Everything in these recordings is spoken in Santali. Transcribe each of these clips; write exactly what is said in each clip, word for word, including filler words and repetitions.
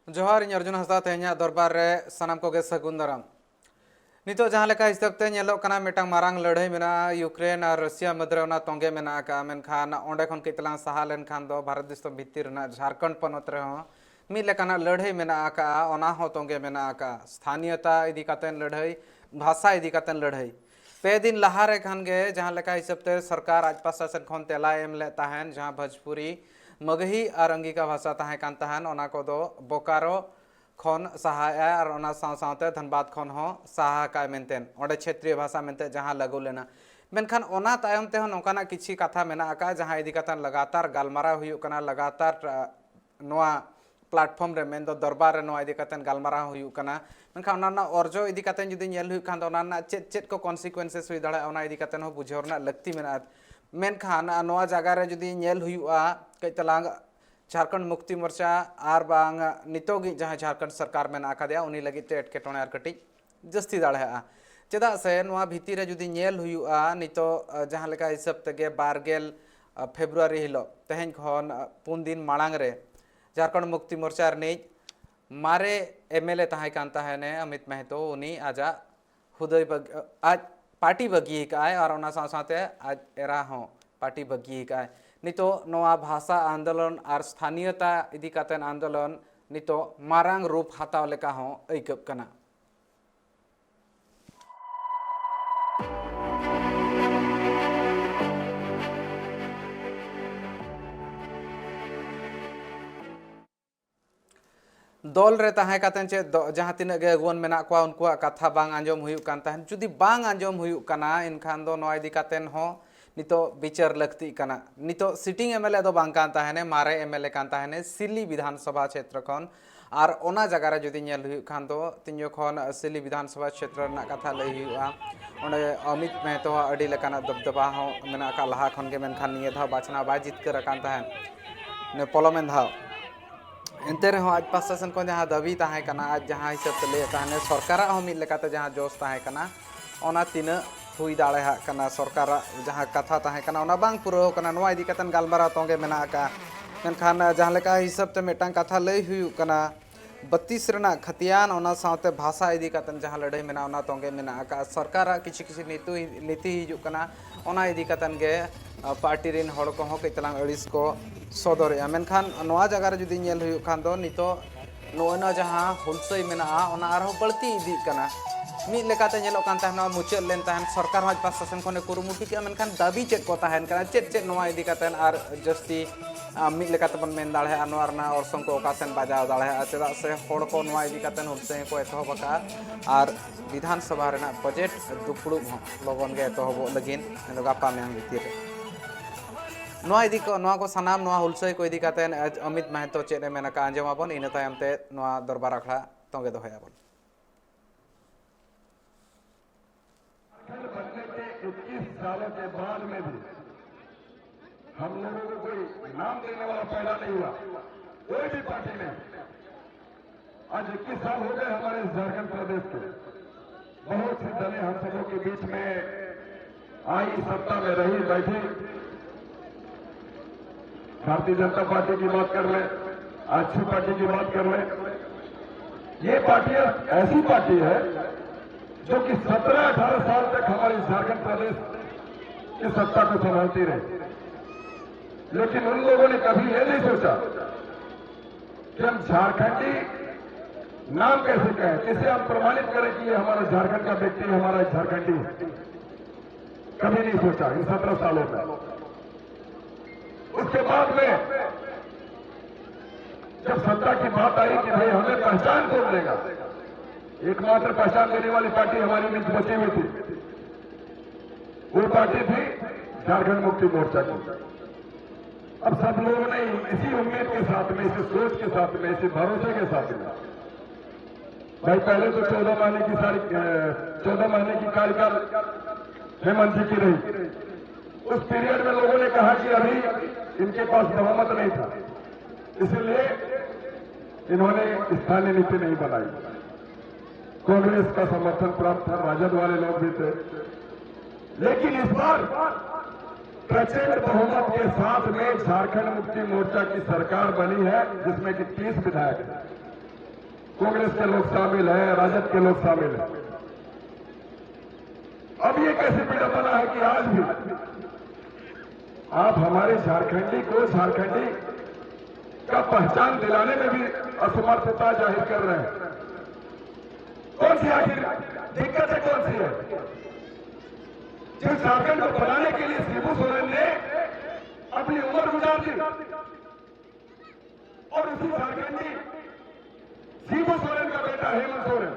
ᱡᱚᱦᱟᱨ, ᱤᱧ ᱚᱨᱡᱩᱱ ᱦᱟᱸᱥᱫᱟ᱾ ᱛᱮᱦᱮᱧᱟᱜ ᱫᱚᱨᱵᱟᱨ ᱨᱮ ᱥᱟᱱᱟᱢ ᱠᱚᱜᱮ ᱥᱟᱹᱜᱩᱱ ᱫᱟᱨᱟᱢ᱾ ᱱᱤᱛᱚᱜ ᱡᱟᱦᱟᱸ ᱞᱮᱠᱟ ᱦᱤᱥᱟᱹᱵ ᱛᱮ ᱧᱮᱞᱚᱜ ᱠᱟᱱᱟ, ᱢᱤᱫᱴᱟᱝ ᱢᱟᱨᱟᱝ ᱞᱟᱹᱲᱦᱟᱹᱭ ᱢᱮᱱᱟᱜᱼᱟ, ᱤᱭᱩᱠᱨᱮᱱ ᱟᱨ ᱨᱟᱥᱤᱭᱟ ᱢᱩᱫᱽᱨᱮ ᱚᱱᱟ ᱛᱚᱸᱜᱮ ᱢᱮᱱᱟᱜ ᱟᱠᱟᱫᱼᱟ᱾ ᱢᱮᱱᱠᱷᱟᱱ ᱚᱸᱰᱮ ᱠᱷᱚᱱ ᱠᱟᱹᱡ ᱛᱟᱞᱟᱝ ᱥᱟᱦᱟ ᱞᱮᱱᱠᱷᱟᱱ ᱫᱚ ᱵᱷᱟᱨᱚᱛ ᱫᱤᱥᱚᱢ ᱵᱷᱤᱛᱤᱨ ᱨᱮᱱᱟᱜ ᱡᱷᱟᱲᱠᱷᱚᱸᱰ ᱯᱚᱱᱚᱛ ᱨᱮᱦᱚᱸ ᱢᱤᱫ ᱞᱮᱠᱟᱱᱟᱜ ᱞᱟᱹᱲᱦᱟᱹᱭ ᱢᱮᱱᱟᱜ ᱟᱠᱟᱫᱼᱟ, ᱚᱱᱟ ᱦᱚᱸ ᱛᱚᱸᱜᱮ ᱢᱮᱱᱟᱜ ᱟᱠᱟᱫᱼᱟ᱾ ᱥᱛᱷᱟᱱᱤᱭᱚᱛᱟ ᱤᱫᱤ ᱠᱟᱛᱮ ᱞᱟᱹᱲᱦᱟᱹᱭ, ᱵᱷᱟᱥᱟ ᱤᱫᱤ ᱠᱟᱛᱮ ᱞᱟᱹᱲᱦᱟᱹᱭ᱾ ᱯᱮ ᱫᱤᱱ ᱞᱟᱦᱟ ᱨᱮ ᱠᱷᱟᱱ ᱜᱮ ᱡᱟᱦᱟᱸ ᱞᱮᱠᱟ ᱦᱤᱥᱟᱹᱵ ᱛᱮ ᱥᱚᱨᱠᱟᱨ ᱟᱡ ᱯᱟᱥᱴᱟ ᱥᱮᱫ ᱠᱷᱚᱱ ᱛᱮᱞᱟᱭ ᱮᱢ ᱞᱮᱫ ᱛᱟᱦᱮᱱ, ᱡᱟᱦᱟᱸ ᱵᱷᱳᱡᱽᱯᱩᱨᱤ, ᱢᱟᱜᱦᱤ ᱟᱨ ᱟᱝᱜᱤᱠᱟ ᱵᱷᱟᱥᱟ ᱛᱟᱦᱮᱸ ᱠᱟᱱ ᱛᱟᱦᱮᱱ, ᱚᱱᱟ ᱠᱚᱫᱚ ᱵᱳᱠᱟᱨᱳ ᱠᱷᱚᱱ ᱥᱟᱦᱟᱭᱮᱜᱼᱟ ᱟᱨ ᱚᱱᱟ ᱥᱟᱶ ᱥᱟᱶᱛᱮ ᱫᱷᱟᱱᱵᱟᱫᱽ ᱠᱷᱚᱱ ᱦᱚᱸ ᱥᱟᱦᱟ ᱟᱠᱟᱫ ᱢᱮᱱᱛᱮ ᱚᱸᱰᱮ ᱪᱷᱮᱛᱨᱤᱭᱚ ᱵᱷᱟᱥᱟ ᱢᱮᱱᱛᱮ ᱡᱟᱦᱟᱸ ᱞᱟᱹᱜᱩ ᱞᱮᱱᱟ᱾ ᱢᱮᱱᱠᱷᱟᱱ ᱚᱱᱟ ᱛᱟᱭᱚᱢ ᱛᱮᱦᱚᱸ ᱱᱚᱝᱠᱟᱱᱟᱜ ᱠᱤᱪᱷᱤ ᱠᱟᱛᱷᱟ ᱢᱮᱱᱟᱜ ᱟᱠᱟᱫᱼᱟ, ᱡᱟᱦᱟᱸ ᱤᱫᱤ ᱠᱟᱛᱮ ᱞᱟᱜᱟᱛᱟᱨ ᱜᱟᱞᱢᱟᱨᱟᱣ ᱦᱩᱭᱩᱜ ᱠᱟᱱᱟ, ᱞᱟᱜᱟᱛᱟᱨ, ᱟ, ᱱᱚᱣᱟ platform ᱨᱮ, ᱢᱮᱱᱫᱚ ᱫᱚᱨᱵᱟᱨ ᱨᱮ ᱱᱚᱣᱟ ᱤᱫᱤ ᱠᱟᱛᱮ ᱜᱟᱞᱢᱟᱨᱟᱣ ᱦᱩᱭᱩᱜ ᱠᱟᱱᱟ᱾ ᱢᱮᱱᱠᱷᱟᱱ ᱚᱱᱟ ᱨᱮᱱᱟᱜ ᱚᱨᱡᱚ ᱤᱫᱤ ᱠᱟᱛᱮ ᱡᱩᱫᱤ ᱧᱮᱞ ᱦᱩᱭᱩᱜ ᱠᱷᱟᱱ ᱫᱚ ᱚᱱᱟ ᱨᱮᱱᱟᱜ ᱪᱮᱫ ᱪᱮᱫ ᱠᱚ consequences ᱦᱩᱭ ᱫᱟᱲᱮᱭᱟᱜᱼᱟ, ᱚᱱᱟ ᱤᱫᱤ ᱠᱟᱛᱮ ᱦᱚᱸ ᱵᱩᱡᱷᱟᱹᱣ ᱨᱮᱱᱟᱜ ᱞᱟᱹᱠᱛᱤ ᱢᱮᱱᱟᱜᱼᱟ᱾ ᱢᱮᱱᱠᱷᱟᱱ ᱱᱚᱣᱟ ᱡᱟᱭᱜᱟ ᱨᱮ ᱡᱩᱫᱤ ᱧᱮᱞ ᱦᱩᱭᱩᱜᱼᱟ, ᱠᱟᱹᱡ ᱛᱟᱞᱟᱝ ᱡᱷᱟᱲᱠᱷᱚᱸᱰ ᱢᱩᱠᱛᱤ ᱢᱳᱨᱪᱟ ᱟᱨ ᱵᱟᱝ ᱱᱤᱛᱚᱜᱤᱡ ᱡᱟᱦᱟᱸᱭ ᱡᱷᱟᱲᱠᱷᱚᱸᱰ ᱥᱚᱨᱠᱟᱨ ᱢᱮᱱᱟᱜ ᱟᱠᱟᱫᱮᱭᱟ, ᱩᱱᱤ ᱞᱟᱹᱜᱤᱫ ᱛᱮ ᱮᱴᱠᱮᱴᱚᱬᱮ ᱟᱨ ᱠᱟᱹᱴᱤᱡ ᱡᱟᱹᱥᱛᱤ ᱫᱟᱲᱮᱭᱟᱜᱼᱟ᱾ ᱪᱮᱫᱟᱜ ᱥᱮ ᱱᱚᱣᱟ ᱵᱷᱤᱛᱤᱨ ᱨᱮ ᱡᱩᱫᱤ ᱧᱮᱞ ᱦᱩᱭᱩᱜᱼᱟ, ᱱᱤᱛᱚᱜ, ᱟ, ᱡᱟᱦᱟᱸ ᱞᱮᱠᱟ ᱦᱤᱥᱟᱹᱵ ᱛᱮᱜᱮ ᱵᱟᱨ ᱜᱮᱞ, ᱟ, ᱯᱷᱮᱵᱽᱨᱩᱣᱟᱨᱤ ᱦᱤᱞᱳᱜ, ᱛᱮᱦᱮᱧ ᱠᱷᱚᱱ, ᱟ, ᱯᱩᱱ ᱫᱤᱱ ᱢᱟᱲᱟᱝ ᱨᱮ ᱡᱷᱟᱲᱠᱷᱚᱸᱰ ᱢᱩᱠᱛᱤ ᱢᱳᱨᱪᱟ ᱨᱤᱱᱤᱡ ᱢᱟᱨᱮ MLA ᱛᱟᱦᱮᱸ ᱠᱟᱱ ᱛᱟᱦᱮᱱᱮ ᱚᱢᱤᱛ ᱢᱮᱦᱛᱚ, ᱩᱱᱤ ᱟᱡᱟᱜ ᱦᱩᱫᱟᱹᱭ ᱵᱟᱹᱜᱤ, ᱟᱡ ᱯᱟᱨᱴᱤ ᱵᱟᱹᱜᱤ ᱟᱠᱟᱫᱼᱟᱭ ᱟᱨ ᱚᱱᱟ ᱥᱟᱶ ᱥᱟᱶᱛᱮ ᱟᱡ ᱮᱨᱟ ᱦᱚᱸ ᱯᱟᱨᱴᱤ ᱵᱟᱹᱜᱤ ᱟᱠᱟᱫᱼᱟᱭ᱾ ᱱᱤᱛᱚᱜ ᱱᱚᱣᱟ ᱵᱷᱟᱥᱟ ᱟᱱᱫᱳᱞᱚᱱ ᱟᱨ ᱥᱛᱷᱟᱱᱤᱭᱚᱛᱟ ᱤᱫᱤ ᱠᱟᱛᱮ ᱟᱱᱫᱳᱞᱚᱱ ᱱᱤᱛᱚᱜ ᱢᱟᱨᱟᱝ ᱨᱩᱯ ᱦᱟᱛᱟᱣ ᱞᱮᱠᱟ ᱦᱚᱸ ᱟᱹᱭᱠᱟᱹᱜ ᱠᱟᱱᱟ᱾ ᱫᱚᱞ ᱨᱮ ᱛᱟᱦᱮᱸ ᱠᱟᱛᱮ ᱪᱮᱫ ᱫᱚ, ᱡᱟᱦᱟᱸ ᱛᱤᱱᱟᱹᱜ ᱜᱮ ᱟᱹᱜᱩᱣᱟᱹᱱ ᱢᱮᱱᱟᱜ ᱠᱚᱣᱟ, ᱩᱱᱠᱩᱣᱟᱜ ᱠᱟᱛᱷᱟ ᱵᱟᱝ ᱟᱸᱡᱚᱢ ᱦᱩᱭᱩᱜ ᱠᱟᱱ ᱛᱟᱦᱮᱸᱫ᱾ ᱡᱩᱫᱤ ᱵᱟᱝ ᱟᱸᱡᱚᱢ ᱦᱩᱭᱩᱜ ᱠᱟᱱᱟ, ᱮᱱᱠᱷᱟᱱ ᱫᱚ ᱱᱚᱣᱟ ᱤᱫᱤ ᱠᱟᱛᱮ ᱦᱚᱸ ᱱᱤᱛᱚᱜ ᱵᱤᱪᱟᱹᱨ ᱞᱟᱹᱠᱛᱤᱜ ᱠᱟᱱᱟ᱾ ᱱᱤᱛᱚᱜ sitting MLA ᱫᱚ ᱵᱟᱝ ᱠᱟᱱ ᱛᱟᱦᱮᱱᱮ, ᱢᱟᱨᱮ MLA ᱠᱟᱱ ᱛᱟᱦᱮᱱᱮ ᱥᱤᱞᱤ ᱵᱤᱫᱷᱟᱱ ᱥᱚᱵᱷᱟ ᱪᱷᱮᱛᱨᱚ ᱠᱷᱚᱱ᱾ ᱟᱨ ᱚᱱᱟ ᱡᱟᱭᱜᱟ ᱨᱮ ᱡᱩᱫᱤ ᱧᱮᱞ ᱦᱩᱭᱩᱜ ᱠᱷᱟᱱ ᱫᱚ, ᱛᱤᱧ ᱡᱚᱠᱷᱚᱱ ᱥᱤᱞᱤ ᱵᱤᱫᱷᱟᱱ ᱥᱚᱵᱷᱟ ᱪᱷᱮᱛᱨᱚ ᱨᱮᱱᱟᱜ ᱠᱟᱛᱷᱟ ᱞᱟᱹᱭ ᱦᱩᱭᱩᱜᱼᱟ, ᱚᱸᱰᱮ ᱚᱢᱤᱛ ᱢᱮᱦᱛᱚᱣᱟᱜ ᱟᱹᱰᱤ ᱞᱮᱠᱟᱱᱟᱜ ᱫᱚᱵᱫᱚᱵᱟ ᱦᱚᱸ ᱢᱮᱱᱟᱜ ᱟᱠᱟᱫ ᱞᱟᱦᱟ ᱠᱷᱚᱱ ᱜᱮ, ᱢᱮᱱᱠᱷᱟᱱ ᱱᱤᱭᱟᱹ ᱫᱷᱟᱣ ᱵᱟᱪᱷᱱᱟᱣ ᱵᱟᱭ ᱡᱤᱛᱠᱟᱹᱨ ᱟᱠᱟᱱ ᱛᱟᱦᱮᱸᱫ, ᱱᱤᱭᱟᱹ ᱯᱚᱞᱚᱢᱮᱱ ᱫᱷᱟᱣ᱾ ᱮᱱᱛᱮ ᱨᱮᱦᱚᱸ ᱟᱡ ᱯᱟᱥᱴᱟ ᱥᱮᱱ ᱠᱷᱚᱱ ᱡᱟᱦᱟᱸ ᱫᱟᱹᱵᱤ ᱛᱟᱦᱮᱸ ᱠᱟᱱᱟ, ᱟᱡ ᱡᱟᱦᱟᱸ ᱦᱤᱥᱟᱹᱵ ᱛᱮ ᱞᱟᱹᱭᱮᱫ ᱛᱟᱦᱮᱱ, ᱥᱚᱨᱠᱟᱨᱟᱜ ᱦᱚᱸ ᱢᱤᱫ ᱞᱮᱠᱟᱛᱮ ᱡᱟᱦᱟᱸ ᱡᱚᱥ ᱛᱟᱦᱮᱸ ᱠᱟᱱᱟ, ᱚᱱᱟ ᱛᱤᱱᱟᱹᱜ ᱦᱩᱭ ᱫᱟᱲᱮᱭᱟᱜ ᱠᱟᱱᱟ, ᱥᱚᱨᱠᱟᱨᱟᱜ ᱡᱟᱦᱟᱸ ᱠᱟᱛᱷᱟ ᱛᱟᱦᱮᱸ ᱠᱟᱱᱟ, ᱚᱱᱟ ᱵᱟᱝ ᱯᱩᱨᱟᱹᱣ ᱠᱟᱱᱟ, ᱱᱚᱣᱟ ᱤᱫᱤ ᱠᱟᱛᱮ ᱜᱟᱞᱢᱟᱨᱟᱣ ᱛᱚᱸᱜᱮ ᱢᱮᱱᱟᱜ ᱟᱠᱟᱫᱼᱟ᱾ ᱢᱮᱱᱠᱷᱟᱱ ᱡᱟᱦᱟᱸ ᱞᱮᱠᱟ ᱦᱤᱥᱟᱹᱵ ᱛᱮ ᱢᱤᱫᱴᱟᱝ ᱠᱟᱛᱷᱟ ᱞᱟᱹᱭ ᱦᱩᱭᱩᱜ ᱠᱟᱱᱟ, ᱵᱟᱹᱛᱤᱥ ᱨᱮᱱᱟᱜ ᱠᱷᱟᱹᱛᱤᱭᱟᱱ, ᱚᱱᱟ ᱥᱟᱶᱛᱮ ᱵᱷᱟᱥᱟ ᱤᱫᱤ ᱠᱟᱛᱮ ᱡᱟᱦᱟᱸ ᱞᱟᱹᱲᱦᱟᱹᱭ ᱢᱮᱱᱟᱜᱼᱟ, ᱚᱱᱟ ᱛᱚᱸᱜᱮ ᱢᱮᱱᱟᱜ ᱟᱠᱟᱫᱼᱟ᱾ ᱥᱚᱨᱠᱟᱨᱟᱜ ᱠᱤᱪᱷᱩ ᱠᱤᱪᱷᱩ ᱱᱤᱛᱩ ᱱᱤᱛᱤ ᱦᱤᱡᱩᱜ ᱠᱟᱱᱟ, ᱚᱱᱟ ᱤᱫᱤ ᱠᱟᱛᱮ ᱜᱮ ᱯᱟᱨᱴᱤ ᱨᱮᱱ ᱦᱚᱲ ᱠᱚᱦᱚᱸ ᱠᱟᱹᱡ ᱛᱟᱞᱟᱝ ᱟᱹᱲᱤᱥ ᱠᱚ ᱥᱚᱫᱚᱨᱮᱜᱼᱟ᱾ ᱢᱮᱱᱠᱷᱟᱱ ᱱᱚᱣᱟ ᱡᱟᱭᱜᱟ ᱨᱮ ᱡᱩᱫᱤ ᱧᱮᱞ ᱦᱩᱭᱩᱜ ᱠᱷᱟᱱ ᱫᱚ, ᱱᱤᱛᱚᱜ ᱱᱚᱜᱼᱚᱭ ᱱᱚᱣᱟ ᱡᱟᱦᱟᱸ ᱦᱩᱞᱥᱟᱹᱭ ᱢᱮᱱᱟᱜᱼᱟ, ᱚᱱᱟ ᱟᱨᱦᱚᱸ ᱵᱟᱹᱲᱛᱤ ᱤᱫᱤᱜ ᱠᱟᱱᱟ᱾ ᱢᱤᱫ ᱞᱮᱠᱟᱛᱮ ᱧᱮᱞᱚᱜ ᱠᱟᱱ ᱛᱟᱦᱮᱱᱟ, ᱢᱩᱪᱟᱹᱫ ᱞᱮᱱ ᱛᱟᱦᱮᱱ, ᱥᱚᱨᱠᱟᱨ ᱦᱚᱸ ᱟᱡ ᱯᱟᱥᱴᱟ ᱥᱮᱱ ᱠᱷᱚᱱᱮ ᱠᱩᱨᱩᱢᱩᱴᱩ ᱠᱮᱜᱼᱟ, ᱢᱮᱱᱠᱷᱟᱱ ᱫᱟᱹᱵᱤ ᱪᱮᱫ ᱠᱚ ᱛᱟᱦᱮᱱ ᱠᱟᱱᱟ, ᱪᱮᱫ ᱪᱮᱫ ᱱᱚᱣᱟ ᱤᱫᱤ ᱠᱟᱛᱮ ᱟᱨ ᱡᱟᱹᱥᱛᱤ ᱟᱢ ᱢᱤᱫ ᱞᱮᱠᱟ ᱛᱮᱵᱚᱱ ᱢᱮᱱ ᱫᱟᱲᱮᱭᱟᱜᱼᱟ, ᱱᱚᱣᱟ ᱨᱮᱱᱟᱜ ᱚᱨᱥᱚᱝ ᱠᱚ ᱚᱠᱟ ᱥᱮᱱ ᱵᱟᱡᱟᱣ ᱫᱟᱲᱮᱭᱟᱜᱼᱟ? ᱪᱮᱫᱟᱜ ᱥᱮ ᱦᱚᱲ ᱠᱚ ᱱᱚᱣᱟ ᱤᱫᱤ ᱠᱟᱛᱮ ᱦᱩᱞᱥᱟᱹᱭ ᱠᱚ ᱮᱛᱚᱦᱚᱵ ᱟᱠᱟᱫᱼᱟ ᱟᱨ ᱵᱤᱫᱷᱟᱱ ᱥᱚᱵᱷᱟ ᱨᱮᱱᱟᱜ ᱵᱟᱡᱮᱴ ᱫᱩᱯᱲᱩᱵ ᱦᱚᱸ ᱞᱚᱜᱚᱱ ᱜᱮ ᱮᱛᱚᱦᱚᱵᱚᱜ ᱞᱟᱹᱜᱤᱫ, ᱢᱮᱱᱫᱚ ᱜᱟᱯᱟ ᱢᱮᱭᱟᱝ ᱵᱷᱤᱛᱤᱨ ᱨᱮ᱾ ᱱᱚᱣᱟ ᱤᱫᱤ ᱠᱚ, ᱱᱚᱣᱟ ᱠᱚ ᱥᱟᱱᱟᱢ, ᱱᱚᱣᱟ ᱦᱩᱞᱥᱟᱹᱭ ᱠᱚ ᱤᱫᱤ ᱠᱟᱛᱮ ᱟᱡ ᱚᱢᱤᱛ ᱢᱟᱦᱮᱛᱚ ᱪᱮᱫ ᱮ ᱢᱮᱱ ᱟᱠᱟᱫᱼᱟ, ᱟᱸᱡᱚᱢᱟᱵᱚᱱ, ᱤᱱᱟᱹ ᱛᱟᱭᱚᱢ ᱛᱮ ᱱᱚᱣᱟ ᱫᱚᱨᱵᱟᱨ ᱟᱠᱷᱲᱟ ᱛᱚᱸᱜᱮ ᱫᱚᱦᱚᱭᱟᱵᱚᱱ᱾ झारखंड बनने के इक्कीस सालों के बाद में भी हम लोगों को कोई नाम देने वाला पैदा नहीं हुआ, कोई भी पार्टी नहीं। आज इक्कीस साल हो गए हमारे झारखंड प्रदेश के। बहुत सी दलें हम सबों के बीच में आई, सत्ता में रही, बैठी। भारतीय जनता पार्टी की बात कर ले, आजसू पार्टी की बात कर ले, ये पार्टियां ऐसी पार्टी है जो कि सत्रह अठारह साल तक हमारे झारखंड प्रदेश की सत्ता को संभालती रही। लेकिन उन लोगों ने कभी ये नहीं सोचा कि हम झारखंडी नाम कैसे कहें, किसे हम प्रमाणित करें कि ये हमारा झारखंड का व्यक्ति है, हमारा झारखंडी है। कभी नहीं सोचा इन सत्रह सालों में। उसके बाद में जब सत्ता की बात आई कि भाई हमें पहचान कौन देगा, एकमात्र पहचान देने वाली पार्टी हमारे बीच बची हुई थी, वो पार्टी थी झारखंड मुक्ति मोर्चा की। अब सब लोगों ने इसी उम्मीद के साथ में, इसी सोच के साथ में, इसी भरोसे के साथ में, भाई पहले तो चौदह महीने की सारी चौदह महीने की कार्यकाल हेमंत जी की रही। उस पीरियड में लोगों ने कहा कि अभी इनके पास बहुमत नहीं था, इसलिए इन्होंने स्थानीय नीति नहीं बनाई। कांग्रेस का समर्थन प्राप्त था, राजद वाले लोग भी थे, लेकिन इस बार प्रचंड बहुमत के साथ में झारखंड मुक्ति मोर्चा की सरकार बनी है, जिसमें कि तीस विधायक हैं। कांग्रेस के लोग शामिल हैं, राजद के लोग शामिल हैं। अब ये कैसी विडंबना है कि आज भी आप हमारे झारखंडी को झारखंडी का पहचान दिलाने में भी असमर्थता जाहिर कर रहे हैं। कौन सी आखिर दिक्कतें कौन सी है? जिस झारखंड को बनाने के लिए शिबू सोरेन ने अपनी उम्र गुजार दी, और उसी झारखंडी शिबू सोरेन का बेटा हेमंत सोरेन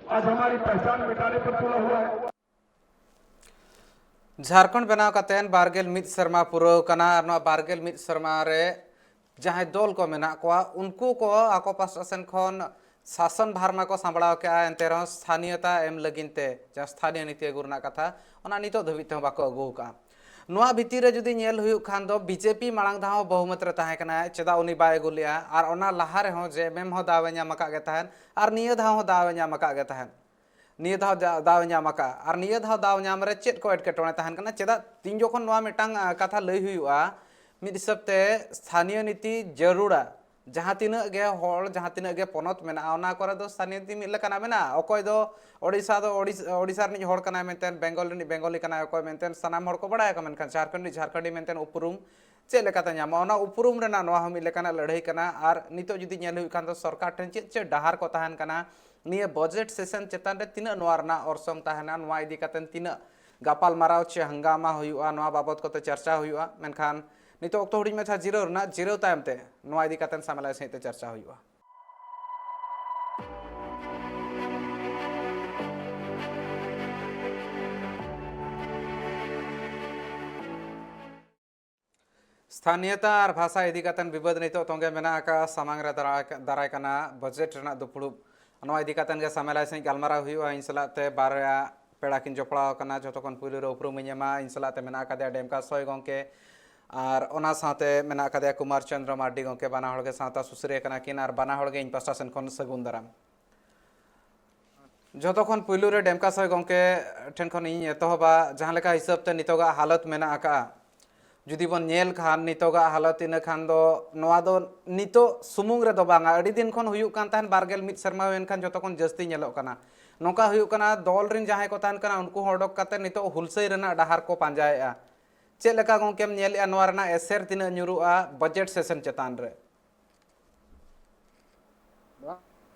आज हमारी पहचान मिटाने पर तुला हुआ है। ᱡᱷᱟᱲᱠᱷᱚᱸᱰ ᱵᱮᱱᱟᱣ ᱠᱟᱛᱮ ᱵᱟᱨᱜᱮᱞ ᱢᱤᱫ ᱥᱮᱨᱢᱟ ᱯᱩᱨᱟᱹᱣ ᱠᱟᱱᱟ ᱟᱨ ᱱᱚᱣᱟ ᱵᱟᱨᱜᱮᱞ ᱢᱤᱫ ᱥᱮᱨᱢᱟ ᱨᱮ ᱡᱟᱦᱟᱸᱭ ᱫᱚᱞ ᱠᱚ ᱢᱮᱱᱟᱜ ᱠᱚᱣᱟ, ᱩᱱᱠᱩ ᱠᱚ ᱟᱠᱚ ᱯᱟᱥᱴᱟ ᱥᱮᱱ ᱠᱷᱚᱱ ᱥᱟᱥᱚᱱ ᱵᱷᱟᱨ ᱢᱟᱠᱚ ᱥᱟᱸᱵᱲᱟᱣ ᱠᱮᱜᱼᱟ, ᱮᱱᱛᱮ ᱨᱮᱦᱚᱸ ᱥᱛᱷᱟᱱᱤᱭᱚᱛᱟ ᱮᱢ ᱞᱟᱹᱜᱤᱫ ᱛᱮ ᱡᱟᱦᱟᱸ ᱥᱛᱷᱟᱱᱤᱭᱚ ᱱᱤᱛᱤ ᱟᱹᱜᱩ ᱨᱮᱱᱟᱜ ᱠᱟᱛᱷᱟ, ᱚᱱᱟ ᱱᱤᱛᱚᱜ ᱫᱷᱟᱹᱵᱤᱡ ᱛᱮᱦᱚᱸ ᱵᱟᱠᱚ ᱟᱹᱜᱩ ᱟᱠᱟᱫᱼᱟ᱾ ᱱᱚᱣᱟ ᱵᱷᱤᱛᱤᱨ ᱨᱮ ᱡᱩᱫᱤ ᱧᱮᱞ ᱦᱩᱭᱩᱜ ᱠᱷᱟᱱ ᱫᱚ ᱵᱤᱡᱮᱯᱤ ᱢᱟᱲᱟᱝ ᱫᱷᱟᱣ ᱦᱚᱸ ᱵᱚᱦᱩᱢᱚᱛ ᱨᱮ ᱛᱟᱦᱮᱸ ᱠᱟᱱᱟ, ᱪᱮᱫᱟᱜ ᱩᱱᱤ ᱵᱟᱭ ᱟᱹᱜᱩ ᱞᱮᱜᱼᱟ? ᱟᱨ ᱚᱱᱟ ᱞᱟᱦᱟ ᱨᱮᱦᱚᱸ ᱡᱮ ᱮᱢ ᱮᱢ ᱦᱚᱸ ᱫᱟᱣ ᱮ ᱧᱟᱢ ᱟᱠᱟᱫ ᱜᱮ ᱛᱟᱦᱮᱸᱫ ᱟᱨ ᱱᱤᱭᱟᱹ ᱫᱷᱟᱣ ᱦᱚᱸ ᱫᱟᱣ ᱮ ᱧᱟᱢ ᱟᱠᱟᱫ ᱜᱮ ᱛᱟᱦᱮᱸᱫ᱾ ᱱᱤᱭᱟᱹ ᱫᱷᱟᱣ ᱫᱟ- ᱫᱟᱣ ᱮ ᱧᱟᱢ ᱟᱠᱟᱫᱼᱟ ᱟᱨ ᱱᱤᱭᱟᱹ ᱫᱷᱟᱣ ᱫᱟᱣ ᱧᱟᱢ ᱨᱮ ᱪᱮᱫ ᱠᱚ ᱮᱴᱠᱮᱴᱚᱬᱮ ᱛᱟᱦᱮᱱ ᱠᱟᱱᱟ? ᱪᱮᱫᱟᱜ ᱛᱤᱧ ᱡᱚᱠᱷᱚᱱ ᱱᱚᱣᱟ ᱢᱤᱫᱴᱟᱝ ᱟ, ᱠᱟᱛᱷᱟ ᱞᱟᱹᱭ ᱦᱩᱭᱩᱜᱼᱟ, ᱢᱤᱫ ᱦᱤᱥᱟᱹᱵ ᱛᱮ ᱥᱛᱷᱟᱱᱤᱭᱚ ᱱᱤᱛᱤ ᱡᱟᱹᱨᱩᱲᱟ᱾ ᱡᱟᱦᱟᱸ ᱛᱤᱱᱟᱹᱜ ᱜᱮ ᱦᱚᱲ, ᱡᱟᱦᱟᱸ ᱛᱤᱱᱟᱹᱜ ᱜᱮ ᱯᱚᱱᱚᱛ ᱢᱮᱱᱟᱜᱼᱟ, ᱚᱱᱟ ᱠᱚᱨᱮ ᱫᱚ ᱥᱛᱷᱟᱱᱤᱭᱚ ᱱᱤᱛᱤ ᱢᱤᱫ ᱞᱮᱠᱟᱱᱟᱜ ᱢᱮᱱᱟᱜᱼᱟ᱾ ᱚᱠᱚᱭ ᱫᱚ ᱳᱰᱤᱥᱟ ᱫᱚ ᱳᱰᱤᱥ- ᱳᱰᱤᱥᱟ ᱨᱤᱱᱤᱡ ᱦᱚᱲ ᱠᱟᱱᱟᱭ ᱢᱮᱱᱛᱮ, ᱵᱮᱝᱜᱚᱞ ᱨᱤᱱᱤᱡ ᱵᱮᱝᱜᱚᱞᱤ ᱠᱟᱱᱟᱭ ᱚᱠᱚᱭ ᱢᱮᱱᱛᱮ, ᱥᱟᱱᱟᱢ ᱦᱚᱲ ᱠᱚ ᱵᱟᱲᱟᱭ ᱟᱠᱚ, ᱢᱮᱱᱠᱷᱟᱱ ᱡᱷᱟᱲᱠᱷᱚᱸᱰ ᱨᱤᱱᱤᱡ ᱡᱷᱟᱲᱠᱷᱚᱸᱰᱤ ᱢᱮᱱᱛᱮ ᱩᱯᱨᱩᱢ ᱪᱮᱫ ᱞᱮᱠᱟᱛᱮ ᱧᱟᱢᱚᱜᱼᱟ? ᱚᱱᱟ ᱩᱯᱨᱩᱢ ᱨᱮᱱᱟᱜ ᱱᱚᱣᱟ ᱦᱚᱸ ᱢᱤᱫ ᱞᱮᱠᱟᱱᱟᱜ ᱞᱟᱹᱲᱦᱟᱹᱭ ᱠᱟᱱᱟ᱾ ᱟᱨ ᱱᱤᱛᱚᱜ ᱡᱩᱫᱤ ᱧᱮᱞ ᱦᱩᱭᱩᱜ ᱠᱷᱟᱱ ᱫᱚ ᱥᱚᱨᱠᱟᱨ ᱴᱷᱮᱱ ᱪᱮᱫ ᱪᱮᱫ ᱰᱟᱦᱟᱨ ᱠᱚ ᱛᱟᱦᱮᱱ ᱠᱟᱱᱟ, ᱱᱤᱭᱟᱹ ᱵᱟᱡᱮᱴ ᱥᱮᱥᱚᱱ ᱪᱮᱛᱟᱱ ᱨᱮ ᱛᱤᱱᱟᱹᱜ ᱱᱚᱣᱟ ᱨᱮᱱᱟᱜ ᱚᱨᱥᱚᱝ ᱛᱟᱦᱮᱱᱟ, ᱱᱚᱣᱟ ᱤᱫᱤ ᱠᱟᱛᱮ ᱛᱤᱱᱟᱹᱜ ᱜᱟᱯᱟᱞ ᱢᱟᱨᱟᱣ ᱪᱮ ᱦᱟᱝᱜᱟᱢᱟ ᱦᱩᱭᱩᱜᱼᱟ, ᱱᱚᱣᱟ ᱵᱟᱵᱚᱛ ᱠᱚᱛᱮ ᱪᱟᱨᱪᱟ ᱦᱩᱭᱩᱜᱼᱟ᱾ ᱢᱮᱱᱠᱷᱟᱱ ᱱᱤᱛᱚᱜ ᱚᱠᱛᱚ ᱦᱩᱰᱤᱧ ᱢᱟᱪᱷᱟ ᱡᱤᱨᱟᱹᱣ ᱨᱮᱱᱟᱜ, ᱡᱤᱨᱟᱹᱣ ᱛᱟᱭᱚᱢ ᱛᱮ ᱱᱚᱣᱟ ᱤᱫᱤ ᱠᱟᱛᱮ ᱥᱟᱢᱮᱞᱟᱭ ᱥᱟᱺᱦᱤᱡ ᱛᱮ ᱪᱟᱨᱪᱟ ᱦᱩᱭᱩᱜᱼᱟ᱾ ᱥᱛᱷᱟᱱᱤᱭᱚᱛᱟ ᱟᱨ ᱵᱷᱟᱥᱟ ᱤᱫᱤ ᱠᱟᱛᱮ ᱵᱤᱵᱟᱹᱫ ᱱᱤᱛᱚᱜ ᱛᱚᱸᱜᱮ ᱢᱮᱱᱟᱜ ᱟᱠᱟᱫᱼᱟ᱾ ᱥᱟᱢᱟᱝ ᱨᱮ ᱫᱟᱨᱟᱭ- ᱫᱟᱨᱟᱭ ᱠᱟᱱᱟ ᱵᱟᱡᱮᱴ ᱨᱮᱱᱟᱜ ᱫᱩᱯᱲᱩᱵ, ᱱᱚᱣᱟ ᱤᱫᱤ ᱠᱟᱛᱮ ᱜᱮ ᱥᱟᱢᱮᱞᱟᱭ ᱥᱟᱺᱦᱤᱡ ᱜᱟᱞᱢᱟᱨᱟᱣ ᱦᱩᱭᱩᱜᱼᱟ᱾ ᱤᱧ ᱥᱟᱞᱟᱜ ᱛᱮ ᱵᱟᱨᱭᱟ ᱯᱮᱲᱟ ᱠᱤᱱ ᱡᱚᱯᱲᱟᱣ ᱟᱠᱟᱱᱟ᱾ ᱡᱷᱚᱛᱚ ᱠᱷᱚᱱ ᱯᱩᱭᱞᱩ ᱨᱮ ᱩᱯᱨᱩᱢ ᱤᱧ ᱮᱢᱟ᱾ ᱤᱧ ᱥᱟᱞᱟᱜ ᱛᱮ ᱢᱮᱱᱟᱜ ᱟᱠᱟᱫᱮᱭᱟ ᱰᱮᱢᱠᱟ ᱥᱚᱭ ᱜᱚᱢᱠᱮ, ᱟᱨ ᱚᱱᱟ ᱥᱟᱶᱛᱮ ᱢᱮᱱᱟᱜ ᱟᱠᱟᱫᱮᱭᱟ ᱠᱩᱢᱟᱨ ᱪᱚᱸᱫᱽᱨᱚ ᱢᱟᱨᱰᱤ ᱜᱚᱢᱠᱮ᱾ ᱵᱟᱱᱟ ᱦᱚᱲ ᱜᱮ ᱥᱟᱶᱛᱟ ᱥᱩᱥᱟᱹᱨᱤᱭᱟᱹ ᱠᱟᱱᱟ ᱠᱤᱱ ᱟᱨ ᱵᱟᱱᱟ ᱦᱚᱲ ᱜᱮ ᱤᱧ ᱯᱟᱥᱴᱟ ᱥᱮᱱ ᱠᱷᱚᱱ ᱥᱟᱹᱜᱩᱱ ᱫᱟᱨᱟᱢ᱾ ᱡᱷᱚᱛᱚ ᱠᱷᱚᱱ ᱯᱩᱭᱞᱩ ᱨᱮ ᱰᱮᱢᱠᱟ ᱥᱚᱭ ᱜᱚᱢᱠᱮ ᱴᱷᱮᱱ ᱠᱷᱚᱱ ᱤᱧ ᱮᱛᱚᱦᱚᱵᱟ᱾ ᱡᱟᱦᱟᱸ ᱞᱮᱠᱟ ᱦᱤᱥᱟᱹᱵ ᱛᱮ ᱱᱤᱛᱚᱜᱟᱜ ᱦᱟᱞᱚᱛ ᱢᱮᱱᱟᱜ ᱟᱠᱟᱫᱼᱟ, ᱡᱩᱫᱤ ᱵᱚᱱ ᱧᱮᱞ ᱠᱷᱟᱱ ᱱᱤᱛᱚᱜᱟᱜ ᱦᱟᱞᱚᱛ, ᱤᱱᱟᱹ ᱠᱷᱟᱱ ᱫᱚ ᱱᱚᱣᱟ ᱫᱚ ᱱᱤᱛᱚᱜ ᱥᱩᱢᱩᱝ ᱨᱮᱫᱚ ᱵᱟᱝᱟ, ᱟᱹᱰᱤ ᱫᱤᱱ ᱠᱷᱚᱱ ᱦᱩᱭᱩᱜ ᱠᱟᱱ ᱛᱟᱦᱮᱸᱱ, ᱵᱟᱨᱜᱮᱞ ᱢᱤᱫ ᱥᱮᱨᱢᱟ ᱦᱩᱭᱮᱱ ᱠᱷᱟᱱ ᱡᱚᱛᱚ ᱠᱷᱚᱱ ᱡᱟᱹᱥᱛᱤ ᱧᱮᱞᱚᱜ ᱠᱟᱱᱟ᱾ ᱱᱚᱝᱠᱟ ᱦᱩᱭᱩᱜ ᱠᱟᱱᱟ, ᱫᱚᱞ ᱨᱮᱱ ᱡᱟᱦᱟᱸᱭ ᱠᱚ ᱛᱟᱦᱮᱱ ᱠᱟᱱᱟ, ᱩᱱᱠᱩ ᱦᱚᱸ ᱚᱰᱚᱠ ᱠᱟᱛᱮ ᱱᱤᱛᱚᱜ ᱦᱩᱞᱥᱟᱹᱭ ᱨᱮᱱᱟᱜ ᱰᱟᱦᱟᱨ ᱠᱚ ᱯᱟᱸᱡᱟᱭᱮᱫᱼᱟ᱾ ᱪᱮᱫ ᱞᱮᱠᱟ ᱜᱚᱢᱠᱮᱢ ᱧᱮᱞᱮᱫᱼᱟ, ᱱᱚᱣᱟ ᱨᱮᱱᱟᱜ ᱮᱥᱮᱨ ᱛᱤᱱᱟᱹᱜ ᱧᱩᱨᱩᱜᱼᱟ ᱵᱟᱡᱮᱴ ᱥᱮᱥᱚᱱ ᱪᱮᱛᱟᱱ ᱨᱮ? ᱱᱚᱣᱟ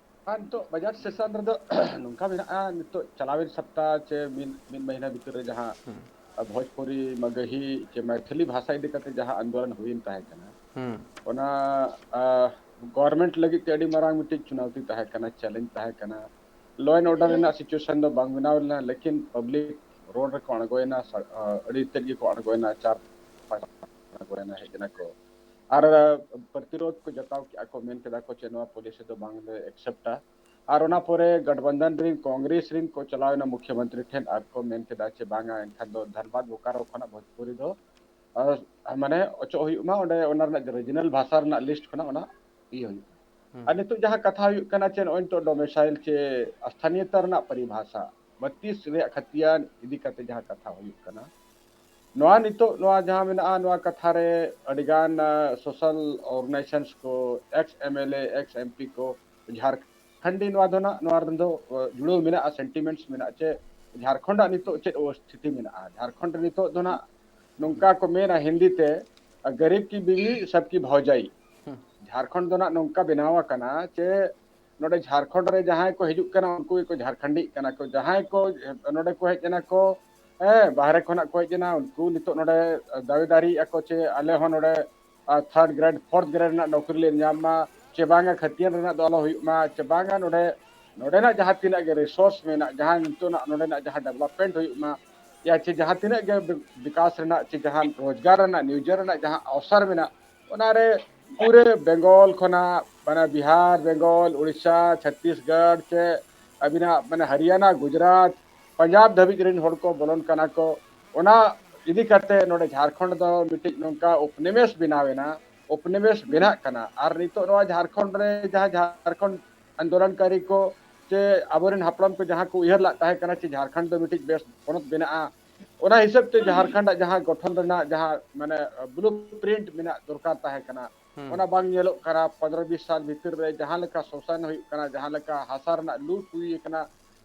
ᱱᱤᱛᱚᱜ ᱵᱟᱡᱮᱴ ᱥᱮᱥᱚᱱ ᱨᱮᱫᱚ ᱱᱚᱝᱠᱟ ᱢᱮᱱᱟᱜᱼᱟ, ᱱᱤᱛᱚᱜ ᱪᱟᱞᱟᱣᱮᱱ ᱥᱚᱯᱛᱟ ᱪᱮ ᱢᱤᱫ, ᱢᱤᱫ ᱢᱟᱹᱦᱱᱟᱹ ᱵᱷᱤᱛᱤᱨ ᱨᱮ ᱡᱟᱦᱟᱸ ᱵᱷᱳᱡᱽᱯᱩᱨᱤ, ᱢᱟᱜᱟᱦᱤ ᱪᱮ ᱢᱟᱭᱛᱷᱤᱞᱤ ᱵᱷᱟᱥᱟ ᱤᱫᱤ ᱠᱟᱛᱮ ᱡᱟᱦᱟᱸ ᱟᱱᱫᱳᱞᱚᱱ ᱦᱩᱭᱮᱱ ᱛᱟᱦᱮᱸ ᱠᱟᱱᱟ, ᱦᱩᱸ᱾ ᱚᱱᱟ ᱜᱚᱵᱷᱚᱨᱱᱢᱮᱱᱴ ᱞᱟᱹᱜᱤᱫ ᱛᱮ ᱟᱹᱰᱤ ᱢᱟᱨᱟᱝ ᱢᱤᱫᱴᱤᱡ ᱪᱩᱱᱟᱣᱛᱤ ᱛᱟᱦᱮᱸ ᱠᱟᱱᱟ, ᱪᱮᱞᱮᱧᱡᱽ ᱛᱟᱦᱮᱸ ᱠᱟᱱᱟ᱾ ᱞᱚ ᱮᱱᱰ ᱚᱨᱰᱟᱨ ᱨᱮᱱᱟᱜ ᱥᱤᱪᱩᱭᱮᱥᱚᱱ ᱫᱚ ᱵᱟᱝ ᱵᱮᱱᱟᱣ ᱞᱮᱱᱟ, ᱞᱮᱠᱤᱱ ᱯᱟᱵᱽᱞᱤᱠ ᱨᱳᱰ ᱨᱮᱠᱚ ᱟᱬᱜᱚᱭᱮᱱᱟ, ᱥᱟ-, ᱟᱹᱰᱤ ᱛᱮᱫ ᱜᱮᱠᱚ ᱟᱬᱜᱚᱭᱮᱱᱟ, ᱪᱟᱨ ᱯᱟᱸᱪ ᱟᱬᱜᱚᱭᱮᱱᱟ, ᱦᱮᱡ ᱮᱱᱟ ᱠᱚ᱾ ᱟᱨ ᱯᱨᱚᱛᱤᱨᱳᱫᱷ ᱠᱚ ᱡᱟᱛᱟᱣ ᱠᱮᱜᱼᱟ ᱠᱚ, ᱢᱮᱱ ᱠᱮᱫᱟ ᱠᱚ ᱪᱮ ᱱᱚᱣᱟ ᱯᱚᱞᱤᱥᱤ ᱫᱚ ᱵᱟᱝᱞᱮ ᱮᱠᱥᱮᱯᱴᱟ᱾ ᱟᱨ ᱚᱱᱟ ᱯᱚᱨᱮ ᱜᱟᱴᱵᱟᱱᱫᱷᱟᱱ ᱨᱮᱱ ᱠᱚᱝᱜᱨᱮᱥ ᱨᱮᱱ ᱠᱚ ᱪᱟᱞᱟᱣ ᱮᱱᱟ ᱢᱩᱠᱷᱭᱚᱢᱚᱱᱛᱨᱤ ᱴᱷᱮᱱ ᱟᱨ ᱠᱚ ᱢᱮᱱ ᱠᱮᱫᱟ ᱪᱮ ᱵᱟᱝᱟ, ᱮᱱᱠᱷᱟᱱ ᱫᱚ ᱫᱷᱟᱱᱵᱟᱫᱽ ᱵᱳᱠᱟᱨᱳ ᱠᱷᱚᱱᱟᱜ ᱵᱷᱳᱡᱽᱯᱩᱨᱤ ᱫᱚ, ᱟᱨ ᱢᱟᱱᱮ ᱚᱪᱚᱜ ᱦᱩᱭᱩᱜ ᱢᱟ, ᱚᱸᱰᱮ ᱚᱱᱟ ᱨᱮᱱᱟᱜ ᱨᱤᱡᱤᱱᱟᱞ ᱵᱷᱟᱥᱟ ᱨᱮᱱᱟᱜ ᱞᱤᱥᱴ ᱠᱷᱚᱱᱟᱜ ᱚᱱᱟ ᱤᱭᱟᱹ ᱦᱩᱭᱩᱜ ᱢᱟ᱾ ᱟᱨ ᱱᱤᱛᱚᱜ ᱡᱟᱦᱟᱸ ᱠᱟᱛᱷᱟ ᱦᱩᱭᱩᱜ ᱠᱟᱱᱟ ᱪᱮ ᱱᱚᱜᱼᱚᱭ ᱱᱤᱛᱚᱜ ᱰᱚᱢᱮᱥᱟᱭᱤᱞ ᱪᱮ ᱥᱛᱷᱟᱱᱤᱭᱚᱛᱟ ᱨᱮᱱᱟᱜ ᱯᱚᱨᱤᱵᱷᱟᱥᱟ, ᱵᱟᱹᱛᱤᱥ ᱨᱮᱭᱟᱜ ᱠᱷᱟᱹᱛᱤᱭᱟᱱ ᱤᱫᱤ ᱠᱟᱛᱮ ᱡᱟᱦᱟᱸ ᱠᱟᱛᱷᱟ ᱦᱩᱭᱩᱜ ᱠᱟᱱᱟ, ᱱᱚᱣᱟ ᱱᱤᱛᱚᱜ ᱱᱚᱣᱟ ᱡᱟᱦᱟᱸ ᱢᱮᱱᱟᱜᱼᱟ, ᱱᱚᱣᱟ ᱠᱟᱛᱷᱟ ᱨᱮ ᱟᱹᱰᱤᱜᱟᱱ, ᱟ, ᱥᱳᱥᱟᱞ ᱚᱨᱜᱟᱱᱟᱭᱡᱮᱥᱚᱱᱥ ᱠᱚ, X M L A, X M P ᱠᱚ, ᱡᱷᱟᱲᱠᱷᱚᱸᱰᱤ ᱱᱚᱣᱟ ᱫᱚ ᱱᱟᱜ, ᱱᱚᱣᱟ ᱨᱮᱫᱚ, ᱟ, ᱡᱩᱲᱟᱹᱣ ᱢᱮᱱᱟᱜᱼᱟ, ᱥᱮᱱᱴᱤᱢᱮᱱᱴᱥ ᱢᱮᱱᱟᱜᱼᱟ ᱪᱮ ᱡᱷᱟᱲᱠᱷᱚᱸᱰ ᱟᱜ ᱱᱤᱛᱚᱜ ᱪᱮᱫ ᱚᱵᱚᱥᱛᱷᱤᱛᱤ ᱢᱮᱱᱟᱜᱼᱟ᱾ ᱡᱷᱟᱲᱠᱷᱚᱸᱰ ᱨᱮ ᱱᱤᱛᱚᱜ ᱫᱚ ᱱᱟᱜ ᱱᱚᱝᱠᱟ ᱠᱚ ᱢᱮᱱᱟ ᱦᱤᱱᱫᱤ ᱛᱮ, ᱜᱟᱨᱤᱵ ᱠᱤ ᱵᱤᱵᱤ ᱥᱟᱵ ᱠᱤ ᱵᱷᱟᱣᱡᱟᱭ᱾ ᱡᱷᱟᱲᱠᱷᱚᱸᱰ ᱫᱚ ᱱᱟᱜ ᱱᱚᱝᱠᱟ ᱵᱮᱱᱟᱣ ᱟᱠᱟᱱᱟ ᱪᱮ ᱱᱚᱰᱮ ᱡᱷᱟᱲᱠᱷᱚᱸᱰ ᱨᱮ ᱡᱟᱦᱟᱸᱭ ᱠᱚ ᱦᱤᱡᱩᱜ ᱠᱟᱱᱟ, ᱩᱱᱠᱩ ᱜᱮᱠᱚ ᱡᱷᱟᱲᱠᱷᱚᱸᱰᱤᱜ ᱠᱟᱱᱟ ᱠᱚ᱾ ᱡᱟᱦᱟᱸᱭ ᱠᱚ ᱱᱚᱰᱮ ᱠᱚ ᱦᱮᱡ ᱮᱱᱟ ᱠᱚ, ᱦᱮᱸ, ᱵᱟᱦᱨᱮ ᱠᱷᱚᱱᱟᱜ ᱠᱚ ᱦᱮᱡ ᱮᱱᱟ, ᱩᱱᱠᱩ ᱱᱤᱛᱚᱜ ᱱᱚᱰᱮ ᱫᱟᱹᱵᱤ ᱫᱟᱹᱨᱤᱭᱮᱜᱼᱟ ᱠᱚ ᱪᱮ ᱟᱞᱮ ᱦᱚᱸ ᱱᱚᱰᱮ, ᱟ, ᱛᱷᱟᱨᱰ ᱜᱨᱮᱰ, ᱯᱷᱳᱨᱛᱷ ᱜᱨᱮᱰ ᱨᱮᱱᱟᱜ ᱱᱚᱠᱨᱤ ᱞᱮ ᱧᱟᱢ ᱢᱟ, ᱪᱮ ᱵᱟᱝᱟ ᱠᱷᱟᱹᱛᱤᱭᱟᱹᱱ ᱨᱮᱱᱟᱜ ᱫᱚ ᱟᱞᱚ ᱦᱩᱭᱩᱜ ᱢᱟ, ᱪᱮ ᱵᱟᱝᱟ ᱱᱚᱰᱮ, ᱱᱚᱰᱮᱱᱟᱜ ᱡᱟᱦᱟᱸ ᱛᱤᱱᱟᱹᱜ ᱜᱮ ᱨᱤᱥᱳᱨᱥ ᱢᱮᱱᱟᱜ, ᱡᱟᱦᱟᱸ ᱱᱤᱛᱚᱜ ᱱᱚᱰᱮᱱᱟᱜ ᱡᱟᱦᱟᱸ ᱰᱮᱵᱷᱞᱚᱯᱢᱮᱱᱴ ᱦᱩᱭᱩᱜ ᱢᱟ, ᱭᱟ ᱪᱮ ᱡᱟᱦᱟᱸ ᱛᱤᱱᱟᱹᱜ ᱜᱮ ᱵᱤ-, ᱵᱤᱠᱟᱥ ᱨᱮᱱᱟᱜ ᱪᱮ ᱡᱟᱦᱟᱸ ᱨᱳᱡᱽᱜᱟᱨ ᱨᱮᱱᱟᱜ, ᱱᱤᱭᱳᱡᱚᱱ ᱨᱮᱱᱟᱜ ᱡᱟᱦᱟᱸ ᱚᱣᱥᱚᱨ ᱢᱮᱱᱟᱜ, ᱚᱱᱟᱨᱮ ᱯᱩᱨᱟᱹ ᱵᱮᱝᱜᱚᱞ ᱠᱷᱚᱱᱟᱜ, ᱢᱟᱱᱮ, ᱵᱤᱦᱟᱨ, ᱵᱮᱝᱜᱚᱞ, ᱩᱲᱤᱥᱥᱟ, ᱪᱷᱚᱛᱤᱥᱜᱚᱲ, ᱪᱮ ᱟᱹᱵᱤᱱᱟᱜ, ᱢᱟᱱᱮ, ᱦᱚᱨᱤᱭᱟᱱᱟ, ᱜᱩᱡᱽᱨᱟᱴ, ᱯᱟᱧᱡᱟᱵᱽ ᱫᱷᱟᱹᱵᱤᱡ ᱨᱮᱱ ᱦᱚᱲ ᱠᱚ ᱵᱚᱞᱚᱱ ᱠᱟᱱᱟ ᱠᱚ᱾ ᱚᱱᱟ ᱤᱫᱤ ᱠᱟᱛᱮ ᱱᱚᱰᱮ ᱡᱷᱟᱲᱠᱷᱚᱸᱰ ᱫᱚ ᱢᱤᱫᱴᱤᱡ ᱱᱚᱝᱠᱟ ᱩᱯᱱᱤᱵᱮᱥ ᱵᱮᱱᱟᱣ ᱮᱱᱟ, ᱩᱯᱱᱤᱵᱮᱥ ᱵᱮᱱᱟᱜ ᱠᱟᱱᱟ᱾ ᱟᱨ ᱱᱤᱛᱚᱜ ᱱᱚᱣᱟ ᱡᱷᱟᱲᱠᱷᱚᱸᱰ ᱨᱮ ᱡᱟᱦᱟᱸ ᱡᱷᱟᱲᱠᱷᱚᱸᱰ ᱟᱱᱫᱳᱞᱚᱱᱠᱟᱨᱤ ᱠᱚ ᱪᱮ ᱟᱵᱚᱨᱮᱱ ᱦᱟᱯᱲᱟᱢ ᱠᱚ ᱡᱟᱦᱟᱸ ᱠᱚ ᱩᱭᱦᱟᱹᱨ ᱞᱟᱜ ᱛᱟᱦᱮᱸ ᱠᱟᱱᱟ ᱪᱮ ᱡᱷᱟᱲᱠᱷᱚᱸᱰ ᱫᱚ ᱢᱤᱫᱴᱤᱡ ᱵᱮᱥ ᱯᱚᱱᱚᱛ ᱵᱮᱱᱟᱜᱼᱟ, ᱚᱱᱟ ᱦᱤᱥᱟᱹᱵ ᱛᱮ ᱡᱷᱟᱲᱠᱷᱚᱸᱰ ᱟᱜ ᱡᱟᱦᱟᱸ ᱜᱚᱴᱷᱚᱱ ᱨᱮᱱᱟᱜ ᱡᱟᱦᱟᱸ ᱢᱟᱱᱮ ᱵᱞᱩ ᱯᱨᱤᱱᱴ ᱢᱮᱱᱟᱜ ᱫᱚᱨᱠᱟᱨ ᱛᱟᱦᱮᱸ ᱠᱟᱱᱟ, ᱚᱱᱟ ᱵᱟᱝ ᱧᱮᱞᱚᱜ ᱠᱟᱱᱟ᱾ ᱯᱚᱱᱨᱚ ᱵᱤᱥ ᱥᱟᱞ ᱵᱷᱤᱛᱤᱨ ᱨᱮ ᱡᱟᱦᱟᱸ ᱞᱮᱠᱟ ᱥᱳᱥᱟᱱ ᱦᱩᱭᱩᱜ ᱠᱟᱱᱟ, ᱡᱟᱦᱟᱸ ᱞᱮᱠᱟ ᱦᱟᱥᱟ ᱨᱮᱱᱟᱜ ᱞᱩᱴ ᱦᱩᱭ ᱟᱠᱟᱱᱟ,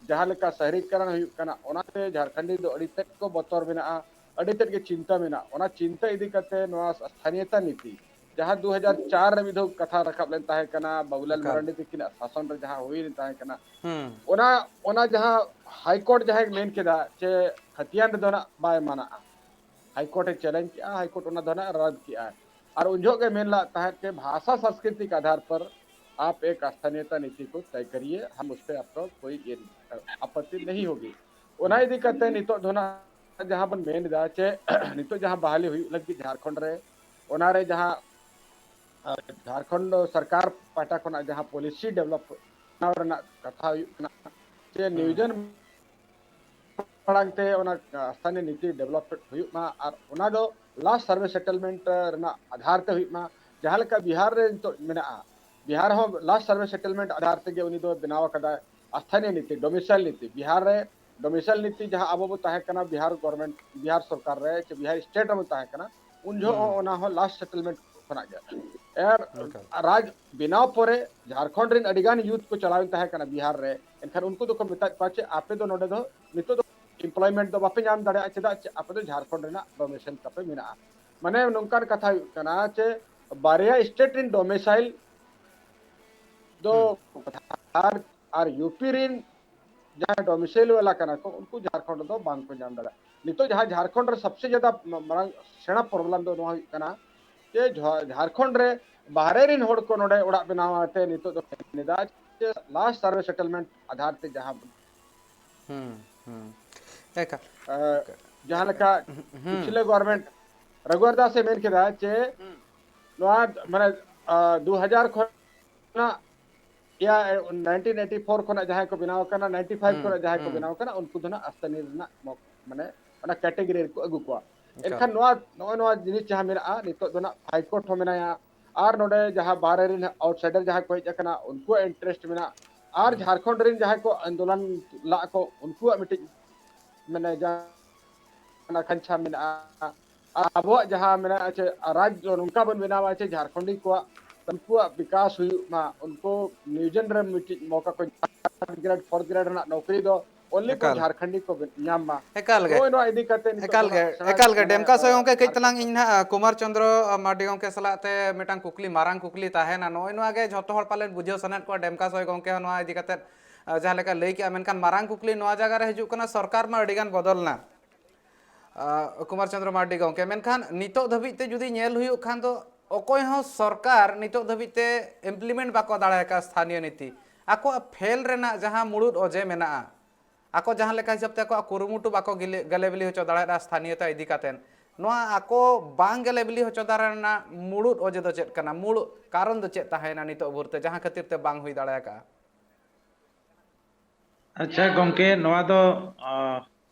ᱡᱟᱦᱟᱸ ᱞᱮᱠᱟ ᱥᱟᱦᱨᱤᱠ ᱠᱟᱨᱟᱱ ᱦᱩᱭᱩᱜ ᱠᱟᱱᱟ, ᱚᱱᱟᱛᱮ ᱡᱷᱟᱲᱠᱷᱚᱸᱰᱤ ᱫᱚ ᱟᱹᱰᱤ ᱛᱮᱫ ᱠᱚ ᱵᱚᱛᱚᱨ ᱢᱮᱱᱟᱜᱼᱟ, ᱟᱹᱰᱤ ᱛᱮᱫ ᱜᱮ ᱪᱤᱱᱛᱟᱹ ᱢᱮᱱᱟᱜᱼᱟ᱾ ᱚᱱᱟ ᱪᱤᱱᱛᱟᱹ ᱤᱫᱤ ᱠᱟᱛᱮ ᱱᱚᱣᱟ ᱥᱛᱷᱟᱱᱤᱭᱚᱛᱟ ᱱᱤᱛᱤ, ᱡᱟᱦᱟᱸ ᱫᱩ ᱦᱟᱡᱟᱨ ᱪᱟᱨ ᱨᱮ ᱢᱤᱫ ᱫᱷᱟᱣ ᱠᱟᱛᱷᱟ ᱨᱟᱠᱟᱵ ᱞᱮᱱ ᱛᱟᱦᱮᱸ ᱠᱟᱱᱟ, ᱵᱟᱵᱩᱞᱟᱞ ᱮᱠᱟᱞ᱾ ᱢᱟᱨᱟᱱᱰᱤ ᱛᱟᱹᱠᱤᱱᱟᱜ ᱥᱟᱥᱚᱱ ᱨᱮ ᱡᱟᱦᱟᱸ ᱦᱩᱭ ᱞᱮᱱ ᱛᱟᱦᱮᱸ ᱠᱟᱱᱟ, ᱦᱩᱸ᱾ ᱚᱱᱟ, ᱚᱱᱟ ᱡᱟᱦᱟᱸ ᱦᱟᱭ ᱠᱳᱨᱴ ᱡᱟᱦᱟᱸᱭ ᱢᱮᱱ ᱠᱮᱫᱟ ᱡᱮ ᱠᱷᱟᱹᱛᱤᱭᱟᱱ ᱨᱮᱫᱚ ᱱᱟᱜ ᱵᱟᱭ ᱢᱟᱱᱟᱜᱼᱟ, ᱦᱟᱭ ᱠᱳᱨᱴ ᱮ ᱪᱮᱞᱮᱧᱡᱽ ᱠᱮᱜᱼᱟ, ᱦᱟᱭ ᱠᱳᱨᱴ ᱚᱱᱟ ᱫᱚ ᱱᱟᱜ ᱨᱟᱫ ᱠᱮᱜᱼᱟ᱾ ᱟᱨ ᱩᱱ ᱡᱚᱦᱚᱜ ᱜᱮ ᱢᱮᱱ ᱞᱟᱜ ᱛᱟᱦᱮᱸᱫ ᱡᱮ ᱵᱷᱟᱥᱟ ᱥᱟᱝᱥᱠᱨᱤᱛᱤᱠ ᱟᱫᱷᱟᱨ ᱯᱟᱨ ᱟᱯ ᱮᱠ ᱥᱛᱷᱟᱱᱤᱭᱚᱛᱟ ᱱᱤᱛᱤ ᱠᱚ ᱛᱟᱭ ᱠᱟᱨᱤᱭᱮ, ᱦᱟᱢ ᱩᱥ ᱯᱮ ᱟᱯ ᱠᱳᱭ ᱤᱭᱮ ᱟᱯᱚᱛᱛᱤ ᱱᱟᱦᱤ ᱦᱳᱜᱤ᱾ ᱚᱱᱟ ᱤᱫᱤ ᱠᱟᱛᱮ ᱱᱤᱛᱚᱜ ᱫᱚ ᱱᱟᱜ ᱡᱟᱦᱟᱸ ᱵᱚᱱ ᱢᱮᱱ ᱮᱫᱟ ᱡᱮ ᱱᱤᱛᱚᱜ ᱡᱟᱦᱟᱸ ᱵᱟᱦᱟᱞᱤ ᱦᱩᱭᱩᱜ ᱞᱟᱹᱜᱤᱫ ᱡᱷᱟᱲᱠᱷᱚᱸᱰ ᱨᱮ, ᱚᱱᱟᱨᱮ ᱡᱟᱦᱟᱸ ᱟᱨ ᱡᱷᱟᱲᱠᱷᱚᱸᱰ ᱥᱚᱨᱠᱟᱨ ᱯᱟᱦᱴᱟ ᱠᱷᱚᱱᱟᱜ ᱡᱟᱦᱟᱸ ᱯᱚᱞᱤᱥᱤ ᱰᱮᱵᱷᱞᱚᱯ ᱵᱮᱱᱟᱣ ᱨᱮᱱᱟᱜ ᱠᱟᱛᱷᱟ ᱦᱩᱭᱩᱜ ᱠᱟᱱᱟ, ᱡᱮ ᱦᱩᱸ᱾ ᱱᱤᱭᱳᱡᱚᱱ ᱢᱟᱲᱟᱝ ᱛᱮ ᱚᱱᱟ ᱥᱛᱷᱟᱱᱤᱭᱚ ᱱᱤᱛᱤ ᱰᱮᱵᱷᱞᱚᱯᱢᱮᱱᱴ ᱦᱩᱭᱩᱜ ᱢᱟ ᱟᱨ ᱚᱱᱟ ᱫᱚ ᱞᱟᱥᱴ ᱥᱟᱨᱵᱷᱮ ᱥᱮᱴᱮᱞᱢᱮᱱᱴ ᱨᱮᱱᱟᱜ ᱟᱫᱷᱟᱨ ᱛᱮ ᱦᱩᱭᱩᱜ ᱢᱟ᱾ ᱡᱟᱦᱟᱸ ᱞᱮᱠᱟ ᱵᱤᱦᱟᱨ ᱨᱮ ᱱᱤᱛᱚᱜ ᱢᱮᱱᱟᱜᱼᱟ, ᱵᱤᱦᱟᱨ ᱦᱚᱸ ᱞᱟᱥᱴ ᱥᱟᱨᱵᱷᱮ ᱥᱮᱴᱮᱞᱢᱮᱱᱴ ᱟᱫᱷᱟᱨ ᱛᱮᱜᱮ ᱩᱱᱤ ᱫᱚ ᱵᱮᱱᱟᱣ ᱟᱠᱟᱫᱟᱭ᱾ ᱥᱛᱷᱟᱱᱤᱭᱚ ᱱᱤᱛᱤ, ᱰᱚᱢᱤᱥᱟᱭᱤᱞ ᱱᱤᱛᱤ, ᱵᱤᱦᱟᱨ ᱨᱮ ᱰᱚᱢᱤᱥᱟᱭᱤᱞ ᱱᱤᱛᱤ ᱡᱟᱦᱟᱸ ᱟᱵᱚ ᱵᱚ ᱛᱟᱦᱮᱸ ᱠᱟᱱᱟ ᱵᱤᱦᱟᱨ ᱜᱚᱵᱷᱚᱨᱱᱢᱮᱱᱴ, ᱵᱤᱦᱟᱨ ᱥᱚᱨᱠᱟᱨ ᱨᱮ ᱥᱮ ᱵᱤᱦᱟᱨ ᱥᱴᱮᱴ ᱨᱮᱵᱚ ᱛᱟᱦᱮᱸ ᱠᱟᱱᱟ, ᱩᱱ ᱡᱚᱦᱚᱜ ᱦᱩᱸ᱾ ᱦᱚᱸ ᱚᱱᱟ ᱦᱚᱸ ᱞᱟᱥᱴ ᱥᱮᱴᱮᱞᱢᱮᱱᱴ ᱠᱷᱚᱱᱟᱜ ᱜᱮ᱾ ᱟᱨ ᱮᱠᱟᱞ᱾ ᱨᱟᱡᱽ ᱵᱮᱱᱟᱣ ᱯᱚᱨᱮ ᱡᱷᱟᱲᱠᱷᱚᱸᱰ ᱨᱮᱱ ᱟᱹᱰᱤ ᱜᱟᱱ ᱭᱩᱛᱷ ᱠᱚ ᱪᱟᱞᱟᱣᱮᱱ ᱛᱟᱦᱮᱸ ᱠᱟᱱᱟ ᱵᱤᱦᱟᱨ ᱨᱮ, ᱮᱱᱠᱷᱟᱱ ᱩᱱᱠᱩ ᱫᱚᱠᱚ ᱢᱮᱛᱟᱫ ᱠᱚᱣᱟ ᱪᱮ ᱟᱯᱮ ᱫᱚ ᱱᱚᱰᱮ ᱫᱚ ᱱᱤᱛᱚᱜ ᱫᱚ ᱮᱢᱯᱞᱚᱭᱢᱮᱱᱴ ᱫᱚ ᱵᱟᱯᱮ ᱧᱟᱢ ᱫᱟᱲᱮᱭᱟᱜᱼᱟ, ᱪᱮᱫᱟᱜ ᱪᱮ ᱟᱯᱮ ᱫᱚ ᱡᱷᱟᱲᱠᱷᱚᱸᱰ ᱨᱮᱱᱟᱜ ᱰᱚᱢᱤᱥᱟᱭᱤᱞ ᱛᱟᱯᱮ ᱢᱮᱱᱟᱜᱼᱟ᱾ ᱢᱟᱱᱮ ᱱᱚᱝᱠᱟᱱ ᱠᱟᱛᱷᱟ ᱦᱩᱭᱩᱜ ᱠᱟᱱᱟ ᱪᱮ ᱵᱟᱨᱭᱟ ᱥᱴᱮᱴ ᱨᱮᱱ ᱰᱚᱢᱤᱥᱟᱭᱤᱞ ᱫᱚ ᱦᱩᱸ᱾ ᱟᱨ, ᱟᱨ ᱭᱩ ᱯᱤ ᱨᱮᱱ ᱡᱟᱦᱟᱸᱭ ᱰᱚᱢᱤᱥᱟᱭᱤᱞ ᱵᱟᱞᱟ ᱠᱟᱱᱟ ᱠᱚ, ᱩᱱᱠᱩ ᱡᱷᱟᱲᱠᱷᱚᱸᱰ ᱨᱮᱫᱚ ᱵᱟᱝ ᱠᱚ ᱧᱟᱢ ᱫᱟᱲᱮᱭᱟᱜᱼᱟ᱾ ᱱᱤᱛᱚᱜ ᱡᱟᱦᱟᱸ ᱡᱷᱟᱲᱠᱷᱚᱸᱰ ᱨᱮ ᱥᱚᱵᱥᱮ ᱡᱟᱫᱟ ᱢᱟᱨᱟᱝ ᱥᱮᱬᱟ ᱯᱨᱚᱵᱞᱮᱢ ᱫᱚ ᱱᱚᱣᱟ ᱦᱩᱭᱩᱜ ᱠᱟᱱᱟ ᱡᱮ ᱡᱷᱟ-, ᱡᱷᱟᱲᱠᱷᱚᱸᱰ ᱨᱮ ᱵᱟᱦᱨᱮ ᱨᱮᱱ ᱦᱚᱲ ᱠᱚ ᱱᱚᱰᱮ ᱚᱲᱟᱜ ᱵᱮᱱᱟᱣ ᱟᱛᱮ ᱱᱤᱛᱚᱜ ᱫᱚ ᱢᱮᱱ ᱮᱫᱟ ᱡᱮ ᱞᱟᱥᱴ ᱥᱟᱨᱵᱷᱮ ᱥᱮᱴᱮᱞᱢᱮᱱᱴ ᱟᱫᱷᱟᱨ ᱛᱮ ᱡᱟᱦᱟᱸ ᱦᱩᱸ, ᱦᱩᱸ᱾ ᱮᱠᱟᱞ᱾ ᱮ, ᱡᱟᱦᱟᱸ ᱞᱮᱠᱟ ᱦᱩᱸ᱾ ᱯᱤᱪᱷᱞᱟᱹ ᱜᱚᱵᱷᱚᱨᱱᱢᱮᱱᱴ ᱨᱟᱜᱷᱩᱣᱟᱨ ᱫᱟᱥ ᱮ ᱢᱮᱱ ᱠᱮᱫᱟ ᱡᱮ ᱱᱚᱣᱟ ᱢᱟᱱᱮ, ᱟ, ᱫᱩ ᱦᱟᱡᱟᱨ ᱠᱷᱚᱱᱟᱜ ᱭᱟ, ᱱᱟᱭᱤᱱᱴᱤᱱ ᱮᱭᱤᱴᱤ ᱯᱷᱳᱨ ᱠᱷᱚᱱᱟᱜ ᱡᱟᱦᱟᱸᱭ ᱠᱚ ᱵᱮᱱᱟᱣ ᱟᱠᱟᱱᱟ, ᱱᱟᱭᱤᱱᱴᱤ ᱯᱷᱟᱭᱤᱵᱷ ᱦᱩᱸ, ᱠᱷᱚᱱᱟᱜ ᱡᱟᱦᱟᱸᱭ ᱠᱚ ᱦᱩᱸ᱾ ᱵᱮᱱᱟᱣ ᱟᱠᱟᱱᱟ, ᱩᱱᱠᱩ ᱫᱚ ᱱᱟᱜ ᱟᱥᱛᱟᱱᱤ ᱨᱮᱱᱟᱜ ᱢᱚ-, ᱢᱟᱱᱮ ᱚᱱᱟ ᱠᱮᱴᱮᱜᱚᱨᱤ ᱨᱮᱠᱚ ᱟᱹᱜᱩ ᱠᱚᱣᱟ᱾ ᱮᱠᱟᱞ᱾ ᱮᱱᱠᱷᱟᱱ ᱱᱚᱣᱟ, ᱱᱚᱜᱼᱚᱭ ᱱᱚᱣᱟ ᱡᱤᱱᱤᱥ ᱡᱟᱦᱟᱸ ᱢᱮᱱᱟᱜᱼᱟ, ᱱᱤᱛᱚᱜ ᱫᱚ ᱱᱟᱜ ᱦᱟᱭ ᱠᱳᱨᱴ ᱦᱚᱸ ᱢᱮᱱᱟᱭᱟ, ᱟᱨ ᱱᱚᱰᱮ ᱡᱟᱦᱟᱸ ᱵᱟᱦᱨᱮ ᱨᱮᱱ ᱟᱣᱩᱴᱥᱟᱭᱰᱟᱨ ᱡᱟᱦᱟᱸᱭ ᱠᱚ ᱦᱮᱡ ᱟᱠᱟᱱᱟ, ᱩᱱᱠᱩᱣᱟᱜ ᱤᱱᱴᱟᱨᱮᱥᱴ ᱢᱮᱱᱟᱜᱼᱟ, ᱟᱨ ᱦᱩᱸ᱾ ᱡᱷᱟᱲᱠᱷᱚᱸᱰ ᱨᱮᱱ ᱡᱟᱦᱟᱸᱭ ᱠᱚ ᱟᱱᱫᱳᱞᱚᱱ ᱞᱟᱜ ᱠᱚ, ᱩᱱᱠᱩᱣᱟᱜ ᱢᱤᱫᱴᱤᱡ ᱢᱟᱱᱮ ᱡᱟ-, ᱟᱠᱟᱝᱠᱷᱟ ᱢᱮᱱᱟᱜᱼᱟ, ᱟᱵᱚᱣᱟᱜ ᱡᱟᱦᱟᱸ ᱢᱮᱱᱟᱜᱼᱟ ᱪᱮ ᱨᱟᱡᱽ ᱫᱚ ᱱᱚᱝᱠᱟ ᱵᱚᱱ ᱵᱮᱱᱟᱣᱟ ᱪᱮ ᱡᱷᱟᱲᱠᱷᱚᱸᱰᱤ ᱠᱚᱣᱟᱜ, ᱩᱱᱠᱩᱣᱟᱜ ᱵᱤᱠᱟᱥ ᱦᱩᱭᱩᱜ ᱢᱟ, ᱩᱱᱠᱩ ᱱᱤᱭᱩᱡᱮᱱ ᱨᱮ ᱢᱤᱫᱴᱤᱡ ᱢᱚᱠᱟ ᱠᱚ ᱧᱟᱢ, ᱛᱷᱟᱨᱰ ᱜᱨᱮᱰ, ᱯᱷᱳᱨᱛᱷ ᱜᱨᱮᱰ ᱨᱮᱱᱟᱜ ᱱᱚᱠᱨᱤ ᱫᱚ ᱚᱱᱞᱤ ᱠᱚ ᱮᱠᱟᱞ᱾ ᱡᱷᱟᱲᱠᱷᱚᱸᱰᱤ ᱠᱚ ᱧᱟᱢ ᱢᱟ᱾ ᱮᱠᱟᱞ ᱜᱮ᱾ ᱱᱚᱜᱼᱚᱭ ᱱᱚᱣᱟ ᱤᱫᱤ ᱠᱟᱛᱮ ᱱᱤᱛᱚᱜ ᱮᱠᱟᱞ ᱫᱚ ᱜᱮ, ᱦᱟᱸᱜ ᱥᱮᱬᱟ ᱮᱠᱟᱞ ᱜᱮ᱾ ᱢᱟᱱᱮ, ᱰᱮᱢᱠᱟ ᱥᱚᱭ ᱜᱚᱝᱠᱮ, ᱠᱟᱹᱡ ᱟᱨ ᱛᱟᱞᱟᱝ ᱤᱧ ᱱᱟᱦᱟᱜ ᱠᱩᱢᱟᱨ ᱪᱚᱸᱫᱽᱨᱚ ᱢᱟᱨᱰᱤ ᱜᱚᱝᱠᱮ ᱥᱟᱞᱟᱜ ᱛᱮ ᱢᱤᱫᱴᱟᱝ ᱠᱩᱠᱞᱤ, ᱢᱟᱨᱟᱝ ᱠᱩᱠᱞᱤ ᱛᱟᱦᱮᱱᱟ᱾ ᱱᱚᱜᱼᱚᱭ ᱱᱚᱣᱟ ᱜᱮ ᱡᱷᱚᱛᱚ ᱦᱚᱲ ᱯᱟᱞᱮᱱ ᱵᱩᱡᱷᱟᱹᱣ ᱥᱟᱱᱟᱭᱮᱫ ᱠᱚᱣᱟ, ᱰᱮᱢᱠᱟ ᱥᱚᱭ ᱜᱚᱝᱠᱮ ᱦᱚᱸ ᱱᱚᱣᱟ ᱤᱫᱤ ᱠᱟᱛᱮ, ᱟ, ᱡᱟᱦᱟᱸ ᱞᱮᱠᱟ ᱞᱟᱹᱭ ᱠᱮᱜᱼᱟ, ᱢᱮᱱᱠᱷᱟᱱ ᱢᱟᱨᱟᱝ ᱠᱩᱠᱞᱤ ᱱᱚᱣᱟ ᱡᱟᱭᱜᱟ ᱨᱮ ᱦᱤᱡᱩᱜ ᱠᱟᱱᱟ, ᱥᱚᱨᱠᱟᱨ ᱢᱟ ᱟᱹᱰᱤ ᱜᱟᱱ ᱵᱚᱫᱚᱞ ᱮᱱᱟ᱾ ᱟ, ᱠᱩᱢᱟᱨ ᱪᱚᱸᱫᱽᱨᱚ ᱢᱟᱨᱰᱤ ᱜᱚᱝᱠᱮ, ᱢᱮᱱᱠᱷᱟᱱ ᱱᱤᱛᱚᱜ ᱫᱷᱟᱹᱵᱤᱡ ᱛᱮ ᱡᱩᱫᱤ ᱧᱮᱞ ᱦᱩᱭᱩᱜ ᱠᱷᱟᱱ ᱫᱚ ᱚᱠᱚᱭ ᱦᱚᱸ ᱥᱚᱨᱠᱟᱨ ᱱᱤᱛᱚᱜ ᱫᱷᱟᱹᱵᱤᱡ ᱛᱮ implement ᱵᱟᱠᱚ ᱫᱟᱲᱮ ᱟᱠᱟᱫᱼᱟ ᱥᱛᱷᱟᱱᱤᱭᱚ ᱱᱤᱛᱤ᱾ ᱟᱠᱚᱣᱟᱜ ᱯᱷᱮᱞ ᱨᱮᱱᱟᱜ ᱡᱟᱦᱟᱸ ᱢᱩᱲᱩᱫ ᱚᱡᱮ ᱢᱮᱱᱟᱜᱼᱟ, ᱟᱠᱚ ᱡᱟᱦᱟᱸ ᱞᱮᱠᱟ ᱦᱤᱥᱟᱹᱵ ᱛᱮ ᱟᱠᱚᱣᱟᱜ ᱠᱩᱨᱩᱢᱩᱴᱩ ᱵᱟᱠᱚ ᱜᱮᱞᱮ-, ᱜᱮᱞᱮ ᱵᱤᱞᱤ ᱦᱚᱪᱚ ᱫᱟᱲᱮᱭᱟᱫᱼᱟ ᱥᱛᱷᱟᱱᱤᱭᱚᱛᱟ ᱤᱫᱤ ᱠᱟᱛᱮ, ᱱᱚᱣᱟ ᱟᱠᱚ ᱵᱟᱝ ᱜᱮᱞᱮ ᱵᱤᱞᱤ ᱦᱚᱪᱚ ᱫᱟᱲᱮ ᱨᱮᱱᱟᱜ ᱢᱩᱲᱩᱫ ᱚᱡᱮ ᱫᱚ ᱪᱮᱫ ᱠᱟᱱᱟ? ᱢᱩᱲᱩᱫ ᱠᱟᱨᱚᱱ ᱫᱚ ᱪᱮᱫ ᱛᱟᱦᱮᱸᱭᱮᱱᱟ ᱱᱤᱛᱚᱜ ᱵᱷᱳᱨ ᱛᱮ, ᱡᱟᱦᱟᱸ ᱠᱷᱟᱹᱛᱤᱨ ᱛᱮ ᱵᱟᱝ ᱦᱩᱭ ᱫᱟᱲᱮ ᱟᱠᱟᱫᱼᱟ? ᱟᱪᱪᱷᱟ ᱜᱚᱢᱠᱮ, ᱱᱚᱣᱟ ᱫᱚ, ᱟ,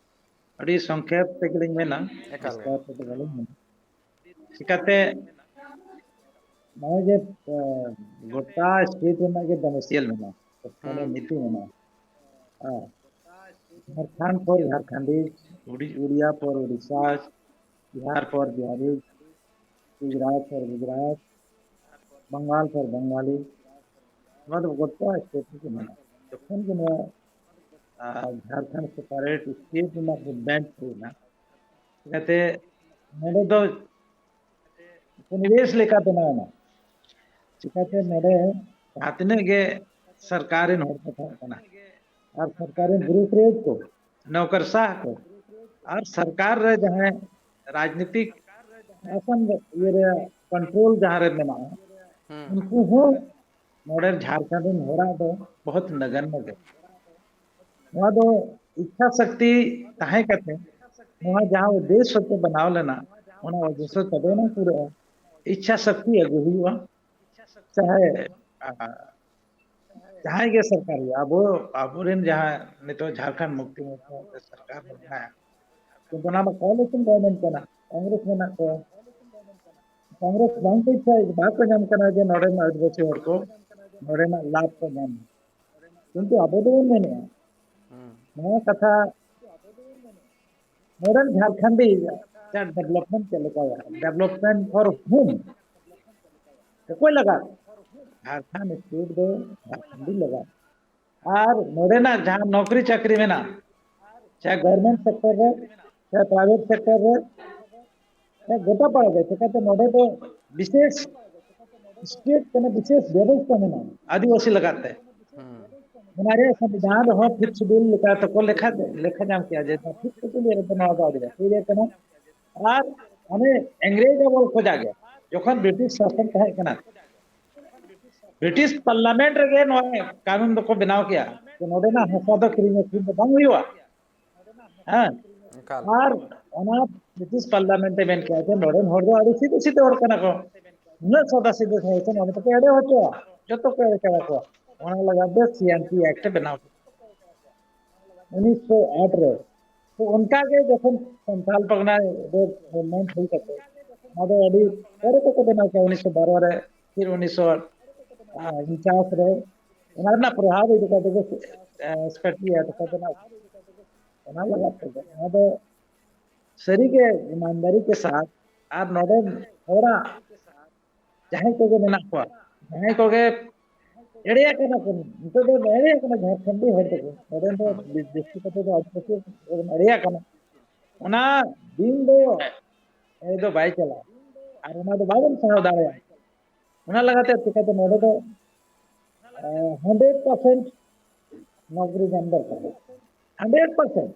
ᱟᱹᱰᱤ ᱥᱚᱝᱠᱷᱮᱯ ᱛᱮᱜᱮᱞᱤᱧ ᱢᱮᱱᱟ, ᱮᱠᱟᱞ ᱜᱮ᱾ ᱵᱤᱥᱛᱟᱨ ᱛᱮᱫᱚ ᱵᱟᱹᱞᱤᱧ ᱢᱮᱱᱟ᱾ ᱪᱤᱠᱟᱛᱮ ᱱᱚᱜᱼᱚᱭ ᱡᱮ, ᱟ, ᱜᱚᱴᱟ ᱥᱴᱮᱴ ᱨᱮᱱᱟᱜ ᱜᱮ ᱰᱚᱢᱤᱥᱤᱭᱟᱞ ᱢᱮᱱᱟᱜᱼᱟ, ᱥᱚᱨᱠᱟᱨᱤ ᱦᱩᱸ᱾ ᱱᱤᱛᱤ ᱢᱮᱱᱟᱜᱼᱟ᱾ ᱦᱮᱸ᱾ ᱡᱷᱟᱲᱠᱷᱚᱸᱰ ᱯᱚᱨ ᱡᱷᱟᱲᱠᱷᱚᱸᱰᱤ, ᱩᱰᱤ-, ᱩᱲᱤᱭᱟ ᱯᱚᱨ ᱩᱲᱤᱥᱥᱟ, ᱵᱤᱦᱟᱨ ᱯᱚᱨ ᱵᱤᱦᱟᱨᱤ, ᱜᱩᱡᱽᱨᱟᱴ ᱯᱚᱨ ᱜᱩᱡᱽᱨᱟᱴ, ᱵᱟᱝᱜᱟᱞ ᱯᱚᱨ ᱵᱟᱝᱜᱟᱞᱤ, ᱱᱚᱣᱟ ᱫᱚ ᱜᱚᱴᱟ ᱥᱴᱮᱴ ᱨᱮᱜᱮ ᱢᱮᱱᱟᱜᱼᱟ᱾ ᱡᱚᱠᱷᱚᱱ ᱜᱮ ᱱᱚᱣᱟ, ᱟᱨ ᱡᱷᱟᱲᱠᱷᱚᱸᱰ ᱥᱮᱯᱟᱨᱮᱴ ᱥᱴᱮᱴ ᱨᱮᱱᱟᱜ ᱵᱮᱧᱪ ᱦᱩᱭᱱᱟ, ᱪᱤᱠᱟᱹᱛᱮ ᱱᱚᱰᱮ ᱫᱚ ᱯᱚᱨᱤᱵᱮᱥ ᱞᱮᱠᱟ ᱵᱮᱱᱟᱣ ᱮᱱᱟ᱾ ᱪᱤᱠᱟᱹᱛᱮ ᱱᱚᱰᱮ ᱡᱟᱦᱟᱸ ᱛᱤᱱᱟᱹᱜ ᱜᱮ ᱥᱚᱨᱠᱟᱨ ᱨᱮᱱ ᱦᱚᱲ ᱠᱚ ᱛᱟᱦᱮᱸ ᱠᱟᱱᱟ ᱟᱨ ᱥᱚᱨᱠᱟᱨ ᱨᱮᱱ ᱵᱤᱨᱳᱠᱨᱮᱴ ᱠᱚ, ᱱᱚᱠᱚᱨ ᱥᱟᱦ ᱠᱚ, ᱟᱨ ᱥᱚᱨᱠᱟᱨ ᱨᱮ ᱡᱟᱦᱟᱸᱭ ᱨᱟᱡᱽᱱᱤᱛᱤᱠ ᱥᱟᱥᱚᱱ ᱤᱭᱟᱹ ᱨᱮ ᱠᱚᱱᱴᱨᱳᱞ ᱡᱟᱦᱟᱸ ᱨᱮ ᱢᱮᱱᱟᱜᱼᱟ, ᱦᱩᱸ᱾ ᱩᱱᱠᱩ ᱦᱚᱸ ᱱᱚᱰᱮ ᱡᱷᱟᱲᱠᱷᱚᱸᱰ ᱨᱮᱱ ᱦᱚᱲᱟᱜ ᱫᱚ ᱵᱚᱦᱩᱛ ᱱᱟᱜᱟᱱ ᱜᱮ᱾ ᱱᱚᱣᱟ ᱫᱚ ᱤᱪᱪᱷᱟ ᱥᱚᱠᱛᱤ ᱛᱟᱦᱮᱸ ᱠᱟᱛᱮ ᱱᱚᱣᱟ ᱡᱟᱦᱟᱸ ᱩᱫᱽᱫᱮᱥᱥᱚ ᱠᱚ ᱵᱮᱱᱟᱣ ᱞᱮᱱᱟ, ᱚᱱᱟ ᱩᱫᱽᱫᱮᱥᱥᱚ ᱛᱚᱵᱮ ᱮᱱᱟᱝ ᱯᱩᱨᱟᱹᱜᱼᱟ᱾ ᱤᱪᱪᱷᱟ ᱥᱚᱠᱛᱤ ᱟᱹᱜᱩ ᱦᱩᱭᱩᱜᱼᱟ᱾ ᱪᱟᱦᱮ, ᱟ, ᱡᱟᱦᱟᱸᱭ ᱜᱮ ᱥᱚᱨᱠᱟᱨ ᱦᱩᱭᱩᱜᱼᱟ, ᱟᱵᱚ, ᱟᱵᱚᱨᱮᱱ ᱡᱟᱦᱟᱸ ᱱᱤᱛᱚᱜ ᱡᱷᱟᱲᱠᱷᱚᱸᱰ ᱢᱩᱠᱛᱤ ᱢᱳᱨᱪᱟ ᱥᱮ ᱥᱚᱨᱠᱟᱨ ᱢᱮᱱᱟᱜᱼᱟ, ᱠᱤᱱᱛᱩ ᱚᱱᱟ ᱢᱟ coalition government ᱠᱟᱱᱟ, ᱠᱚᱝᱜᱨᱮᱥ ᱢᱮᱱᱟᱜ ᱠᱚᱣᱟ᱾ ᱠᱚᱝᱜᱨᱮᱥ ᱵᱟᱝ ᱠᱚ ᱤᱪᱪᱷᱟ, ᱵᱟᱠᱚ ᱧᱟᱢ ᱠᱟᱱᱟ ᱡᱮ ᱱᱚᱰᱮᱱ ᱟᱹᱫᱤᱵᱟᱹᱥᱤ ᱦᱚᱲ ᱠᱚ ᱱᱚᱰᱮᱱᱟᱜ ᱞᱟᱵᱷ ᱠᱚ ᱧᱟᱢ᱾ ᱠᱤᱱᱛᱩ ᱟᱵᱚ ᱫᱚᱵᱚᱱ ᱢᱮᱱᱮᱫᱼᱟ, ᱦᱩᱸ᱾ ᱱᱚᱣᱟ ᱠᱟᱛᱷᱟ ᱱᱚᱰᱮᱱ ᱡᱷᱟᱲᱠᱷᱚᱸᱰᱤ ᱰᱮᱵᱷᱞᱚᱯᱢᱮᱱᱴ ᱪᱮᱫ ᱞᱮᱠᱟᱭᱟ? ᱰᱮᱵᱷᱞᱚᱯᱢᱮᱱᱴ ᱯᱷᱚᱨ ᱦᱩᱢ? ᱚᱠᱚᱭ ᱞᱟᱜᱟᱫ? ᱡᱷᱟᱲᱠᱷᱚᱸᱰ ᱥᱴᱮᱴ ᱫᱚ ᱡᱷᱟᱲᱠᱷᱚᱸᱰᱤ ᱞᱟᱜᱟᱫ᱾ ᱟᱨ ᱱᱚᱰᱮᱱᱟᱜ ᱡᱟᱦᱟᱸ ᱱᱚᱠᱨᱤ ᱪᱟᱹᱠᱨᱤ ᱢᱮᱱᱟᱜᱼᱟ, ᱪᱟᱦᱮ ᱜᱚᱵᱷᱚᱨᱱᱢᱮᱱᱴ ᱥᱮᱠᱴᱚᱨ ᱨᱮ, ᱪᱟᱦᱮ ᱯᱨᱟᱭᱵᱷᱮᱴ ᱥᱮᱠᱴᱚᱨ ᱨᱮ, ᱪᱟᱦᱮ ᱜᱚᱴᱟ ᱯᱟᱲᱟ ᱜᱮ, ᱪᱤᱠᱟᱹᱛᱮ ᱱᱚᱰᱮ ᱫᱚ ᱵᱤᱥᱮᱥ ᱥᱴᱮᱴ ᱠᱟᱱᱟ, ᱵᱤᱥᱮᱥ ᱵᱮᱵᱚᱥᱛᱷᱟ ᱢᱮᱱᱟᱜᱼᱟ ᱟᱹᱫᱤᱵᱟᱹᱥᱤ ᱞᱟᱜᱟᱫ ᱛᱮ᱾ ᱚᱱᱟ ᱨᱮᱭᱟᱜ ᱥᱚᱝᱵᱤᱫᱷᱟᱱ ᱨᱮᱦᱚᱸ ᱯᱷᱤᱯᱛᱷ ᱥᱤᱰᱩᱞ ᱞᱮᱠᱟ ᱛᱮᱠᱚ ᱞᱮᱠᱷᱟ, ᱞᱮᱠᱷᱟ ᱧᱟᱢ ᱠᱮᱜᱼᱟ ᱡᱮ ᱯᱷᱤᱯᱛᱷ ᱥᱤᱰᱩᱞ ᱨᱮᱫᱚ ᱱᱚᱣᱟ ᱫᱚ ᱟᱹᱫᱤᱵᱟᱹᱥᱤ ᱮᱨᱤᱭᱟ ᱠᱟᱱᱟ᱾ ᱟᱨ ᱚᱱᱮ ᱤᱝᱨᱮᱡᱽ ᱟᱢᱚᱞ ᱠᱷᱚᱱᱟᱜ ᱜᱮ, ᱡᱚᱠᱷᱚᱱ ᱵᱨᱤᱴᱤᱥ ᱥᱟᱥᱚᱱ ᱛᱟᱦᱮᱸ ᱠᱟᱱᱟ, ᱵᱨᱤᱴᱤᱥ ᱯᱟᱨᱞᱟᱢᱮᱱᱴ ᱨᱮᱜᱮ ᱱᱚᱣᱟ ᱠᱟᱹᱱᱩᱱ ᱫᱚᱠᱚ ᱵᱮᱱᱟᱣ ᱠᱮᱜᱼᱟ ᱡᱮ ᱱᱚᱰᱮᱱᱟᱜ ᱦᱟᱥᱟ ᱫᱚ ᱠᱤᱨᱤᱧ ᱟᱹᱠᱷᱨᱤᱧ ᱫᱚ ᱵᱟᱝ ᱦᱩᱭᱩᱜᱼᱟ᱾ ᱦᱮᱸ, ᱮᱠᱟᱞ᱾ ᱟᱨ ᱚᱱᱟ ᱵᱨᱤᱴᱤᱥ ᱯᱟᱨᱞᱟᱢᱮᱱᱴ ᱮ ᱢᱮᱱ ᱠᱮᱜᱼᱟ ᱡᱮ ᱱᱚᱰᱮᱱ ᱦᱚᱲ ᱫᱚ ᱟᱹᱰᱤ ᱥᱤᱫᱷᱟᱹ ᱥᱤᱫᱷᱟᱹ ᱦᱚᱲ ᱠᱟᱱᱟ ᱠᱚ, ᱩᱱᱟᱹᱜ ᱥᱟᱫᱟ ᱥᱤᱫᱷᱟᱹ ᱦᱚᱲ ᱠᱟᱱᱟ, ᱚᱱᱟ ᱛᱮᱠᱚ ᱮᱲᱮ ᱦᱚᱪᱚᱜᱼᱟ, ᱡᱚᱛᱚ ᱠᱚ ᱮᱲᱮ ᱪᱟᱵᱟ ᱠᱚᱣᱟ᱾ ᱚᱱᱟ ᱞᱟᱹᱜᱤᱫ ᱛᱮ ᱥᱤ ᱮᱱ ᱴᱤ ᱮᱠᱴ ᱮ ᱵᱮᱱᱟᱣ ᱠᱮᱫᱟ ᱩᱱᱤᱥᱥᱚ ᱟᱴ ᱨᱮ᱾ ᱛᱚ ᱚᱱᱠᱟ ᱜᱮ ᱡᱚᱠᱷᱚᱱ ᱥᱟᱱᱛᱟᱞ ᱯᱟᱨᱜᱟᱱᱟ ᱨᱮ ᱢᱩᱵᱷᱢᱮᱱᱴ ᱦᱩᱭ ᱠᱟᱛᱮ, ᱚᱱᱟ ᱫᱚ ᱟᱹᱰᱤ ᱯᱚᱨᱮ ᱛᱮᱠᱚ ᱵᱮᱱᱟᱣ ᱠᱮᱫᱟ, ᱩᱱᱤᱥᱥᱚ ᱵᱟᱨᱚ ᱨᱮ, ᱯᱷᱤᱨ ᱩᱱᱤᱥᱥᱚ ᱩᱱᱪᱟᱥ ᱨᱮ᱾ ᱚᱱᱟ ᱨᱮᱱᱟᱜ ᱯᱨᱚᱵᱷᱟᱵᱽ ᱤᱫᱤ ᱠᱟᱛᱮ ᱜᱮ, ᱮ, ᱥᱠᱟᱴᱤᱭᱟ ᱛᱟᱠᱚ ᱵᱮᱱᱟᱣ ᱠᱮᱫᱟ᱾ ᱚᱱᱟ ᱞᱟᱜᱟᱫ ᱛᱮᱫᱚ ᱱᱚᱣᱟ ᱫᱚ ᱥᱟᱹᱨᱤᱜᱮ ᱤᱢᱟᱱᱫᱟᱨᱤ ᱠᱮ ᱥᱟᱛᱷ ᱟᱨ ᱱᱚᱰᱮᱱ ᱦᱚᱲᱟᱜ ᱡᱟᱦᱟᱸᱭ ᱠᱚᱜᱮ ᱢᱮᱱᱟᱜ ᱠᱚᱣᱟ, ᱡᱟᱦᱟᱸᱭ ᱠᱚᱜᱮ ᱮᱲᱮᱭᱟᱜ ᱠᱟᱱᱟ ᱠᱚ, ᱱᱤᱛᱚᱜ ᱫᱚ ᱮᱲᱮᱭᱟᱜ ᱠᱟᱱᱟ ᱡᱷᱟᱲᱠᱷᱚᱸᱰᱤ ᱦᱚᱲ ᱫᱚᱠᱚ, ᱱᱚᱰᱮᱱ ᱫᱚ ᱦᱩᱸ᱾ ᱵᱤ-, ᱡᱟᱹᱥᱛᱤ ᱠᱟᱛᱮ ᱫᱚ ᱟᱹᱫᱤᱵᱟᱹᱥᱤ ᱵᱚᱱ ᱮᱲᱮᱭᱟᱜ ᱠᱟᱱᱟ᱾ ᱚᱱᱟ ᱫᱤᱱ ᱫᱚ ᱮᱲᱮ ᱫᱚ ᱵᱟᱭ ᱪᱟᱞᱟᱜᱼᱟ, ᱟᱨ ᱚᱱᱟ ᱫᱚ ᱵᱟᱵᱚᱱ ᱥᱟᱦᱟᱣ ᱫᱟᱲᱮᱭᱟᱜᱼᱟ᱾ ᱚᱱᱟ ᱞᱟᱜᱟᱛᱮ ᱪᱤᱠᱟᱹᱛᱮ ᱱᱚᱰᱮ ᱫᱚ, ᱮ, ᱦᱟᱱᱰᱨᱮᱰ ᱯᱟᱨᱥᱮᱱᱴ ᱱᱚᱠᱨᱤ ᱧᱟᱢ ᱫᱚᱨᱠᱟᱨ, ᱦᱟᱱᱰᱨᱮᱰ ᱯᱟᱨᱥᱮᱱᱴ᱾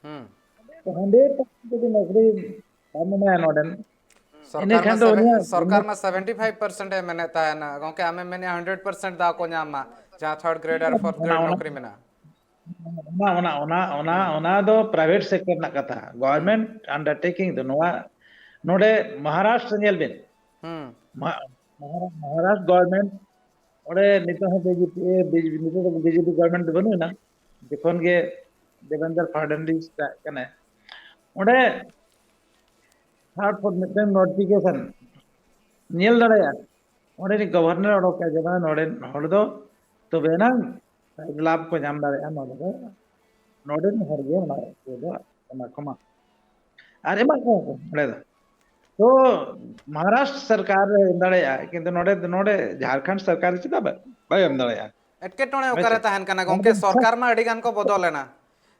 ᱦᱩᱸ᱾ ᱛᱚ ᱦᱟᱱᱰᱨᱮᱰ ᱯᱟᱨᱥᱮᱱᱴ ᱡᱩᱫᱤ ᱱᱚᱠᱨᱤ ᱵᱟᱢ ᱮᱢᱟᱭᱟ ᱱᱚᱰᱮᱱ, ᱥᱚᱨᱠᱟᱨ ᱤᱱᱟᱹ ᱢᱟ ᱠᱷᱟᱱ ᱫᱚ ᱥᱮᱵᱷᱮ-, ᱩᱱᱤᱭᱟᱜ, ᱥᱚᱨᱠᱟᱨ ᱩᱱᱤᱭᱟᱜ ᱢᱟ ᱥᱮᱵᱷᱮᱱᱴᱤ ᱯᱷᱟᱭᱤᱵᱷ ᱯᱟᱨᱥᱮᱱᱴ ᱮ ᱢᱮᱱᱮᱫ ᱛᱟᱦᱮᱱᱟ᱾ ᱜᱚᱝᱠᱮ, ᱟᱢᱮᱢ ᱢᱮᱱᱮᱫᱼᱟ ᱦᱟᱱᱰᱨᱮᱰ ᱯᱟᱨᱥᱮᱱᱴ ᱫᱟᱣ ᱠᱚ ᱧᱟᱢ ᱢᱟ, ᱡᱟᱦᱟᱸ ᱛᱷᱟᱨᱰ ᱜᱨᱮᱰ ᱟᱨ ᱯᱷᱳᱨᱛᱷ ᱚᱱᱟ, ᱜᱨᱮᱰ ᱚᱱᱟ, ᱱᱚᱠᱨᱤ ᱢᱮᱱᱟᱜᱼᱟ᱾ ᱚᱱᱟ, ᱚᱱᱟ, ᱚᱱᱟ ᱫᱚ ᱯᱨᱟᱭᱵᱷᱮᱴ ᱥᱮᱠᱴᱚᱨ ᱨᱮᱱᱟᱜ ᱠᱟᱛᱷᱟ, ᱦᱩᱸ᱾ ᱜᱚᱵᱷᱚᱨᱱᱢᱮᱱᱴ ᱟᱱᱰᱟᱨᱴᱮᱠᱤᱝ ᱫᱚ ᱱᱚᱣᱟ᱾ ᱱᱚᱰᱮ ᱢᱚᱦᱟᱨᱟᱥᱴᱨ ᱧᱮᱞ ᱵᱤᱱ, ᱦᱩᱸ᱾ ᱢᱚᱦᱟ-, ᱢᱚᱦᱟᱨᱟ-, ᱢᱚᱦᱟᱨᱟᱥᱴᱨ ᱜᱚᱵᱷᱚᱨᱱᱢᱮᱱᱴ ᱚᱸᱰᱮ ᱱᱤᱛᱚᱜ ᱦᱚᱸ ᱵᱤᱡᱮᱯᱤ, ᱵᱤᱡᱮᱯᱤ, ᱱᱤᱛᱚᱜ ᱫᱚ ᱵᱤᱡᱮᱯᱤ ᱜᱚᱵᱷᱚᱨᱱᱢᱮᱱᱴ ᱫᱚ ᱵᱟᱹᱱᱩᱜ ᱟᱱᱟ, ᱡᱚᱠᱷᱚᱱ ᱜᱮ ᱫᱮᱵᱮᱱᱫᱨᱚ ᱯᱷᱟᱰᱱᱟᱵᱤᱥ ᱛᱟᱦᱮᱸ ᱠᱟᱱᱟᱭ, ᱚᱸᱰᱮ ᱛᱷᱟᱨᱰ ᱯᱷᱳᱨᱛᱷ ᱢᱤᱫᱴᱮᱱ ᱱᱳᱴᱤᱯᱷᱤᱠᱮᱥᱚᱱ ᱧᱮᱞ ᱫᱟᱲᱮᱭᱟᱜᱼᱟ, ᱚᱸᱰᱮ ᱨᱤᱱ ᱜᱚᱵᱷᱚᱨᱱᱚᱨ ᱚᱰᱚᱠ ᱠᱮᱫᱟ ᱡᱮ ᱵᱟᱝ, ᱱᱚᱰᱮᱱ ᱦᱚᱲ ᱫᱚ ᱛᱚᱵᱮ ᱮᱱᱟᱝ ᱞᱟᱵᱷ ᱠᱚ ᱧᱟᱢ ᱫᱟᱲᱮᱭᱟᱜᱼᱟ᱾ ᱱᱚᱰᱮ ᱫᱚ, ᱱᱚᱰᱮᱱ ᱦᱚᱲ ᱜᱮ ᱚᱱᱟ ᱤᱭᱟᱹ ᱫᱚ ᱮᱢᱟ ᱠᱚᱢᱟ᱾ ᱟᱨ ᱮᱢᱟ ᱠᱚ ᱚᱸᱰᱮ ᱫᱚ᱾ ᱛᱚ ᱢᱚᱦᱟᱨᱟᱥᱴᱨ ᱥᱚᱨᱠᱟᱨ ᱮᱢ ᱫᱟᱲᱮᱭᱟᱜᱼᱟ, ᱠᱤᱱᱛᱩ ᱱᱚᱰᱮ, ᱱᱚᱰᱮ ᱡᱷᱟᱲᱠᱷᱚᱸᱰ ᱥᱚᱨᱠᱟᱨ ᱪᱮᱫᱟᱜ ᱵᱟ-, ᱵᱟᱭ ᱮᱢ ᱫᱟᱲᱮᱭᱟᱜᱼᱟ? ᱮᱴᱠᱮᱴᱚᱬᱮ ᱦᱳᱭ ᱚᱠᱟᱨᱮ ᱥᱮ? ᱛᱟᱦᱮᱱ ᱠᱟᱱᱟ ᱱᱚᱰᱮ ᱜᱚᱝᱠᱮ? ᱤᱪᱪᱷᱟ ᱥᱚᱨᱠᱟᱨ ᱢᱟ ᱟᱹᱰᱤ ᱜᱟᱱ ᱠᱚ ᱵᱚᱫᱚᱞ ᱮᱱᱟ᱾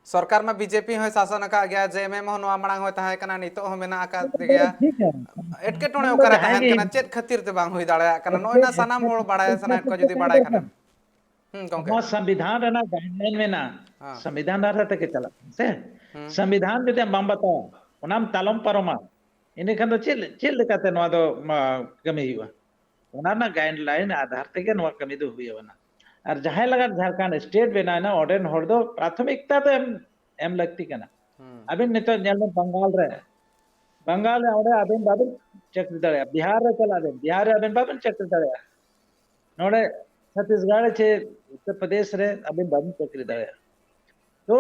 ᱥᱚᱨᱠᱟᱨ ᱢᱟ ᱵᱤᱡᱮᱯᱤ ᱦᱚᱸᱭ ᱥᱟᱥᱚᱱ ᱟᱠᱟᱫ ᱜᱮᱭᱟ, ᱡᱮ ᱮᱢ ᱮᱢ ᱦᱚᱸ ᱱᱚᱣᱟ ᱢᱟᱲᱟᱝ ᱦᱚᱸᱭ ᱛᱟᱦᱮᱸ ᱠᱟᱱᱟ, ᱱᱤᱛᱚᱜ ᱦᱚᱸ ᱢᱮᱱᱟᱜ ᱟᱠᱟᱫ ᱜᱮᱭᱟ᱾ ᱴᱷᱤᱠ ᱜᱮᱭᱟ᱾ ᱮᱴᱠᱮᱴᱚᱬᱮ ᱚᱱᱟ ᱫᱚ ᱚᱠᱟᱨᱮ ᱡᱟᱦᱟᱸᱭ ᱛᱟᱦᱮᱱ ᱜᱮ ᱠᱟᱱᱟ? ᱪᱮᱫ ᱠᱷᱟᱹᱛᱤᱨ ᱛᱮ ᱵᱟᱝ ᱦᱩᱭ ᱫᱟᱲᱮᱭᱟᱜ ᱠᱟᱱᱟ? ᱱᱚᱜᱼᱚᱭ ᱮᱴᱠᱮ-, ᱱᱟ ᱥᱟᱱᱟᱢ ᱦᱚᱲ ᱵᱟᱲᱟᱭ ᱥᱟᱱᱟᱭᱮᱫ ᱠᱚᱣᱟ, ᱡᱩᱫᱤ ᱵᱟᱲᱟᱭ ᱠᱷᱟᱱᱮᱢ᱾ ᱦᱩᱸ, ᱜᱚᱝᱠᱮ᱾ ᱟᱵᱚᱣᱟᱜ ᱥᱚᱝᱵᱤᱫᱷᱟᱱ ᱨᱮᱱᱟᱜ guideline ᱢᱮᱱᱟᱜᱼᱟ᱾ ᱦᱮᱸ᱾ ᱥᱚᱝᱵᱤᱫᱷᱟᱱ ᱫᱷᱟᱨᱟ ᱛᱮᱜᱮ ᱪᱟᱞᱟᱜ ᱠᱟᱱᱟ ᱥᱮ? ᱦᱩᱸ᱾ ᱥᱚᱝᱵᱤᱫᱷᱟᱱ ᱡᱩᱫᱤ ᱟᱢ ᱵᱟᱢ ᱵᱟᱛᱟᱣᱟ, ᱚᱱᱟᱢ ᱛᱟᱞᱚᱢ ᱯᱟᱨᱚᱢᱟ, ᱤᱱᱟᱹ ᱠᱷᱟᱱ ᱫᱚ ᱪᱮᱫ, ᱪᱮᱫ ᱞᱮᱠᱟᱛᱮ ᱱᱚᱣᱟ ᱫᱚ, ᱢᱟ, ᱠᱟᱹᱢᱤ ᱦᱩᱭᱩᱜᱼᱟ? ᱚᱱᱟ ᱨᱮᱱᱟᱜ guideline ᱟᱫᱷᱟᱨ ᱛᱮᱜᱮ ᱱᱚᱣᱟ ᱠᱟᱹᱢᱤ ᱫᱚ ᱦᱩᱭ ᱟᱵᱚᱱᱟ᱾ ᱟᱨ ᱡᱟᱦᱟᱸᱭ ᱞᱟᱜᱟᱱ ᱡᱷᱟᱲᱠᱷᱚᱸᱰ state ᱵᱮᱱᱟᱣ ᱮᱱᱟ, ᱚᱸᱰᱮᱱ ᱦᱚᱲ ᱫᱚ ᱯᱨᱟᱛᱷᱚᱢᱤᱠᱛᱟ ᱫᱚ ᱮᱢ, ᱮᱢ ᱞᱟᱹᱠᱛᱤ ᱠᱟᱱᱟ᱾ ᱦᱩᱸ᱾ ᱟᱵᱤᱱ ᱱᱤᱛᱚᱜ ᱧᱮᱞ ᱵᱮᱱ ᱵᱟᱝᱜᱟᱞ ᱨᱮ, ᱵᱟᱝᱜᱟᱞ ᱨᱮ ᱚᱸᱰᱮ ᱟᱵᱤᱱ ᱵᱟᱵᱤᱱ ᱪᱟᱹᱠᱨᱤ ᱫᱟᱲᱮᱭᱟᱜᱼᱟ, ᱵᱤᱦᱟᱨ ᱨᱮ ᱪᱟᱞᱟᱜ ᱵᱤᱱ, ᱵᱤᱦᱟᱨ ᱨᱮ ᱟᱵᱤᱱ ᱵᱟᱵᱤᱱ ᱪᱟᱹᱠᱨᱤ ᱫᱟᱲᱮᱭᱟᱜᱼᱟ, ᱱᱚᱰᱮ ᱪᱷᱚᱛᱤᱥᱜᱚᱲ ᱪᱮ ᱩᱛᱛᱚᱨ ᱯᱨᱚᱫᱮᱥ ᱨᱮ ᱟᱵᱤᱱ ᱵᱟᱵᱤᱱ ᱪᱟᱹᱠᱨᱤ ᱫᱟᱲᱮᱭᱟᱜᱼᱟ᱾ ᱛᱚ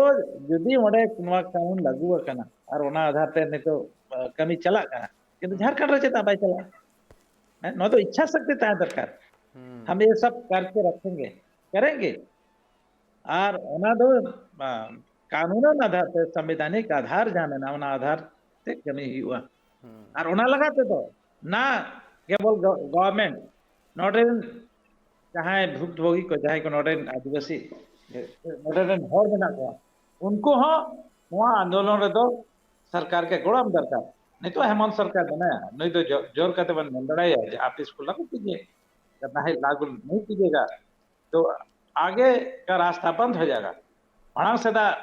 ᱡᱩᱫᱤ ᱚᱸᱰᱮ ᱱᱚᱣᱟ ᱠᱟᱹᱱᱩᱱ ᱞᱟᱹᱜᱩ ᱟᱠᱟᱱᱟ ᱟᱨ ᱚᱱᱟ ᱟᱫᱷᱟᱨ ᱛᱮ ᱱᱤᱛᱚᱜ, ᱟ, ᱠᱟᱹᱢᱤ ᱪᱟᱞᱟᱜ ᱠᱟᱱᱟ, ᱠᱤᱱᱛᱩ ᱦᱩᱸ᱾ ᱡᱷᱟᱲᱠᱷᱚᱸᱰ ᱨᱮ ᱪᱮᱫᱟᱜ ᱵᱟᱭ ᱪᱟᱞᱟᱜᱼᱟ? ᱦᱮᱸ, ᱱᱚᱣᱟ ᱫᱚ ᱤᱪᱪᱷᱟ ᱥᱚᱠᱛᱤ ᱛᱟᱦᱮᱸ ᱫᱚᱨᱠᱟᱨ᱾ ᱦᱩᱸ᱾ हम ये सब करके रखेंगे, करेंगे। ᱟᱨ ᱚᱱᱟ ᱫᱚ, ᱟ, ᱠᱟᱹᱱᱩᱱᱟᱱ ᱟᱫᱷᱟᱨ ᱛᱮ, ᱥᱟᱝᱵᱤᱫᱷᱟᱱᱤᱠ ᱟᱫᱷᱟᱨ ᱡᱟᱦᱟᱸ ᱢᱮᱱᱟᱜᱼᱟ, ᱚᱱᱟ ᱟᱫᱷᱟᱨ ᱛᱮ ᱠᱟᱹᱢᱤ ᱦᱩᱭᱩᱜᱼᱟ᱾ ᱦᱩᱸ᱾ ᱟᱨ ᱚᱱᱟ ᱞᱟᱜᱟ ᱛᱮᱫᱚ ᱱᱟ ᱠᱮᱵᱚᱞ ᱜᱚ-, government, ᱱᱚᱰᱮ ᱨᱮᱱ ᱡᱟᱦᱟᱸᱭ ᱵᱷᱩᱠᱛᱵᱷᱳᱜᱤ ᱠᱚ, ᱡᱟᱦᱟᱸᱭ ᱠᱚ ᱱᱚᱰᱮ ᱨᱮᱱ ᱟᱹᱫᱤᱵᱟᱹᱥᱤ, ᱱᱚᱰᱮ ᱨᱮᱱ ᱦᱚᱲ ᱢᱮᱱᱟᱜ ᱠᱚᱣᱟ, ᱩᱱᱠᱩ ᱦᱚᱸ ᱱᱚᱣᱟ ᱟᱱᱫᱳᱞᱚᱱ ᱨᱮᱫᱚ ᱥᱚᱨᱠᱟᱨ ᱜᱮ ᱜᱚᱲᱚ ᱮᱢ ᱫᱚᱨᱠᱟᱨ᱾ ᱱᱤᱛᱚᱜ ᱦᱮᱢᱚᱱᱛ ᱥᱚᱨᱠᱟᱨ ᱢᱮᱱᱟᱭᱟ, ᱱᱩᱭ ᱫᱚ ᱡᱳ-, ᱡᱳᱨ ᱠᱟᱛᱮ ᱵᱚᱱ ᱢᱮᱱ ᱫᱟᱲᱮᱭᱟᱭᱟ ᱡᱮ ᱟᱯ ᱤᱥᱠᱳ ᱞᱟᱜᱩ ᱠᱤᱡᱤᱭᱮ, ᱡᱟᱦᱟᱸᱭ ᱞᱟᱜᱩ ᱱᱩᱭ ᱠᱤᱡᱤᱭᱮᱜᱟ, ᱛᱚ ᱟᱜᱮ ᱠᱟ ᱨᱟᱥᱛᱟ ᱵᱚᱱᱫ ᱦᱳ ᱡᱟᱭᱮᱜᱟ᱾ ᱢᱟᱲᱟᱝ ᱥᱮᱫᱟᱜ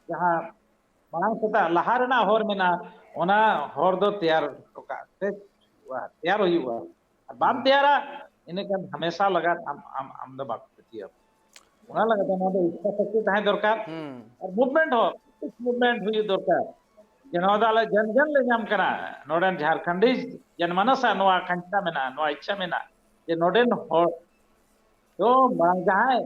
ᱡᱟᱦᱟᱸ, ᱢᱟᱲᱟᱝ ᱥᱮᱫᱟᱜ ᱞᱟᱦᱟ ᱨᱮᱱᱟᱜ ᱦᱚᱨ ᱢᱮᱱᱟᱜᱼᱟ, ᱚᱱᱟ ᱦᱚᱨ ᱫᱚ ᱛᱮᱭᱟᱨ ᱦᱚᱴᱚ ᱠᱟᱜ ᱛᱮ ᱛᱮᱭᱟᱨ ᱦᱩᱭᱩᱜᱼᱟ᱾ ᱟᱨ ᱵᱟᱢ ᱦᱩᱸ᱾ ᱛᱮᱭᱟᱨᱟ, ᱤᱱᱟᱹᱠᱷᱟᱱ ᱦᱟᱢᱮᱥᱟ ᱞᱟᱜᱟᱫ ᱟᱢ, ᱟᱢ, ᱟᱢ ᱫᱚ ᱵᱟᱠᱚ ᱯᱟᱹᱛᱭᱟᱹᱣ᱾ ᱚᱱᱟ ᱞᱟᱹᱜᱤᱫ ᱱᱚᱣᱟ ᱫᱚ ᱤᱪᱪᱷᱟ ᱥᱚᱠᱛᱤ ᱛᱟᱦᱮᱸ ᱫᱚᱨᱠᱟᱨ᱾ ᱦᱩᱸ᱾ ᱟᱨ movement ᱦᱚᱸ, movement ᱦᱩᱭᱩᱜ ᱫᱚᱨᱠᱟᱨ᱾ ᱡᱮ ᱱᱚᱣᱟ ᱫᱚ ᱟᱞᱮ ᱡᱚᱱ ᱡᱚᱱ ᱞᱮ ᱧᱟᱢ ᱠᱟᱱᱟ᱾ ᱱᱚᱰᱮᱱ ᱡᱷᱟᱲᱠᱷᱚᱸᱰᱤ ᱡᱚᱱᱢᱟᱱᱚᱥ ᱟᱜ ᱱᱚᱣᱟ ᱠᱟᱝᱠᱷᱟ ᱢᱮᱱᱟᱜᱼᱟ, ᱱᱚᱣᱟ ᱤᱪᱪᱷᱟ ᱢᱮᱱᱟᱜᱼᱟ᱾ ᱡᱮ ᱱᱚᱰᱮᱱ ᱦᱚᱲ ᱫᱚ ᱵᱟᱝ ᱡᱟᱦᱟᱸᱭ,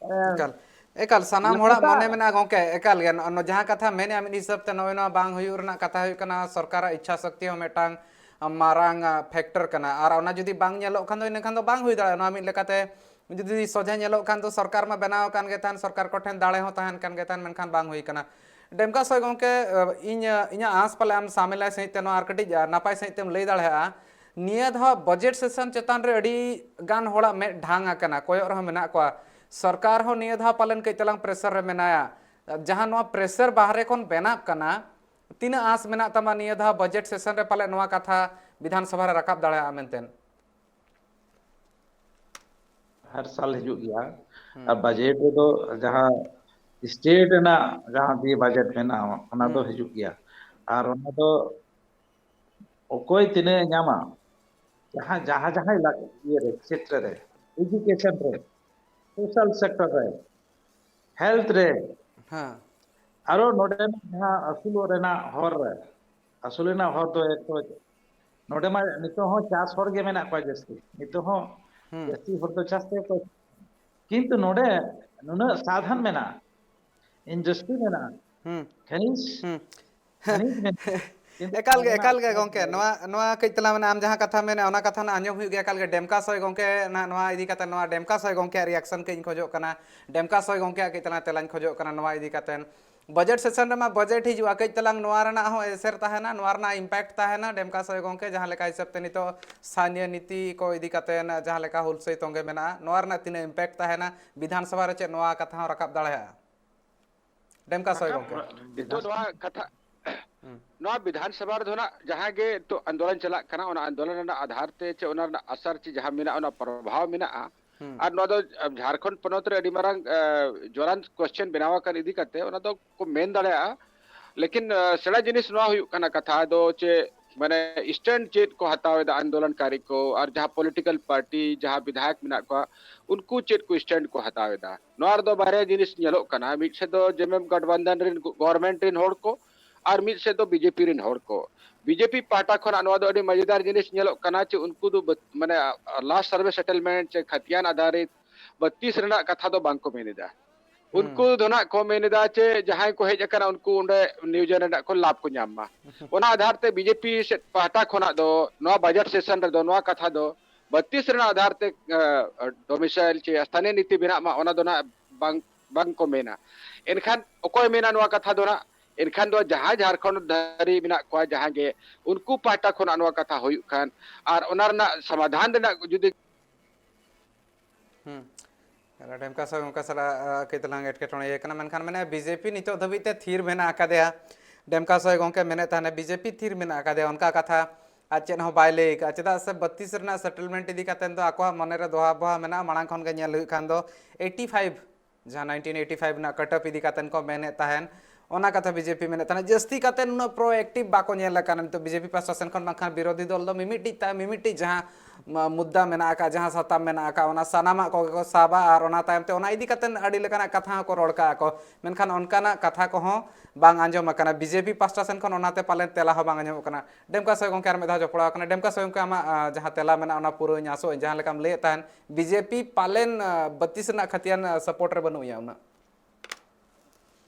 ᱮ, ᱮᱠᱟᱞ, ᱮᱠᱟᱞ, ᱥᱟᱱᱟᱢ ᱦᱚᱲᱟᱜ ᱞᱟᱯᱟᱛᱟ᱾ ᱢᱚᱱᱮ ᱢᱮᱱᱟᱜᱼᱟ ᱜᱚᱝᱠᱮ, ᱮᱠᱟᱞ ᱜᱮ᱾ ᱱᱚ-, ᱱᱚ-, ᱡᱟᱦᱟᱸ ᱠᱟᱛᱷᱟ ᱢᱮᱱᱮᱜᱼᱟ, ᱢᱤᱫ ᱦᱤᱥᱟᱹᱵ ᱛᱮ ᱱᱚᱜᱼᱚᱭ ᱱᱚᱣᱟ ᱵᱟᱝ ᱦᱩᱭᱩᱜ ᱨᱮᱱᱟᱜ ᱠᱟᱛᱷᱟ ᱦᱩᱭᱩᱜ ᱠᱟᱱᱟ, ᱥᱚᱨᱠᱟᱨᱟᱜ ᱤᱪᱪᱷᱟ ᱥᱚᱠᱛᱤ ᱦᱚᱸ ᱢᱤᱫᱴᱟᱝ ᱢᱟᱨᱟᱝ, ᱟ, factor ᱠᱟᱱᱟ᱾ ᱟᱨ ᱚᱱᱟ ᱡᱩᱫᱤ ᱵᱟᱝ ᱧᱮᱞᱚᱜ ᱠᱷᱟᱱ ᱫᱚ, ᱤᱱᱟᱹ ᱠᱷᱟᱱ ᱫᱚ ᱵᱟᱝ ᱦᱩᱭ ᱫᱟᱲᱮᱭᱟᱜᱼᱟ᱾ ᱱᱚᱣᱟ ᱢᱤᱫ ᱞᱮᱠᱟᱛᱮ ᱡᱩᱫᱤ ᱥᱚᱡᱷᱮ ᱧᱮᱞᱚᱜ ᱠᱷᱟᱱ ᱫᱚ, ᱥᱚᱨᱠᱟᱨ ᱢᱟ ᱵᱮᱱᱟᱣ ᱟᱠᱟᱱ ᱜᱮ ᱛᱟᱦᱮᱱ, ᱥᱚᱨᱠᱟᱨ ᱠᱚᱴᱷᱮᱱ ᱫᱟᱲᱮ ᱦᱚᱸ ᱛᱟᱦᱮᱱ ᱠᱟᱱ ᱜᱮ ᱛᱟᱦᱮᱱ, ᱢᱮᱱᱠᱷᱟᱱ ᱵᱟᱝ ᱦᱩᱭ ᱠᱟᱱᱟ᱾ ᱰᱮᱢᱠᱟ ᱥᱚᱭ ᱜᱚᱢᱠᱮ, ᱤᱧ, ᱤᱧᱟᱹᱜ ᱟᱸᱥ ᱯᱟᱞᱮ ᱟᱢ ᱥᱟᱢᱮᱞᱟᱭ ᱥᱟᱺᱦᱤᱡ ᱛᱮ ᱱᱚᱣᱟ ᱟᱨ ᱠᱟᱹᱴᱤᱡ ᱱᱟᱯᱟᱭ ᱥᱟᱺᱦᱤᱡ ᱛᱮᱢ ᱞᱟᱹᱭ ᱫᱟᱲᱮᱭᱟᱜᱼᱟ᱾ ᱱᱤᱭᱟᱹ ᱫᱷᱟᱣ ᱵᱟᱡᱮᱴ ᱥᱮᱥᱚᱱ ᱪᱮᱛᱟᱱ ᱨᱮ ᱟᱹᱰᱤ ᱜᱟᱱ ᱦᱚᱲᱟᱜ ᱢᱮᱫ ᱰᱷᱟᱝ ᱟᱠᱟᱱᱟ, ᱠᱚᱭᱚᱜ ᱨᱮᱦᱚᱸ ᱢᱮᱱᱟᱜ ᱠᱚᱣᱟ᱾ ᱥᱚᱨᱠᱟᱨ ᱦᱚᱸ ᱱᱤᱭᱟᱹ ᱫᱷᱟᱣ ᱯᱟᱞᱮᱱ ᱠᱟᱹᱡ ᱛᱟᱞᱟᱝ ᱯᱨᱮᱥᱟᱨ ᱨᱮ ᱢᱮᱱᱟᱭᱟ᱾ ᱡᱟᱦᱟᱸ ᱱᱚᱣᱟ ᱯᱨᱮᱥᱟᱨ ᱵᱟᱦᱨᱮ ᱠᱷᱚᱱ ᱵᱮᱱᱟᱜ ᱠᱟᱱᱟ, ᱛᱤᱱᱟᱹᱜ ᱟᱸᱥ ᱢᱮᱱᱟᱜ ᱛᱟᱢᱟ ᱱᱤᱭᱟᱹ ᱫᱷᱟᱣ ᱵᱟᱡᱮᱴ ᱥᱮᱥᱚᱱ ᱨᱮ ᱯᱟᱞᱮ ᱱᱚᱣᱟ ᱠᱟᱛᱷᱟ ᱵᱤᱫᱷᱟᱱ ᱥᱚᱵᱷᱟ ᱨᱮ ᱨᱟᱠᱟᱵ ᱫᱟᱲᱮᱭᱟᱜᱼᱟ ᱢᱮᱱᱛᱮ? ᱦᱟᱨ ᱥᱟᱞ ᱦᱤᱡᱩᱜ ᱜᱮᱭᱟ᱾ ᱟᱨ ᱵᱟᱡᱮᱴ ᱨᱮᱫᱚ ᱡᱟᱦᱟᱸ ᱥᱴᱮᱴ ᱨᱮᱱᱟᱜ ᱡᱟᱦᱟᱸ ᱫᱤᱭᱮ ᱵᱟᱡᱮᱴ ᱢᱮᱱᱟᱜᱼᱟ, ᱚᱱᱟ ᱫᱚ ᱦᱤᱡᱩᱜ ᱜᱮᱭᱟ᱾ ᱟᱨ ᱚᱱᱟ ᱫᱚ ᱚᱠᱚᱭ ᱛᱤᱱᱟᱹᱜ ᱮ ᱧᱟᱢᱟ, ᱡᱟᱦᱟᱸ ᱡᱟᱦᱟᱸ ᱡᱟᱦᱟᱸᱭ ᱞᱟᱜ-, ᱤᱭᱟᱹ ᱨᱮ, ᱠᱷᱮᱛᱨᱮ ᱨᱮ, ᱮᱰᱩᱠᱮᱥᱚᱱ ᱨᱮ, ᱥᱳᱥᱟᱞ ᱥᱮᱠᱴᱚᱨ ᱨᱮ, ᱦᱮᱞᱛᱷ ᱨᱮ, ᱦᱮᱸ ᱟᱨᱚ ᱱᱚᱰᱮᱱᱟᱜ ᱡᱟᱦᱟᱸ ᱟᱹᱥᱩᱞᱚᱜ ᱨᱮᱱᱟᱜ ᱦᱚᱨ ᱨᱮ, ᱟᱹᱥᱩᱞ ᱨᱮᱱᱟᱜ ᱦᱚᱨ ᱫᱚ ᱮᱠᱴᱩ ᱱᱚᱰᱮ ᱢᱟ ᱱᱤᱛᱚᱜ ᱦᱚᱸ ᱪᱟᱥ ᱦᱚᱲ ᱜᱮ ᱢᱮᱱᱟᱜ ᱠᱚᱣᱟ ᱡᱟᱹᱥᱛᱤ᱾ ᱱᱤᱛᱚᱜ ᱦᱚᱸ ᱦᱩᱸ ᱡᱟᱹᱥᱛᱤ ᱦᱚᱲ ᱫᱚ ᱪᱟᱥ ᱛᱮᱜᱮ ᱠᱚ, ᱠᱤᱱᱛᱩ ᱱᱚᱰᱮ ᱱᱩᱱᱟᱹᱜ ᱥᱟᱫᱷᱟᱱ ᱢᱮᱱᱟᱜᱼᱟ, ᱤᱱᱰᱟᱥᱴᱨᱤ ᱢᱮᱱᱟᱜᱼᱟ, ᱦᱩᱸ ᱠᱷᱟᱱᱤᱡᱽ ᱦᱩᱸ ᱠᱷᱟᱱᱤᱡᱽ ᱢᱮᱱᱟᱜᱼᱟ᱾ ᱠᱤᱱᱛᱩ ᱮᱠᱟᱞ ᱜᱮ, ᱱᱚᱰᱮᱱᱟᱜ ᱮᱠᱟᱞ ᱜᱮ ᱪᱟᱥ ᱜᱚᱢᱠᱮ, ᱱᱚᱣᱟ ᱱᱚᱣᱟ ᱠᱟᱹᱡ ᱛᱟᱞᱟᱝ ᱢᱟᱱᱮ ᱟᱢ ᱡᱟᱦᱟᱸ ᱠᱟᱛᱷᱟ ᱢᱮᱱᱟ, ᱚᱱᱟ ᱠᱟᱛᱷᱟ ᱱᱟᱜ ᱟᱸᱡᱚᱢ ᱦᱩᱭᱩᱜ ᱜᱮᱭᱟ᱾ ᱮᱠᱟᱞ ᱜᱮ ᱰᱮᱢᱠᱟ ᱥᱚᱭ ᱜᱚᱢᱠᱮ ᱱᱟᱜ ᱱᱚᱣᱟ ᱤᱫᱤ ᱠᱟᱛᱮ, ᱱᱚᱣᱟ ᱰᱮᱢᱠᱟ ᱥᱚᱭ ᱜᱚᱢᱠᱮᱭᱟᱜ ᱨᱤᱭᱟᱠᱥᱚᱱ ᱠᱟᱹᱡ ᱤᱧ ᱠᱷᱚᱡᱚᱜ ᱠᱟᱱᱟ, ᱰᱮᱢᱠᱟ ᱥᱚᱭ ᱜᱚᱢᱠᱮᱭᱟᱜ ᱠᱟᱹᱡ ᱛᱟᱞᱟᱝ ᱛᱮᱞᱟᱧ ᱠᱷᱚᱡᱚᱜ ᱠᱟᱱᱟ ᱱᱚᱣᱟ ᱤᱫᱤ ᱠᱟᱛᱮ᱾ ᱵᱟᱡᱮᱴ ᱥᱮᱥᱚᱱ ᱨᱮᱢᱟ ᱵᱟᱡᱮᱴ ᱦᱤᱡᱩᱜᱼᱟ, ᱠᱟᱹᱡ ᱛᱟᱞᱟᱝ ᱱᱚᱣᱟ ᱨᱮᱱᱟᱜ ᱦᱚᱸ ᱮᱥᱮᱨ ᱛᱟᱦᱮᱱᱟ, ᱱᱚᱣᱟ ᱨᱮᱱᱟᱜ ᱤᱢᱯᱮᱠᱴ ᱛᱟᱦᱮᱱᱟ ᱰᱮᱢᱠᱟ ᱥᱚᱭ ᱜᱚᱢᱠᱮ, ᱡᱟᱦᱟᱸ ᱞᱮᱠᱟ ᱦᱤᱥᱟᱹᱵ ᱛᱮ ᱱᱤᱛᱚᱜ ᱥᱛᱷᱟᱱᱤᱭᱚ ᱱᱤᱛᱤ ᱠᱚ ᱤᱫᱤ ᱠᱟᱛᱮ ᱡᱟᱦᱟᱸ ᱞᱮᱠᱟ ᱦᱩᱞᱥᱟᱹᱭ ᱛᱚᱸᱜᱮ ᱢᱮᱱᱟᱜᱼᱟ, ᱱᱚᱣᱟ ᱨᱮᱱᱟᱜ ᱛᱤᱱᱟᱹᱜ ᱤᱢᱯᱮᱠᱴ ᱛᱟᱦᱮᱱᱟ, ᱵᱤᱫᱷᱟᱱ ᱥᱚᱵᱷᱟ ᱨᱮ ᱪᱮᱫ ᱱᱚᱣᱟ ᱠᱟᱛᱷᱟ ᱦᱚᱸ ᱨᱟᱠᱟᱵ ᱫᱟᱲᱮᱭᱟᱜᱼᱟ? ᱰᱮᱢᱠᱟ ᱥᱚᱭ ᱨᱟᱠᱟᱵ ᱜᱚᱢᱠᱮ᱾ ᱨᱟᱠᱟᱵ ᱱᱤᱛᱚᱜ ᱱᱚᱣᱟ ᱠᱟᱛᱷᱟ ᱦᱩᱸ ᱱᱚᱣᱟ ᱵᱤᱫᱷᱟᱱ ᱥᱚᱵᱷᱟ ᱨᱮᱫᱚ ᱱᱟᱜ ᱡᱟᱦᱟᱸ ᱜᱮ ᱱᱤᱛᱚᱜ ᱟᱱᱫᱳᱞᱚᱱ ᱪᱟᱞᱟᱜ ᱠᱟᱱᱟ, ᱚᱱᱟ ᱟᱱᱫᱳᱞᱚᱱ ᱨᱮᱱᱟᱜ ᱟᱫᱷᱟᱨ ᱛᱮ ᱪᱮ ᱚᱱᱟ ᱨᱮᱱᱟᱜ ᱟᱥᱟᱨ ᱪᱮ ᱡᱟᱦᱟᱸ ᱢᱮᱱᱟᱜᱼᱟ, ᱚᱱᱟ ᱯᱨᱚᱵᱷᱟᱣ ᱢᱮᱱᱟᱜᱼᱟ᱾ ᱦᱩᱸ ᱟᱨ ᱱᱚᱣᱟ ᱫᱚ ᱟᱢ, ᱡᱷᱟᱲᱠᱷᱚᱸᱰ ᱯᱚᱱᱚᱛ ᱨᱮ ᱟᱹᱰᱤ ᱢᱟᱨᱟᱝ ᱮ, ᱡᱚᱨᱟᱱ ᱠᱚᱥᱪᱮᱱ ᱵᱮᱱᱟᱣ ᱟᱠᱟᱱ ᱤᱫᱤ ᱠᱟᱛᱮ ᱚᱱᱟ ᱫᱚ ᱠᱚ ᱢᱮᱱ ᱫᱟᱲᱮᱭᱟᱜᱼᱟ᱾ ᱞᱮᱠᱤᱱ ᱮ, ᱥᱮᱬᱟ ᱡᱤᱱᱤᱥ ᱱᱚᱣᱟ ᱦᱩᱭᱩᱜ ᱠᱟᱱᱟ, ᱠᱟᱛᱷᱟ ᱫᱚ ᱪᱮ ᱢᱟᱱᱮ ᱥᱴᱮᱱᱰ ᱪᱮᱫ ᱠᱚ ᱦᱟᱛᱟᱣ ᱮᱫᱟ ᱟᱱᱫᱳᱞᱚᱱᱠᱟᱨᱤ ᱠᱚ ᱟᱨ ᱡᱟᱦᱟᱸ ᱯᱚᱞᱤᱴᱤᱠᱟᱞ ᱯᱟᱨᱴᱤ, ᱡᱟᱦᱟᱸ ᱵᱤᱫᱷᱟᱭᱚᱠ ᱢᱮᱱᱟᱜ ᱠᱚᱣᱟ, ᱩᱱᱠᱩ ᱪᱮᱫ ᱠᱚ ᱥᱴᱮᱱᱰ ᱠᱚ ᱦᱟᱛᱟᱣ ᱮᱫᱟ᱾ ᱱᱚᱣᱟ ᱨᱮᱫᱚ ᱵᱟᱨᱭᱟ ᱡᱤᱱᱤᱥ ᱧᱮᱞᱚᱜ ᱠᱟᱱᱟ, ᱢᱤᱫ ᱥᱮᱫ ᱫᱚ ᱡᱮᱢᱮᱢ ᱜᱚᱴᱵᱚᱱᱫᱷᱚᱱ ᱨᱮᱱ ᱜᱚ-, ᱜᱚᱵᱷᱚᱨᱱᱢᱮᱱᱴ ᱨᱮᱱ ᱦᱚᱲ ᱠᱚ ᱟᱨ ᱢᱤᱫ ᱥᱮᱫ ᱫᱚ ᱵᱤᱡᱮᱯᱤ ᱨᱮᱱ ᱦᱚᱲ ᱠᱚ᱾ ᱵᱤᱡᱮᱯᱤ ᱯᱟᱦᱴᱟ ᱠᱷᱚᱱᱟᱜ ᱱᱚᱣᱟ ᱫᱚ ᱟᱹᱰᱤ ᱢᱟᱡᱮᱫᱟᱨ ᱡᱤᱱᱤᱥ ᱧᱮᱞᱚᱜ ᱠᱟᱱᱟ ᱪᱮ ᱩᱱᱠᱩ ᱫᱚ ᱵᱟᱹ-, ᱢᱟᱱᱮ ᱞᱟᱥᱴ ᱥᱟᱨᱵᱷᱮ ᱥᱮᱴᱮᱞᱢᱮᱱᱴ ᱪᱮ ᱠᱷᱟᱛᱤᱭᱟᱱ ᱟᱫᱷᱟᱨᱤᱛ ᱵᱟᱛᱤᱥ ᱨᱮᱱᱟᱜ ᱠᱟᱛᱷᱟ ᱫᱚ ᱵᱟᱝ ᱠᱚ ᱢᱮᱱ ᱮᱫᱟ᱾ ᱩᱱᱠᱩ ᱫᱚ ᱱᱟᱜ ᱠᱚ ᱢᱮᱱ ᱮᱫᱟ ᱪᱮ ᱡᱟᱦᱟᱸᱭ ᱠᱚ ᱦᱮᱡ ᱟᱠᱟᱱᱟ ᱩᱱᱠᱩ ᱚᱸᱰᱮ ᱱᱤᱭᱳᱡᱚᱱ ᱨᱮᱱᱟᱜ ᱠᱚ ᱞᱟᱵᱷ ᱠᱚ ᱧᱟᱢ ᱢᱟ᱾ ᱚᱱᱟ ᱟᱫᱷᱟᱨ ᱛᱮ ᱵᱤᱡᱮᱯᱤ ᱥᱮᱫ ᱯᱟᱦᱴᱟ ᱠᱷᱚᱱᱟᱜ ᱫᱚ ᱱᱚᱣᱟ ᱵᱟᱡᱮᱴ ᱥᱮᱥᱚᱱ ᱨᱮᱫᱚ ᱱᱚᱣᱟ ᱠᱟᱛᱷᱟ ᱫᱚ ᱵᱟᱛᱤᱥ ᱨᱮᱱᱟᱜ ᱟᱫᱷᱟᱨ ᱛᱮ ᱰᱚᱢᱤᱥᱟᱭᱤᱞ ᱪᱮ ᱥᱛᱷᱟᱱᱤᱭᱚ ᱱᱤᱛᱤ ᱵᱮᱱᱟᱜ ᱢᱟ, ᱚᱱᱟ ᱫᱚ ᱱᱟᱜ ᱵᱟᱝ ᱵᱟᱝ ᱠᱚ ᱢᱮᱱᱟ᱾ ᱮᱱᱠᱷᱟᱱ ᱚᱠᱚᱭ ᱢᱮᱱᱟ ᱱᱚᱣᱟ ᱠᱟᱛᱷᱟ ᱫᱚ ᱱᱟᱜ? ᱮᱱᱠᱷᱟᱱ ᱫᱚ ᱡᱟᱦᱟᱸᱭ ᱡᱷᱟᱲᱠᱷᱚᱸᱰ ᱫᱷᱟᱹᱨᱤ ᱢᱮᱱᱟᱜ ᱠᱚᱣᱟ, ᱡᱟᱦᱟᱸ ᱜᱮ, ᱩᱱᱠᱩ ᱯᱟᱦᱴᱟ ᱠᱷᱚᱱᱟᱜ ᱱᱚᱣᱟ ᱠᱟᱛᱷᱟ ᱦᱩᱭᱩᱜ ᱠᱷᱟᱱ ᱟᱨ ᱚᱱᱟ ᱨᱮᱱᱟᱜ ᱥᱚᱢᱟᱫᱷᱟᱱ ᱨᱮᱱᱟᱜ ᱡᱩᱫᱤ ᱦᱩᱸ᱾ ᱰᱮᱢᱠᱟ ᱥᱚᱭ ᱜᱚᱝᱠᱮ ᱥᱟᱞᱟᱜ ᱠᱟᱹᱡ ᱛᱟᱞᱟᱝ ᱮᱴᱠᱮᱴᱚᱬᱮ ᱠᱟᱱᱟ, ᱢᱮᱱᱠᱷᱟᱱ ᱢᱮᱱᱮ ᱵᱤᱡᱮᱯᱤ ᱱᱤᱛᱚᱜ ᱫᱷᱟᱹᱵᱤᱡ ᱛᱮ ᱛᱷᱤᱨ ᱢᱮᱱᱟᱜ ᱟᱠᱟᱫᱮᱭᱟ᱾ ᱰᱮᱢᱠᱟ ᱥᱚᱭ ᱜᱚᱝᱠᱮ ᱢᱮᱱᱮᱫ ᱛᱟᱦᱮᱱᱟ ᱵᱤᱡᱮᱯᱤ ᱛᱷᱤᱨ ᱢᱮᱱᱟᱜ ᱟᱠᱟᱫᱮᱭᱟ, ᱚᱱᱠᱟ ᱠᱟᱛᱷᱟ ᱟᱨ ᱪᱮᱫ ᱦᱚᱸ ᱵᱟᱭ ᱞᱟᱹᱭ ᱟᱠᱟᱫᱼᱟ᱾ ᱪᱮᱫᱟᱜ ᱥᱮ ᱵᱟᱹᱛᱤᱥ ᱨᱮᱱᱟᱜ ᱥᱮᱴᱮᱞᱢᱮᱱᱴ ᱤᱫᱤ ᱠᱟᱛᱮ ᱫᱚ ᱟᱠᱚᱣᱟᱜ ᱢᱚᱱᱮ ᱨᱮ ᱫᱚᱦᱟ ᱵᱚᱦᱟ ᱢᱮᱱᱟᱜᱼᱟ᱾ ᱢᱟᱲᱟᱝ ᱠᱷᱚᱱ ᱜᱮ ᱧᱮᱞ ᱦᱩᱭᱩᱜ ᱠᱷᱟᱱ ᱫᱚ ᱮᱭᱤᱴᱤ ᱯᱷᱟᱭᱤᱵᱷ, ᱡᱟᱦᱟᱸ ᱱᱟᱭᱤᱱᱴᱤᱱ ᱮᱭᱤᱴᱤ ᱯᱷᱟᱭᱤᱵᱷ ᱨᱮᱱᱟᱜ ᱠᱟᱴᱟᱯ ᱤᱫᱤ ᱠᱟᱛᱮ ᱠᱚ ᱢᱮᱱᱮᱫ ᱛᱟᱦᱮᱱ, ᱚᱱᱟ ᱠᱟᱛᱷᱟ ᱵᱤᱡᱮᱯᱤ ᱢᱮᱱᱮᱫ ᱛᱟᱦᱮᱱᱟ᱾ ᱡᱟᱹᱥᱛᱤ ᱠᱟᱛᱮ ᱩᱱᱟᱹᱜ ᱯᱨᱳ ᱮᱠᱴᱤᱵᱷ ᱵᱟᱠᱚ ᱧᱮᱞ ᱟᱠᱟᱱᱟ ᱱᱤᱛᱚᱜ ᱵᱤᱡᱮᱯᱤ ᱯᱟᱥᱴᱟ ᱥᱮᱱ ᱠᱷᱚᱱ, ᱵᱟᱝᱠᱷᱟᱱ ᱵᱤᱨᱳᱫᱷᱤ ᱫᱚᱞ ᱫᱚ ᱢᱤᱢᱤᱫᱴᱤᱡ ᱛᱟ ᱢᱤᱢᱤᱫᱴᱤᱡ ᱡᱟᱦᱟᱸ ᱢᱩᱫᱽᱫᱟ ᱢᱮᱱᱟᱜ ᱟᱠᱟᱫ, ᱡᱟᱦᱟᱸ ᱥᱟᱛᱟᱢ ᱢᱮᱱᱟᱜ ᱟᱠᱟᱫ, ᱚᱱᱟ ᱥᱟᱱᱟᱢᱟᱜ ᱠᱚᱜᱮ ᱠᱚ ᱥᱟᱵᱟ ᱟᱨ ᱚᱱᱟ ᱛᱟᱭᱚᱢ ᱛᱮ ᱚᱱᱟ ᱤᱫᱤ ᱠᱟᱛᱮ ᱟᱹᱰᱤ ᱞᱮᱠᱟᱱᱟᱜ ᱠᱟᱛᱷᱟ ᱦᱚᱸᱠᱚ ᱨᱚᱲ ᱠᱟᱜᱼᱟ ᱠᱚ᱾ ᱢᱮᱱᱠᱷᱟᱱ ᱚᱱᱠᱟᱱᱟᱜ ᱠᱟᱛᱷᱟ ᱠᱚᱦᱚᱸ ᱵᱟᱝ ᱟᱸᱡᱚᱢ ᱟᱠᱟᱱᱟ᱾ ᱵᱤᱡᱮᱯᱤ ᱯᱟᱥᱴᱟ ᱥᱮᱱ ᱠᱷᱚᱱ ᱚᱱᱟᱛᱮ ᱯᱟᱞᱮᱱ ᱛᱮᱞᱟ ᱦᱚᱸ ᱵᱟᱝ ᱟᱸᱡᱚᱢᱚᱜ ᱠᱟᱱᱟ᱾ ᱰᱮᱢᱠᱟ ᱥᱚᱭ ᱜᱚᱝᱠᱮ ᱟᱨ ᱢᱤᱫ ᱫᱷᱟᱣ ᱡᱚᱯᱲᱟᱣ ᱟᱠᱟᱱᱟ᱾ ᱰᱮᱢᱠᱟ ᱥᱚᱭ ᱜᱚᱝᱠᱮ, ᱟᱢᱟᱜ ᱟᱸ, ᱡᱟᱦᱟᱸ ᱛᱮᱞᱟ ᱢᱮᱱᱟᱜᱼᱟ ᱚᱱᱟ ᱯᱩᱨᱟᱹᱧ ᱟᱥᱚᱜ ᱟᱹᱧ᱾ ᱡᱟᱦᱟᱸ ᱞᱮᱠᱟᱢ ᱞᱟᱹᱭᱮᱫ ᱛᱟᱦᱮᱱ ᱵᱤᱡᱮᱯᱤ ᱯᱟᱞᱮᱱ ᱟᱸ, ᱵᱟᱹᱛᱤᱥ ᱨᱮᱱᱟᱜ ᱠᱷᱟᱹᱛᱤᱭᱟᱱ ᱟᱸ, ᱥᱟᱯᱳᱨᱴ ᱨᱮ ᱵᱟᱹᱱᱩᱜ ᱮᱭᱟ ᱩᱱᱟᱹᱜ᱾